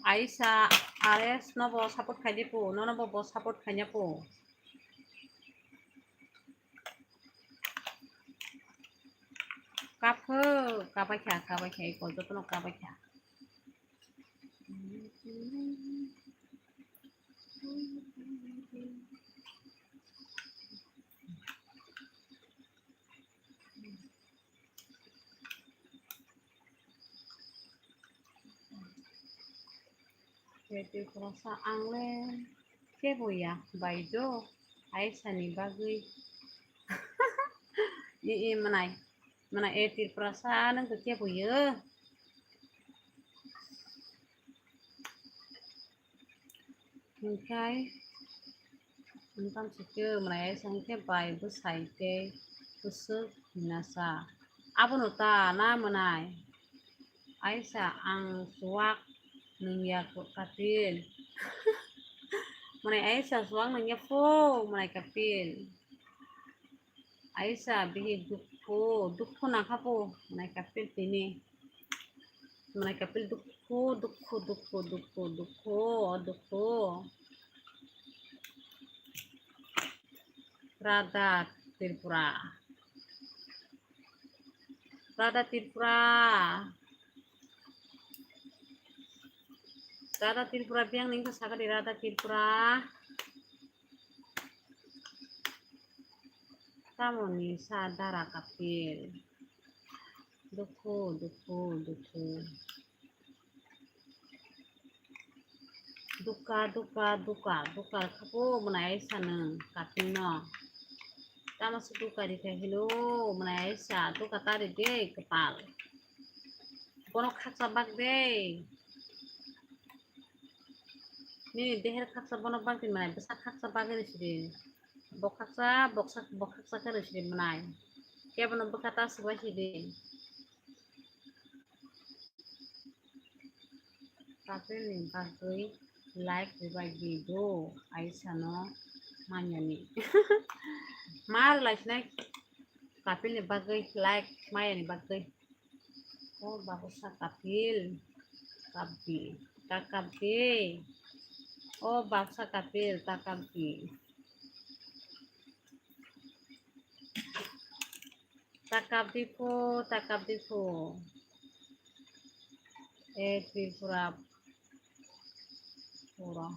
Aisa, R S no bo support khai di po, nono bo bo support khai nya po. Kap kho, kapai kha, kapai kha, iko jotono kapai kha. Khe tei khoroksa ang le kebo ya bai do, Aisa ni bagwi. I, i, mwnai, mwnai, e Tripurasa, nwng khe kebo yo? Hwnkhe, wng tang sikhe, mwnai Aisa hwnkhe bai bwsai tei bwswk hwnna sa. Abono ta na mwnai? Aisa ang chuwak nungya Kapil. Mwnai Aisa chuwak nungya pho, mwnai Kapil. Aisa bihik dukhu, dukhu nangkha pho, mwnai Kapil tini. Mwnai Kapil dukhu, dukhu, dukhu, dukhu, dukhu, dukhu. Radha Tripura. Radha Tripura. Radha Tripura biyang ni wngkha sakadi Radha Tripura. Tamoni sa dara Kapil. Dukhu, dukhu, dukhu. Duka, duka, duka, duka khapo mwnai aisa nwng Kapil no. Tamo se duka rikha hino mwnai aisa duka tari de kwpal. Bono khaksa bak de. Nini deher khaksa bono bagwi mwnai, bwsa khaksa bagwi rw sidi. Bo khaksa, boksa, bo khaksa khe rw sidi mwnai. Kebono bwkha ta swbai sidi. Kapil ni bagwi like rwbai di do, Aisa no manyani. Ma rwlai sinai Kapil ni bagwi like mayani bagwi. O baksa Kapil, kapdi, ta kapdi. O baksa Kapil, ta kapdi. Ta kapdi pho, ta kapdi pho. E Tripura pura.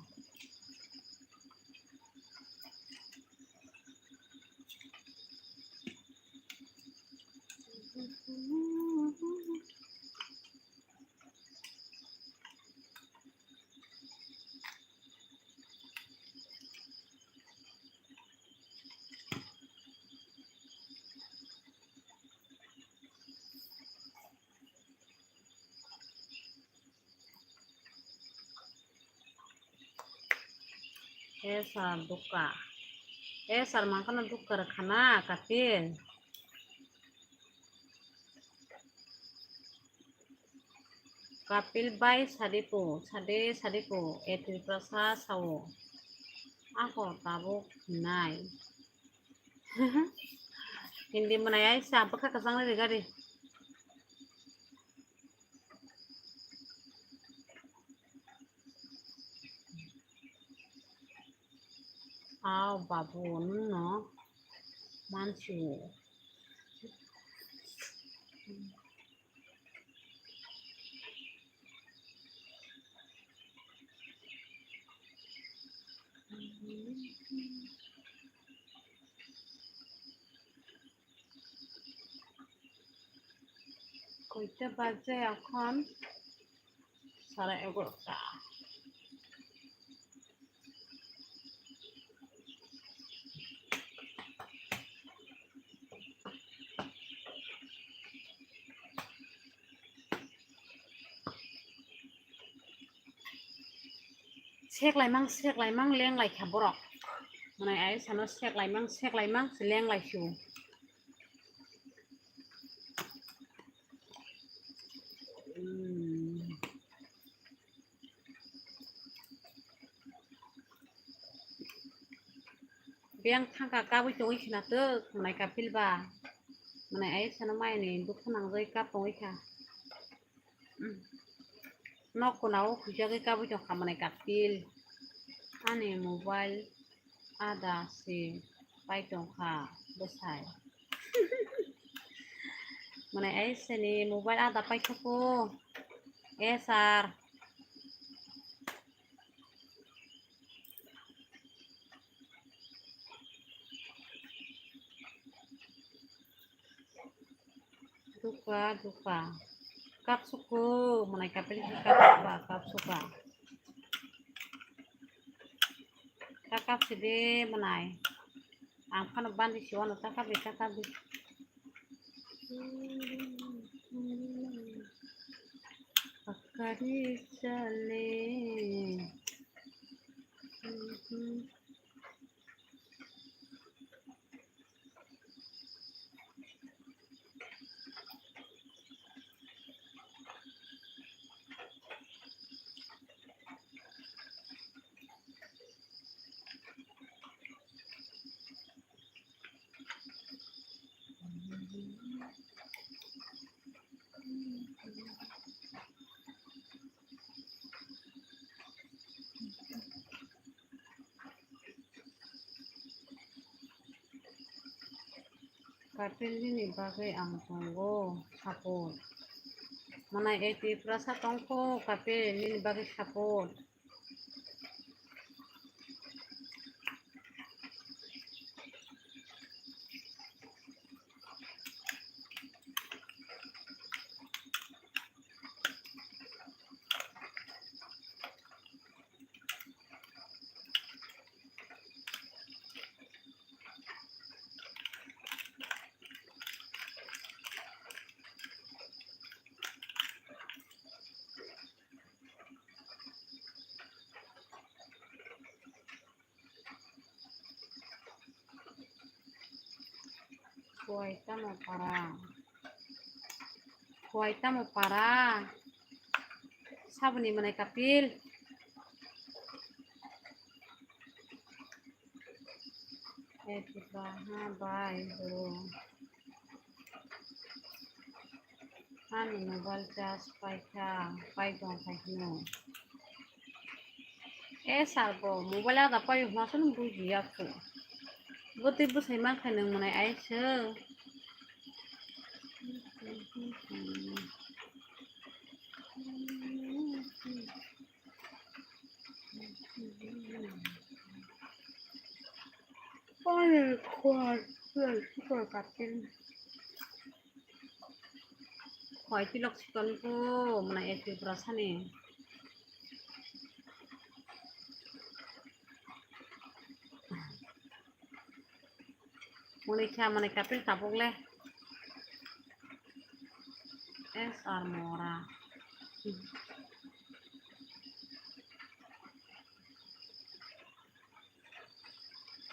Esa duka. Esa mangkana duka rakhana Kapil. Kapil bai sadi po, sadi, sadi po, e Tripura sa sao. Ako tabuk hinai. Hindi mwnai ai sa bwkha kwchang ri gari. Aw babu, nwng no mansi o. Koita baje ekhon? Sare egarota. Seklaimang, seklaimang, lenglai kha borok. Mwnai ai sano seklaimang, seklaimang, se lenglai su. Hmm. Biyang thangka kabui tongwi khna tok, mwnai Kapil ba. Mwnai ai sano mai ni dukha nangjai kap tongwi kha. Hmm. Nok kona o khuijagwi kabui tongkha mwnai Kapil. Ani mobile ada se pai tongkha bwsai. Mwnai ai sini mobile ada paikha po. Eh, sir. Duka, duka. Kap suku, mwnai Kapil kap suka, kap suka. Ta kap sidi mwnai. Ang phano bandi siwano ta kap di, ta kap di. Pakari chale. Kapil nini bagwi ang tongo, support. Mwnai A T Prasa tongkho kape nini bagwi support. Khwai tamo para. Khwai tamo para. Saboni mwnai kapil. Eti ba ha bai bro. Ani mobile charge paikha, pai tong khai hino. E sir bo mobile ada pai hwnasano bujiya kho. Bwtwi bwsai mankha nwng mwnai aisw. Khwai tilok sikon ko mwnai A T Prasa ni. Mwnai kha mwnai kapil tabuk le. S R Mora.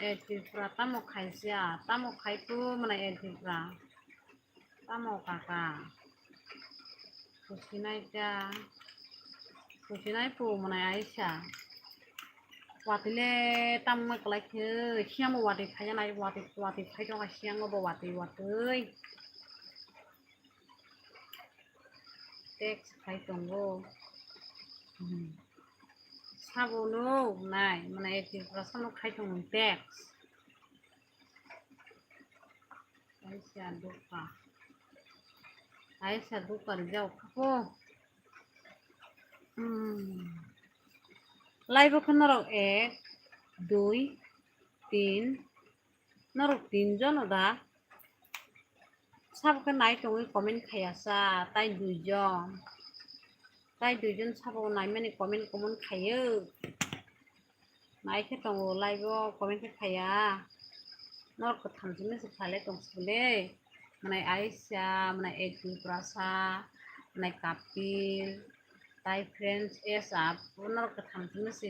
A T Prasa tamo khaisa, tamo khai tu mwnai A T Prasa. Tamo kaka. Khusinai ta. Khusinai pu mwnai aisa. Watwi le tamo mai kwlai khe, siyamo watwi phaiya nai, watwi, watwi phai tongkha siyango bo watwi, watwi. Text khai tongo. Hmm. Sabo no nai, mwnai A T Prasa no khai tongo text. Aisa duka. Aisa duka rijak kho. Hmm. Live o khe norok ek, dui, tin, norok tin jon da. Sabo khe nai tongwi comment khaiya sa, tai dui jon. Tai dui jon sabo naimani comment, comment khaiyo. Nai khe tongo live o comment khe khaiya. Norok kwtham simi se khlai tong sibole. Mwnai Aisha, mwnai A T Prasa, mwnai Kapil, tai friends S up, norok kwtham simi se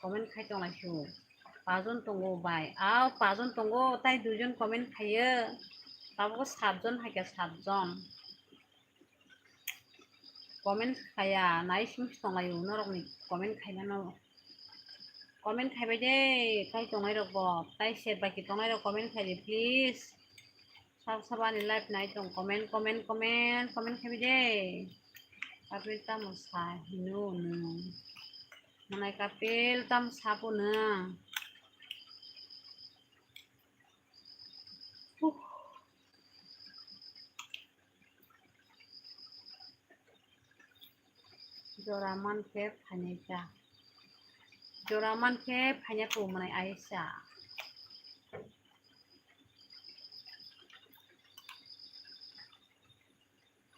comment khai tong lai su. Pajon tongo bai. Aw, pajon tongo, tai duijon comment khaiyo. Tabuk satjon hai khe satjon. Comment khaiya, nai simi se tong lai u norokni comment khaimano. Comment khaibai de, tai tongnai rok bo, tai ser bai khe tongnai rok comment khai di please. Sab sab ani live nai tong comment, comment, comment, comment khaibai de. Kapil tamo sa hino nwng. Mwnai Kapil tamo sa po nwng. Huh. Jora man khe phainai ta. Jora man khe phainai po mwnai Aisha.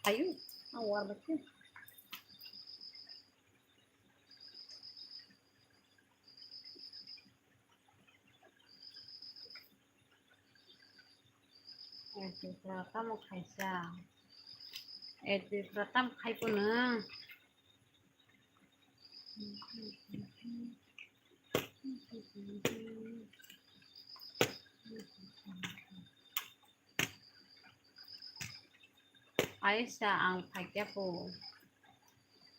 Ayu, ang war ba khe. Etipra tamo khaisa. Etipra tamo khai po nwng. Aisa ang phaikya po.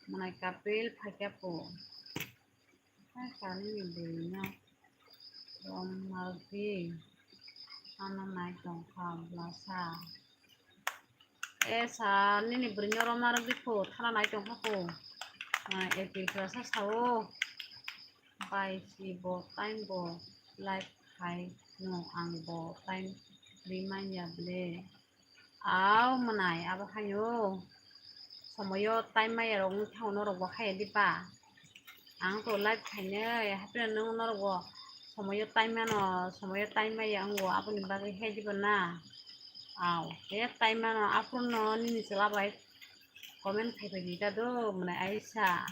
Mwnai Kapil phaikya po. Aisa nini bwrwino romnardi. Ano nai tongkha bwlasa. E sir, nini bwrwino romnardi po, thana nai tongkha po. Etipra sa sao. Bai si bo time bo live khai no ang bo time rimanya ble. Aw mwnai abo hayo. somoyo time maya rok wngkha norok bo haya di ba. Ang to live khainai, hapheno nwng norok bo somoyo time mano, somoyo time maya wngo, aboni bagwi haya di ba na. Aw, e time mano, aphuru no nini chwla bai comment khai phai di ta do, mwnai Aisa.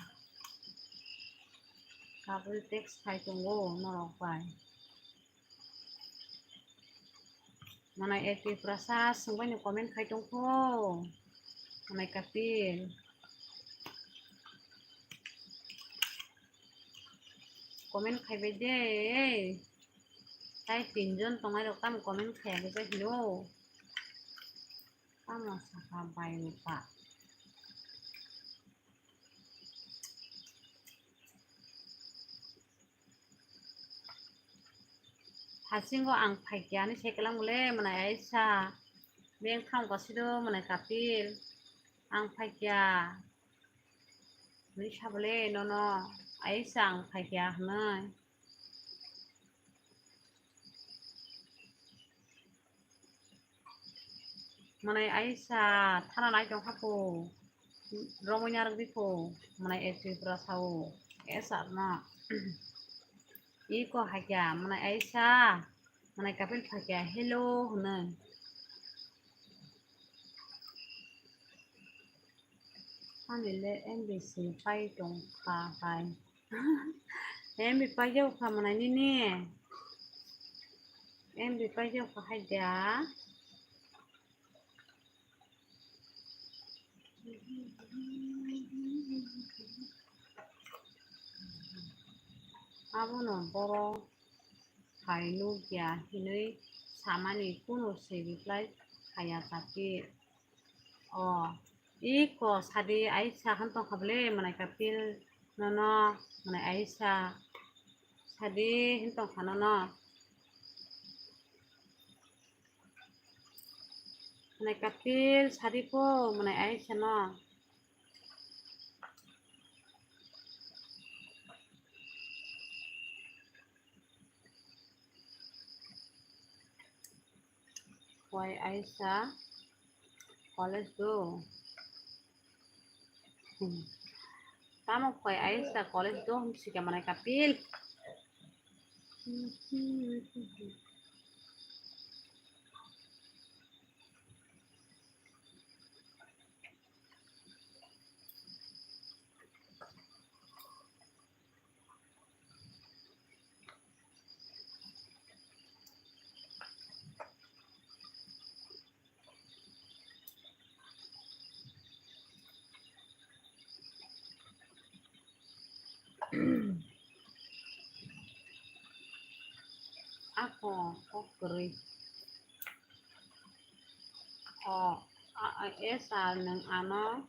Kabui text khai tongo norok bai. Mwnai A P Prasad swngbaino comment khai tongkho. Mwnai Kapil. Comment khaibai de. Tai tinjon tongnai rok tamo comment khaiya khe hino. Tamo saka bai rupa. Hasingo ang phaikya hinwi sai kwlangmole mwnai Aisa. Beng thang kasido mwnai Kapil. Ang phaikya. Hinwi sabole nono Aisa ang phaikya hinwi. Mwnai Aisa thana nai tong kha pho, romwi narwk di pho, mwnai A P Prasad sao, S R no. Iko hakya, mwnai Aisa, mwnai Kapil phakya, hello hwnwi. Ani le M B C pai tong kha hai. M B paijak kha mwnai nini. M B paijak kha hai da. Abono borok hai nukya hinwi samani kunu se reply khaya Kapil. O, iko sadi Aisa hwn tong kha bole mwnai Kapil nono mwnai Aisa sadi hwn tong kha nono. Mwnai Kapil sadi po mwnai Aisa no. Khwai Aisa college do. Tamo khwai Aisa college do hwn sika mwnai Kapil. Ako kok kwrwi. O, a, a, S R nwng ano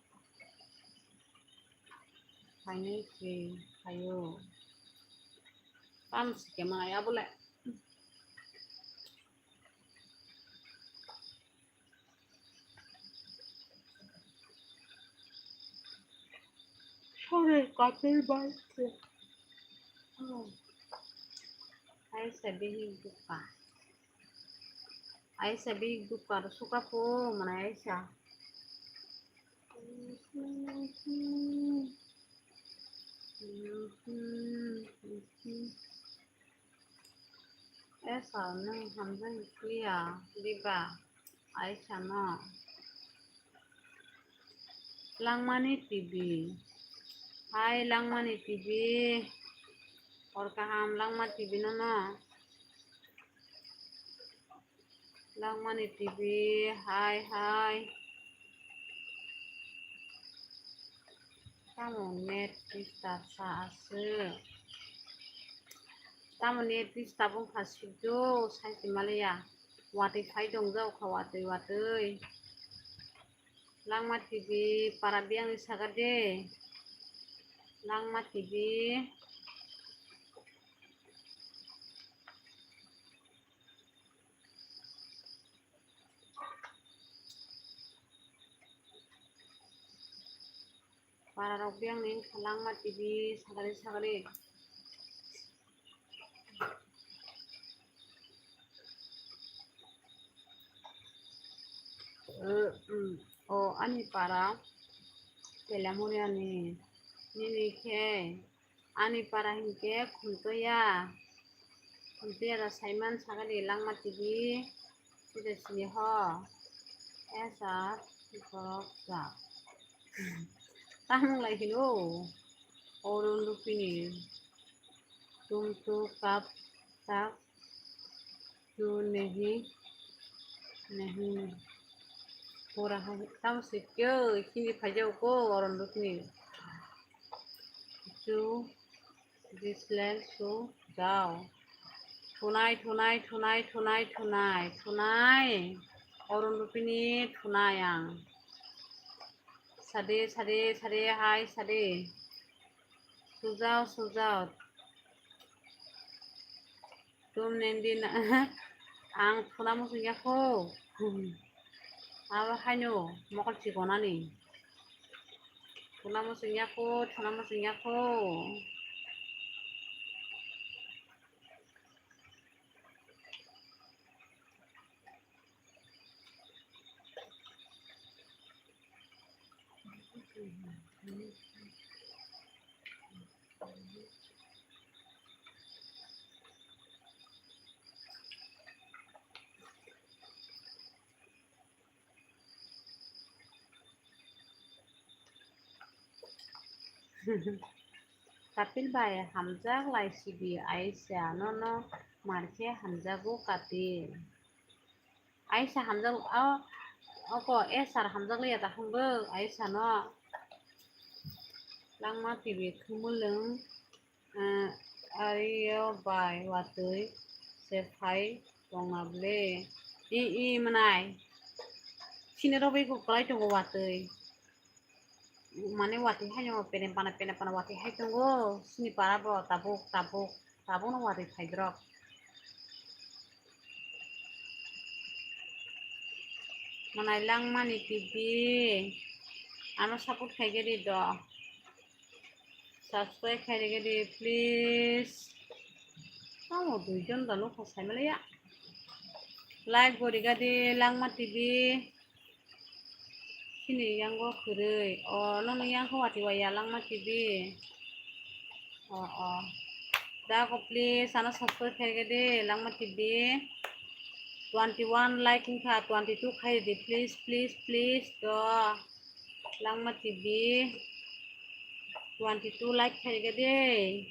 phainai se phaio. Tamo se khe maya bole. Sorry, Kapil bai. Aisa bihik duka. Aisa bihik duka ro suka po mwnai Aisa. Esa nwng hamjak ya diba Aisa no? Langmani T V. Hai Langmani T V. Hor kaham Langma T V no no. Langmani T V, hai, hai. Tamo net disturb sa aswk. Tamo net disturb wngkha sikdo, saisi maliya. Watwi phai tongjak kha, watwi, watwi. Langma T V, para biyangni saka de. Langma T V. Para rok biyang ni wngkha Langma T V sagari sagari. Eh, mm, o ani para Telamuriani, nini khe ani para hinkhe Khumtoya. Khumtoya da Saiman Sagari Langma T V, sida sini ho. Esa borok sa. Tamung lai hino. Orun Rupini. Tum tu kap tak. Tu nahi, nahi, nahi. Pura hai, tamo se kyo, Hindi phaijao ko, Orun Rupini. Tu, this land, so, jao. Thunai, thunai, thunai, thunai, thunai, thunai. Orun Rupini, thunai ang. Sade, sade, sade, hai, sade. Sujao, sujao. Tum nendin ang thuna muchung yakho. Abo haino mokol chikonani. Thuna muchung yakho, thuna muchung yakho. Kapil bai hamjak lai sibi Aisha, nono markhe hamjago Kapil. Aisha hamjak, o, oko S R hamjak liya ta hwngo Aisha no. Langma T V khumulwng, ah, ario bai watwi se phai tongna ble. I, i, mwnai. Sini rogwi kwplai tongo watwi. Mane watwi haino pene pana, pene pana watwi hai tongo. Sini para bo tabuk, tabuk, tabukno watwi phaidrok. Mwnai Langmani T V. Ano support khaigedi do. Subscribe khaigedi, please. Tamo duijon da nukha saimaliya. Like gorigadi Langma T V. Chini yango kwrwi. O, nokni yang khe watwi waya Langma T V. O, o. Da ko please, ano subscribe khaigedi Langma T V. Twenty one like wngkha, twenty two khaidi, please, please, please, do. Langma T V. Twenty two like khaigedi.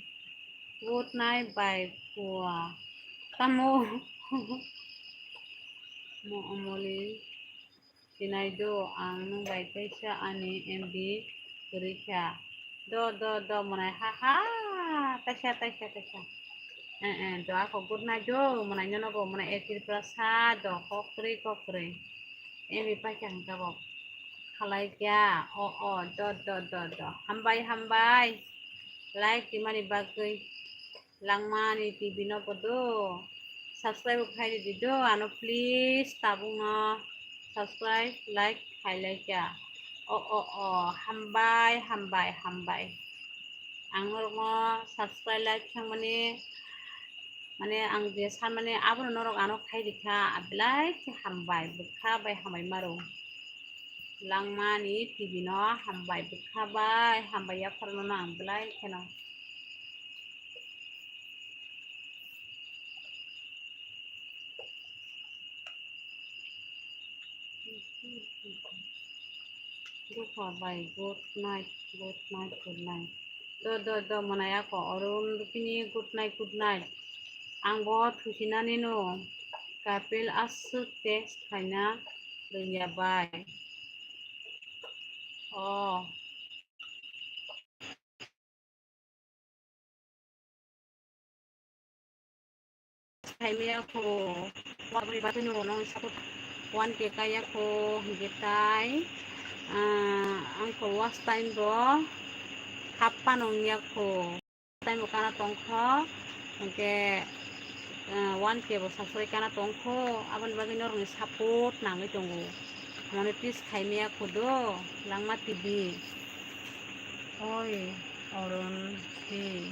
Good night, bye, khua. Tamo. Mo amoli. Sinai do, ang nwng bai teisa ani M B kwrwi kha. Do, do, do, mwnai, ha, ha, teisa, teisa, teisa. Eh, eh, do, ako good night do, mwnai nono bo, mwnai e Tripura sa do, kokrwi, kokrwi. M B paikha hwnkha bo. Khalai kya, o, o, do, do, do, do. Hambai, hambai. Like rimani bagwi. Langmani T V no podo subscribe khai di do, ano please tabuk no subscribe, like khai lai kya. O, o, o, hambai, hambai, hambai. Ang norok no subscribe, like khangmani, mane ang je sanmani abono norok ano khai di kha, belai khe hambai, bwkha bai hambai maro. Langmani T V no hambai, bwkha bai hambai, yaphar no ang belai kheno. Dukha bai, good night, good night, good night. Do, do, do, mwnai ako, Orun Rupini, good night, good night. Ang bo thusinani no, Kapil aswk text khaina rwngya bai. Oh. Khaimaya kho, wabri bagwi no, no support one K kaya kho, hwnkhe tai, ah, ang kho watch time bo happa nongya kho. Time bo kana tongkho, hwnkhe, ah, one K bo subscribe kana tongkho, aboni bagwi norokni support nangwi tongo. Monetize khaimaya khudo, Langma T V. Oi, Orun T V.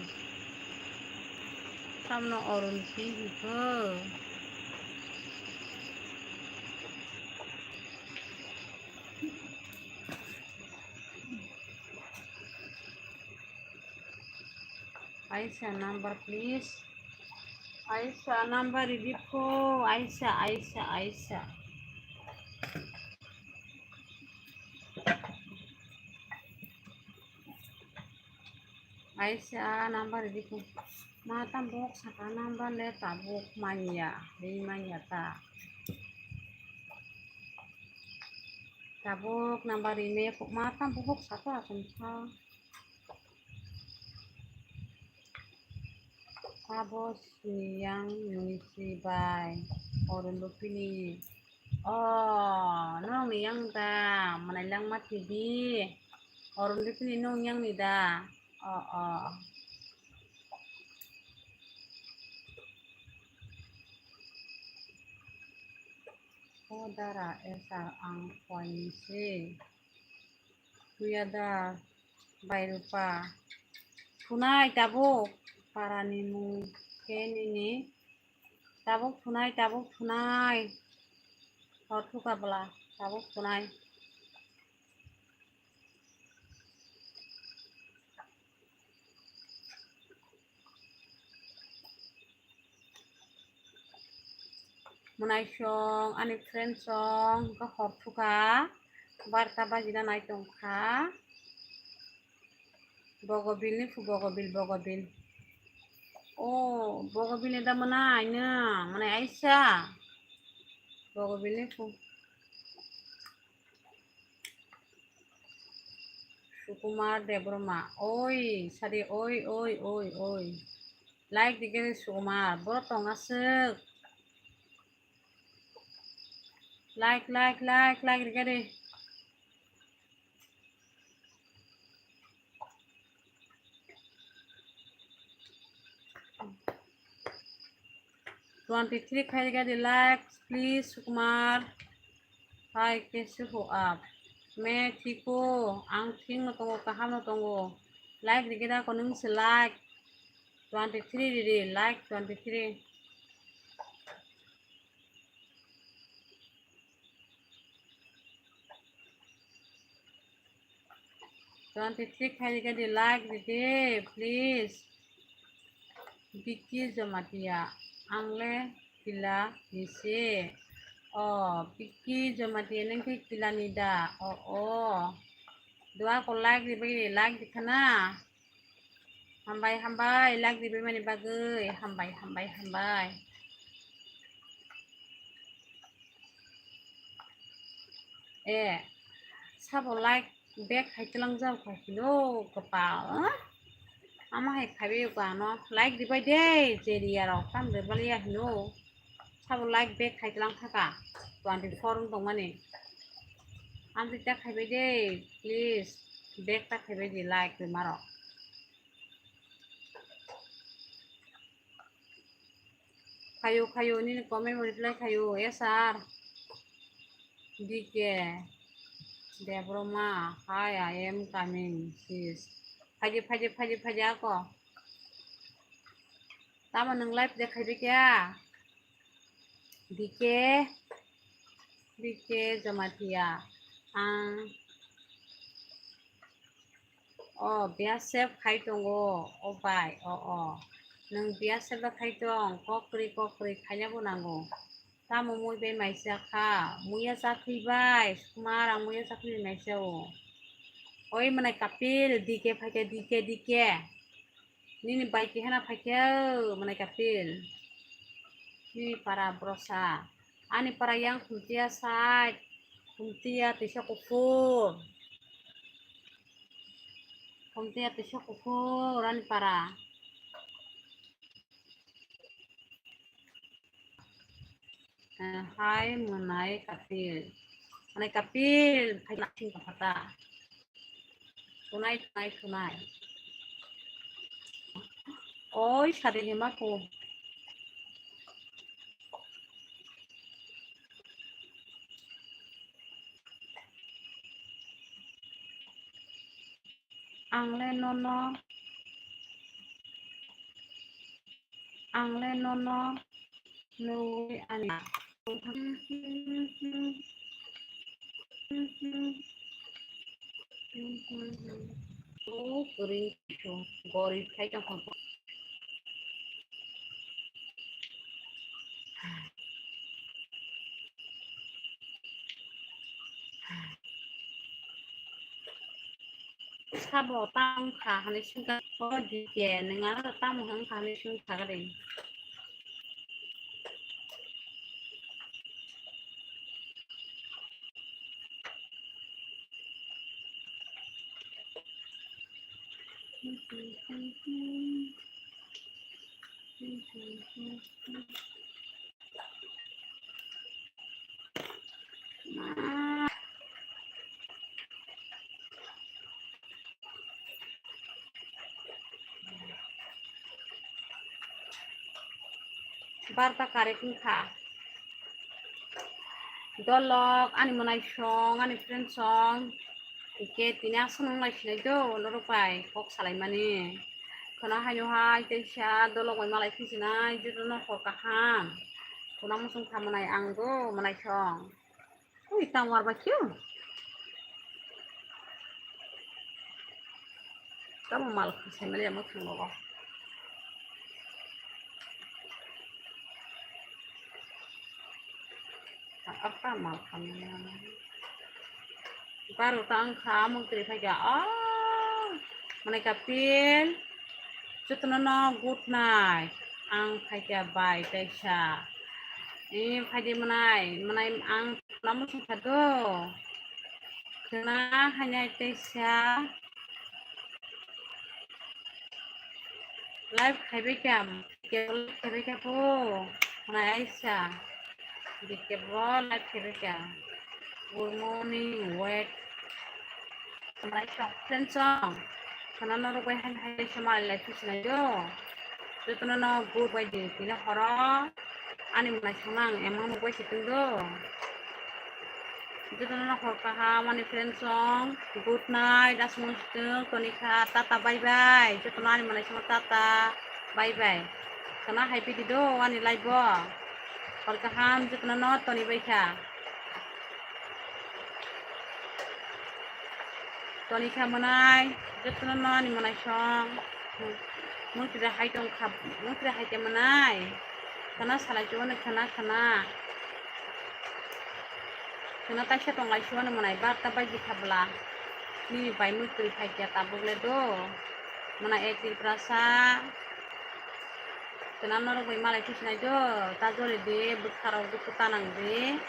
Tamno Orun T V hinkho. Aisa number, please. Aisa number ridi pho. Aisa, Aisa, Aisa. Aisa number ridi pho. Ma tam bok saka number le tabuk manya, ri manya ta. Tabuk number rime ma tam bok saka asam tha. Abo sini yang nui si bai. Orun Lupini. Oh, nong ni yang da. Manai lang ma T V. Orun Lupini nong yang ni da. Oh, oh. O dara esa ang koi ni se. Tuya da bai rupa. Thunai tabuk para ni mung khe nini. Tabuk thunai, tabuk thunai. Hor thuka bwla, tabuk thunai. Mwnai song, ani friend song, hor thuka, barta bajina nai tongkha. Bogobil ni phu, Bogobil, Bogobil. O, Bogobil ni da mwnai no, mwnai aisa. Bogobil ni phu. Sukumar Debbarma. Oi, sadi, oi, oi, oi, oi. Like dikhe de Sukumar. Boro tong aswk. Like, like, like, like dikhe de. Twenty three khai gadi likes, please, Sukumar. Hi, kaise ho aap? Main thik ho, ang thik no tongo, kaham no tongo. Like rigi da ko nung se like. Twenty three riri, like twenty three. Twenty three khai gadi like didi, please. Vicky Jamatia, ang le Kila ni se. O, Vicky Jamatia, nung khe Kila ni da? O, o. Dua ko like di bagwi, like di khana. Hambai, hambai, like di bagwi mani bagwi. Hambai, hambai, hambai. Eh, sabo like back hai tlang jao kha hino kapal, eh? Ama hai khaibai ko ano like di bai de, jeri aro kam de baliya hino. Sabo like back khai tlang thaka, twenty four wng tongmani. Amtwi ta khaibai de, please, back ta khaibai di like rwma rok. Khayo, khayo, nini comment bo reply khayo, S R. D K Debbarma, hi, I am coming, sis. Phaidi, phaidi, phaidi, phaidi, ako. Tamo nwng live de khaibai kya? D K, D K Jamatia. Ang O, B S F khai tongo, o bai, o, o. Nwng B S F da khai tong, kokri, kokri khaina bo nango. Tamo mui bai maisa kha, muiya chakhwi bai, Sukumar ang muiya chakhwi bai maisa o. Oi mwnai Kapil, D K phaikha, D K, D K. Nini bai kehena phaikha, mwnai Kapil. Nini para brosa. Ani para yang khumtiya side, khumtiya tisa kuphur. Khumtiya tisa kuphur ani para. Eh, hai, mwnai Kapil. Mwnai Kapil, hai, naising kaphata. Tunai, tunai, tunai. Oi, sari hima ko. Ang le nono, ang le nono nugwi ani. O kwrwi gorib khai tongkha. Abo tamo kha hinwi swngkha, o D K, nwng ano tamo wngkha hinwi swngkha de. Barta karek wngkha. Dolok, ani mwnaisong, ani friendsong. Hwnkhe tini aswk nung lai sinai do, norok bai kok salaimani. Khwna haino hai teisa dolok bai malai phi sinai, jotono hor kaham. Khwna muchung kha mwnai ang do, mwnaisong. Ui, tang war ba kyo. Tamo mal kha sai mali amo thang logo. Apa mal kha mali amo. Baro ta ang kha amuk tiri phai kha. Ah, mane kapil. Jotono no good night. Ang phaikha bai kaisa. Ni phaidi mwnai, mwnai ang namo songkha do. Khwna hainai kaisa. Live khaibai kha, live khaibai kha po. Mwnai aisa. Dikhe bo live khaibai kha. Good morning, wet. Malai song, friend song. Khwna norok bai hai hai se malai lai phi sinai do. Jotono no good bai di, tini horo. Ani mwnaisong no ang emang nuk bai si tong do. Jotono no hor kaham, ani friend song. Good night, aswk tong, toni kha, tata, bye bye. Jotono ani mwnaisong tata, bye bye. Khwna hai phi di do, ani live o. Hor kaham, jotono no toni bai kha. Toni kha mwnai, jotono no ani mwnaisong. Mukti da hai tong kha, mukti da hai khe mwnai. Khwna salai chuwano khwna khwna. Khwna taisa tong lai chuwano mwnai, barta bai di kha bwla. Nini bai mukti phai khe tabuk le do. Mwnai ek Tiprasa. Khwna norok bai malai phi sinai do, ta jori di, bwkha rok dukhu ta nang di.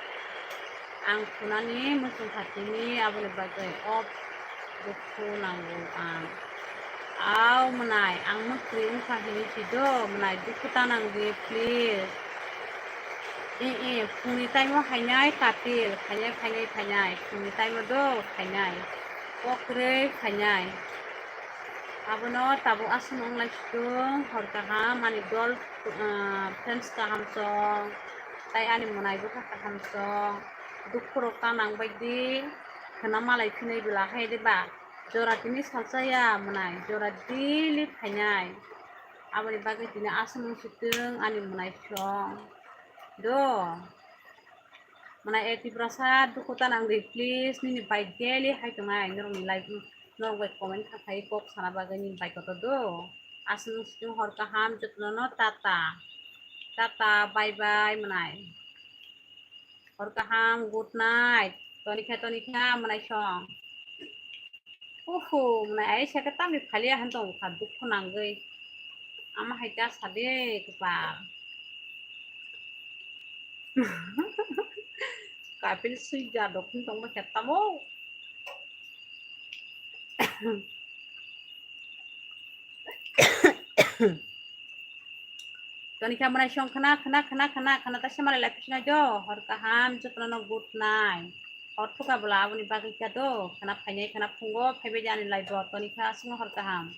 Ang khwnani muchung kha tini, aboni bagwi o dukhu nango ang. Au mwnai, ang mukti wngkha hinwi si do, mwnai dukhu ta nang di, please. E, e, phungni time o hainai kapil, khainai, khainai, khainai, phungni time o do khainai, kok kwrwi khainai. Abono tabuk aswk wng lai si do, hor kaham, ani dol, ah, friends kaham song, tai ani mwnai bwkha kaham song, dukhu rok ta nang bai di, khwna malai phinai bwla hai de ba, jora tini salsa ya mwnai, jora daily phainai, aboni bagwi tini aswk wng si tong ani mwnai song do. Mwnai, e Tiprasa, dukhu ta nang di, please, nini bai daily hai tongnai, norokni live, norok bai comment kha khai kok sana bagwi nini bai kotor do. Aswk wng si tong hor kaham, jotono no tata. Tata, bye bye, mwnai. Hor kaham, good night. Toni kha, toni kha, mwnai song. Oho, mwnai ai saka tamni phalia han tong kha dukhu nangwi. Ama hai ta sade kepal. Kapil sui ja dokhin tong ba khe tamo. Toni kha mwnai song khwna, khwna, khwna, khwna, khwna, ta se malai lai phi sinai do. Hor kaham, jotono no good night. Hor thuka bwla aboni bagwi kha do. Khwna phainai, khwna phungo phaibai de ani live o. Toni kha aswk no hor kaham.